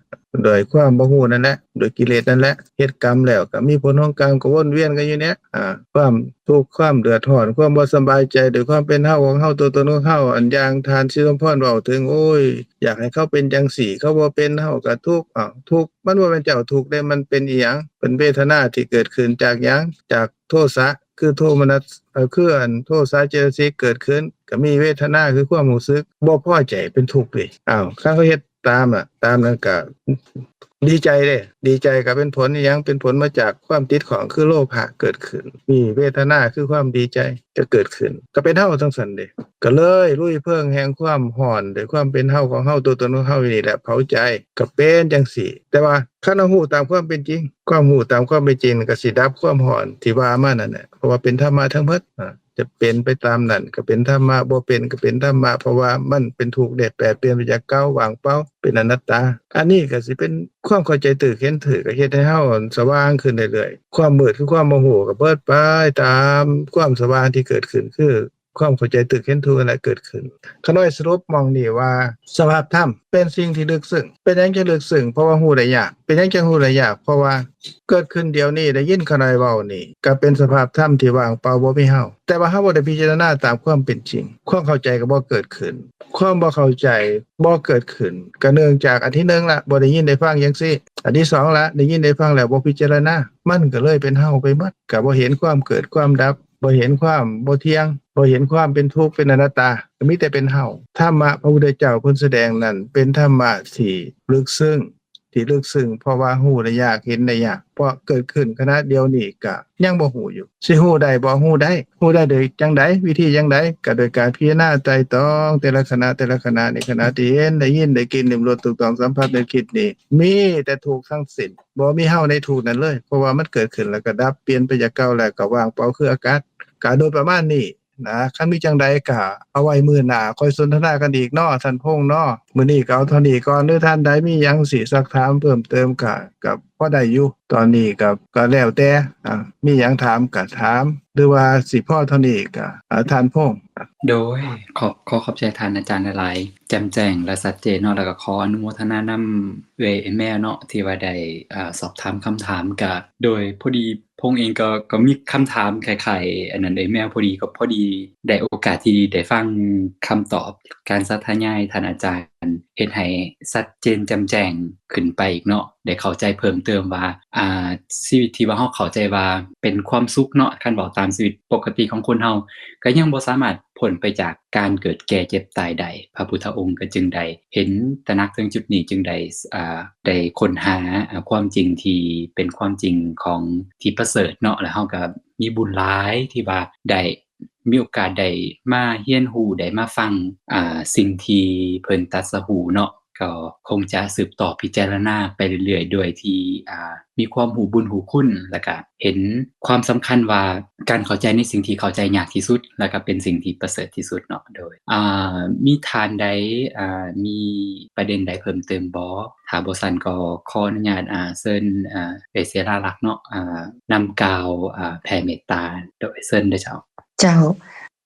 ດ້ວຍຄວາມບໍ່ຮູ້ນັ້ນແຫຼະ ດ້ວຍກິເລດນັ້ນແຫຼະ ເຮັດກຳແລ້ວກໍມີຜົນຂອງກຳ ກໍວົນວຽນກັນຢູ່ເນີ້ຍ ອາ ຄວາມທຸກ ຄວາມເດືອດຮ້ອນ ຄວາມບໍ່ສະບາຍໃຈ ດ້ວຍຄວາມເປັນເຮົາຂອງເຮົາ ຕົວຕົນຂອງເຮົາ ອັນຢ່າງທ່ານສີສົມພອນເວົ້າເຖິງ ໂອ້ຍ ຢາກໃຫ້ເຂົາເປັນຈັ່ງຊີ້ ເຂົາບໍ່ເປັນ ເຮົາກໍທຸກ ເອົ້າ ທຸກ ມັນບໍ່ແມ່ນເຈົ້າທຸກເດ້ ມັນເປັນອີ່ຫຍັງ? ເປັນເວທະນາທີ່ເກີດຂຶ້ນຈາກຫຍັງ? ຈາກໂທສະ ຄືໂທມະນັດ ເອີ ຄືອັນໂທສະເຈຕະສິກເກີດຂຶ້ນ ກໍມີເວທະນາຄືຄວາມຮູ້ສຶກບໍ່ພໍໃຈເປັນທຸກເດ້. ອ້າວ ຄັນເຂົາເຮັດຕາມນະ ຕາມນັ້ນກໍດີໃຈເດ້ ດີໃຈກໍເປັນຜົນອີ່ຫຍັງ? ເປັນຜົນມາຈາກຄວາມຕິດຂ້ອງ ຄືໂລພະເກີດຂຶ້ນ ມີເວທະນາຄືຄວາມດີໃຈຈະເກີດຂຶ້ນ ກໍເປັນເຮົາຈັ່ງຊັ້ນເດ້. ກໍເລີຍລຸຍເພີງແຫ່ງຄວາມຮ້ອນ ດ້ວຍຄວາມເປັນເຮົາຂອງເຮົາ ຕົວຕົນຂອງເຮົາຢູ່ນີ້ແຫຼະ ເຜົາໃຈ ກໍເປັນຈັ່ງຊີ້. ແຕ່ວ່າຄັນເຮົາຮູ້ຕາມຄວາມເປັນຈິງ ຄວາມຮູ້ຕາມຄວາມເປັນຈິງກໍຊິດັບຄວາມຮ້ອນທີ່ວ່າມານັ້ນແຫຼະ ເພາະວ່າເປັນທຳມະທັງໝົດ ອາ ຈະເປັນໄປຕາມນັ້ນກໍເປັນທຳມະ ບໍ່ເປັນກໍເປັນທຳມະ ເພາະວ່າມັນເປັນທຸກເດ້ ແປດປ່ຽນໄປຈາກເກົ່າ ວ່າງເປົ່າ ເປັນອະນັດຕາ. ອັນນີ້ກໍຊິເປັນຄວາມເຂົ້າໃຈຖືກເຫັນຖືກ ກໍເຮັດໃຫ້ເຮົາສະຫວ່າງຂຶ້ນເລື້ອຍໆ ຄວາມມືດຄືຄວາມບໍ່ຮູ້ກໍເບີດໄປຕາມຄວາມສະຫວ່າງທີ່ເກີດຂຶ້ນ ຄື ຄວາມເຂົ້າໃຈຖືກເຫັນຖືກນັ້ນແຫຼະເກີດຂຶ້ນ. ຂ້ານ້ອຍສະຫຼຸບໝ່ອງນີ້ວ່າ ສະພາບທຳເປັນສິ່ງທີ່ເລິກເຊິ່ງ. ເປັນຫຍັງຈຶ່ງເລິກເຊິ່ງ? ເພາະວ່າຮູ້ໄດ້ຍາກ. ເປັນຫຍັງຈຶ່ງຮູ້ໄດ້ຍາກ? ເພາະວ່າເກີດຂຶ້ນດຽວນີ້ ໄດ້ຍິນຂ້ານ້ອຍເວົ້ານີ້ ກໍເປັນສະພາບທຳທີ່ວ່າງເປົ່າ ບໍ່ມີເຮົາ. ແຕ່ວ່າເຮົາບໍ່ໄດ້ພິຈາລະນາຕາມຄວາມເປັນຈິງ ຄວາມເຂົ້າໃຈກໍບໍ່ເກີດຂຶ້ນ. ຄວາມບໍ່ເຂົ້າໃຈບໍ່ເກີດຂຶ້ນ ກໍເນື່ອງຈາກອັນທີໜຶ່ງລະ ບໍ່ໄດ້ຍິນໄດ້ຟັງຈັ່ງຊີ້. ອັນທີສອງລະ ໄດ້ຍິນໄດ້ຟັງແລ້ວບໍ່ພິຈາລະນາ ມັນກໍເລີຍເປັນເຮົາໄປໝົດ ກໍບໍ່ເຫັນຄວາມເກີດຄວາມດັບ ບໍ່ເຫັນຄວາມບໍ່ທ່ຽງ ບໍ່ເຫັນຄວາມເປັນທຸກ ເປັນອະນັດຕາ ກໍມີແຕ່ເປັນເຮົາ. ທຳມະພະພຸດທະເຈົ້າເພິ່ນສະແດງນັ້ນ ເປັນທຳມະທີ່ເລິກເຊິ່ງ ທີ່ເລິກເຊິ່ງ ເພາະວ່າຮູ້ໄດ້ຍາກ ເຫັນໄດ້ຍາກ ເພາະເກີດຂຶ້ນຂະນະດຽວນີ້ກະຍັງບໍ່ຮູ້ຢູ່. ຊິຮູ້ໄດ້ບໍ່? ຮູ້ໄດ້. ຮູ້ໄດ້ໂດຍຈັ່ງໃດ? ວິທີຈັ່ງໃດ? ກະໂດຍການພິຈາລະນາໄຕ່ຕອງແຕ່ລະຂະນະ ແຕ່ລະຂະນະນີ້ ຂະນະທີ່ເຫັນ ໄດ້ຍິນ ໄດ້ກິນ ລິ້ມລົດ ຖືກຕ້ອງສຳຜັດ ໄດ້ຄິດນີ້ ມີແຕ່ທຸກທັງສິ້ນ. ບໍ່ມີເຮົາໃນທຸກນັ້ນເລີຍ ເພາະວ່າມັນເກີດຂຶ້ນແລ້ວກໍດັບ ປ່ຽນໄປຈາກເກົ່າ ແລ້ວກໍວ່າງເປົ່າຄືອາກາດ. ກະໂດຍປະມານນີ້ນະ ຄັນມີຈັ່ງໃດກະເອົາໄວ້ມື້ໜ້າຄ່ອຍສົນທະນາກັນອີກເນາະ ທ່ານພົງເນາະ. ມື້ນີ້ກໍເອົາເທົ່ານີ້ກ່ອນ ຫຼືທ່ານໃດມີຫຍັງຊິຊັກຖາມເພີ່ມເຕີມກະ ກະພໍໄດ້ຢູ່. ຕອນນີ້ກະ ກະແລ້ວແຕ່ ອາ ມີຫຍັງຖາມກະຖາມ ຫຼືວ່າຊິພໍເທົ່ານີ້ກະ ອາ ທ່ານພົງ. ໂດຍ ຂອບ ຂໍຂອບໃຈທ່ານອາຈານຫຼາຍໆ ແຈ່ມແຈ້ງ ແລະ ຊັດເຈນເນາະ ແລ້ວກໍຂໍອະນຸໂມທະນານຳເອື້ອຍແມວເນາະ ທີ່ວ່າໄດ້ ອາ ສອບຖາມຄຳຖາມ. ກະໂດຍພໍດີພົງເອງກໍ ກໍມີຄຳຖາມຄ້າຍໆ ອັນນັ້ນເອື້ອຍແມວ ພໍດີ ກໍພໍດີໄດ້ໂອກາດທີ່ໄດ້ຟັງຄຳຕອບ ການສາທະຍາຍທ່ານອາຈານ ເຮັດໃຫ້ຊັດເຈນແຈ່ມແຈ້ງຂຶ້ນໄປອີກເນາະ ໄດ້ເຂົ້າໃຈເພີ່ມເຕີມວ່າ ອ່າ ຊີວິດທີ່ວ່າເຮົາເຂົ້າໃຈວ່າເປັນຄວາມສຸກເນາະ ຄັນເວົ້າຕາມຊີວິດປົກກະຕິຂອງຄົນເຮົາ ກໍຍັງບໍ່ສາມາດພົ້ນໄປຈາກການເກີດແກ່ເຈັບຕາຍໄດ້. ພະພຸດທະອົງກໍຈຶ່ງໄດ້ເຫັນຕະໜັກເຖິງຈຸດນີ້ ຈຶ່ງໄດ້ ອ່າ ໄດ້ຄົ້ນຫາ ອ່າ ຄວາມຈິງທີ່ເປັນຄວາມຈິງຂອງ ທີ່ປະເສີດເນາະ ແລ້ວເຮົາກໍມີບຸນຫຼາຍທີ່ວ່າໄດ້ ມີໂອກາດໄດ້ມາຮຽນຮູ້ ໄດ້ມາຟັງ ອ່າ ສິ່ງທີ່ເພິ່ນຕັດສະຮູ້ເນາະ ກໍຄົງຈະສືບຕໍ່ພິຈາລະນາໄປເລື້ອຍໆ ໂດຍທີ່ ອ່າ ມີຄວາມຮູ້ບຸນຮູ້ຄຸນ ແລ້ວກະເຫັນຄວາມສຳຄັນວ່າ ການເຂົ້າໃຈໃນສິ່ງທີ່ເຂົ້າໃຈຍາກທີ່ສຸດ ແລ້ວກະເປັນສິ່ງທີ່ປະເສີດທີ່ສຸດເນາະ. ໂດຍ ອ່າ ມີທ່ານໃດ ອ່າ ມີປະເດັນໃດເພີ່ມເຕີມບໍ່? ຖ້າບໍ່ຊັ້ນກໍຂໍອະນຸຍາດ ອ່າ ເຊີນ ອ່າ ເອື້ອຍເສຍລາລັກເນາະ ອ່າ ນຳກ່າວ ອ່າ ແຜ່ເມດຕາ. ໂດຍ ເຊີນເດີເຈົ້າ. ເຈົ້າ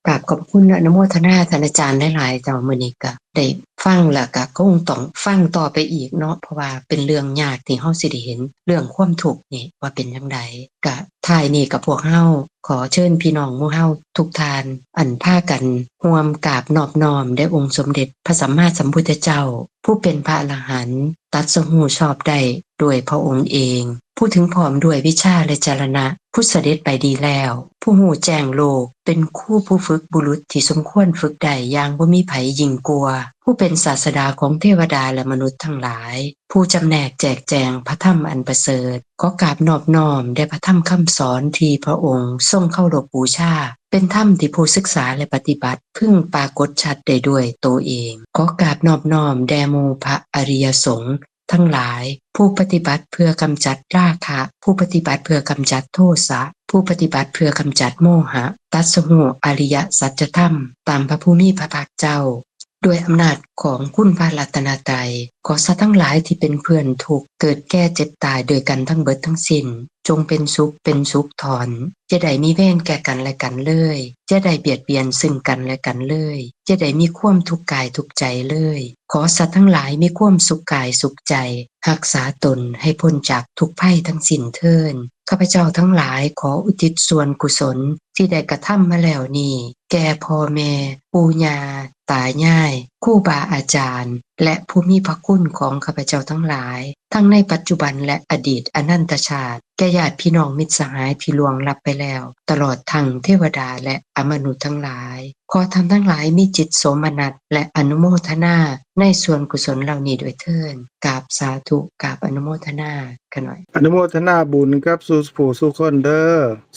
ກາບຂອບພະຄຸນ ອະນຸໂມທະນາທ່ານອາຈານຫຼາຍໆເຈົ້າ. ມື້ນີ້ກໍໄດ້ຟັງ ແລ້ວກໍຄົງຕ້ອງຟັງຕໍ່ໄປອີກເນາະ ເພາະວ່າເປັນເລື່ອງຍາກທີ່ເຮົາຊິໄດ້ເຫັນເລື່ອງຄວາມທຸກນີ້ວ່າເປັນຈັ່ງໃດ. ກະທ້າຍນີ້ກໍພວກເຮົາຂໍເຊີນພີ່ນ້ອງໝູ່ເຮົາທຸກທ່ານ ອັນພາກັນຮ່ວມກາບນອບນ້ອມແດ່ອົງສົມເດັດພະສຳມາສຳພຸດທະເຈົ້າ ຜູ້ເປັນພະອະລະຫັນ ຕັດສະຮູ້ຊອບໄດ້ດ້ວຍພະອົງເອງ, ຜູ້ເຖິງພ້ອມດ້ວຍວິຊາ ແລະ ຈະລະນະ, ຜູ້ສະເດັດໄປດີແລ້ວ, ຜູ້ຮູ້ແຈ້ງໂລກ, ເປັນຄູຜູ້ຝຶກບຸລຸດທີ່ສົມຄວນຝຶກໄດ້ຢ່າງບໍ່ມີໃຜຍິ່ງກວ່າ, ຜູ້ເປັນສາດສະດາຂອງເທວະດາ ແລະ ມະນຸດທັງຫຼາຍ, ຜູ້ຈຳແນກແຈກແຈງພະທຳອັນປະເສີດ. ຂໍກາບນອບນ້ອມແດ່ພະທຳຄຳສອນທີ່ພະອົງຊົງເຄົາລົບບູຊາ, ເປັນທຳທີ່ຜູ້ສຶກສາ ແລະ ປະຕິບັດ ເພິ່ງປາກົດຊັດໄດ້ດ້ວຍໂຕເອງ. ຂໍກາບນອບນ້ອມແດ່ໝູ່ພະອະລິຍະສົງທັງຫຼາຍ ຜູ້ປະຕິບັດເພື່ອກຳຈັດລາຄະ, ຜູ້ປະຕິບັດເພື່ອກຳຈັດໂທສະ, ຜູ້ປະຕິບັດເພື່ອກຳຈັດໂມຫະ, ຕັດສະຮູ້ອະລິຍະສັດຈະທຳຕາມພະຜູ້ມີພະພາກເຈົ້າ. ດ້ວຍອຳນາດຂອງຄຸນພະລັດຕະນະໄຕ, ຂໍສັດທັງຫຼາຍທີ່ເປັນເພື່ອນທຸກ, ເກີດແກ່ເຈັບຕາຍດ້ວຍກັນທັງເບິດທັງສິ້ນ, ຈົ່ງເປັນສຸກເປັນສຸກທ່ອນ, ຢ່າໄດ້ມີເວນແກ່ກັນແລະກັນເລີຍ, ຢ່າໄດ້ບຽດບຽນຊຶ່ງກັນແລະກັນເລີຍ, ຢ່າໄດ້ມີຄວາມທຸກກາຍທຸກໃຈເລີຍ. ຂໍສັດທັງຫຼາຍມີຄວາມສຸກກາຍສຸກໃຈ, ຮັກສາຕົນໃຫ້ພົ້ນຈາກທຸກໄພທັງສິ້ນເທີ້ນ. ຂ້າພະເຈົ້າທັງຫຼາຍຂໍອຸທິດສ່ວນກຸສົນທີ່ໄດ້ກະທຳມາແລ້ວນີ້ ແກ່ພໍ່ແມ່, ປູ່ຍ່າ, ຕາຍາຍ, ຄູບາອາຈານ ແລະ ຜູ້ມີພະຄຸນຂອງຂ້າພະເຈົ້າທັງຫຼາຍ, ທັງໃນປັດຈຸບັນ ແລະ ອະດີດອະນັນຕະຊາດ, ແກ່ຍາດພີ່ນ້ອງມິດສະຫາຍທີ່ລ່ວງລັບໄປແລ້ວ, ຕະຫຼອດທັງເທວະດາ ແລະ ອະມະນຸດທັງຫຼາຍ. ຂໍທ່ານທັງຫຼາຍມີຈິດໂສມະນັດ ແລະ ອະນຸໂມທະນາໃນສ່ວນກຸສົນເຫຼົ່ານີ້ດ້ວຍເທີ້ນ. ກາບສາທຸ, ກາບອະນຸໂມທະນາຂ້ານ້ອຍ. ອະນຸໂມທະນາບຸນກັບສູ່ຜູ້ສູ່ຄົນເດີ.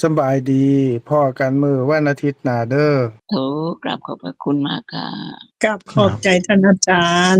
ສຳບາຍດີ, ພໍ້ກັນມື້ວັນອາທິດໜ້າເດີ. ໂທ, ກາບຂອບພະຄຸນມາກຄ່ະ. ກາບຂອບໃຈທ່ານອາຈານ.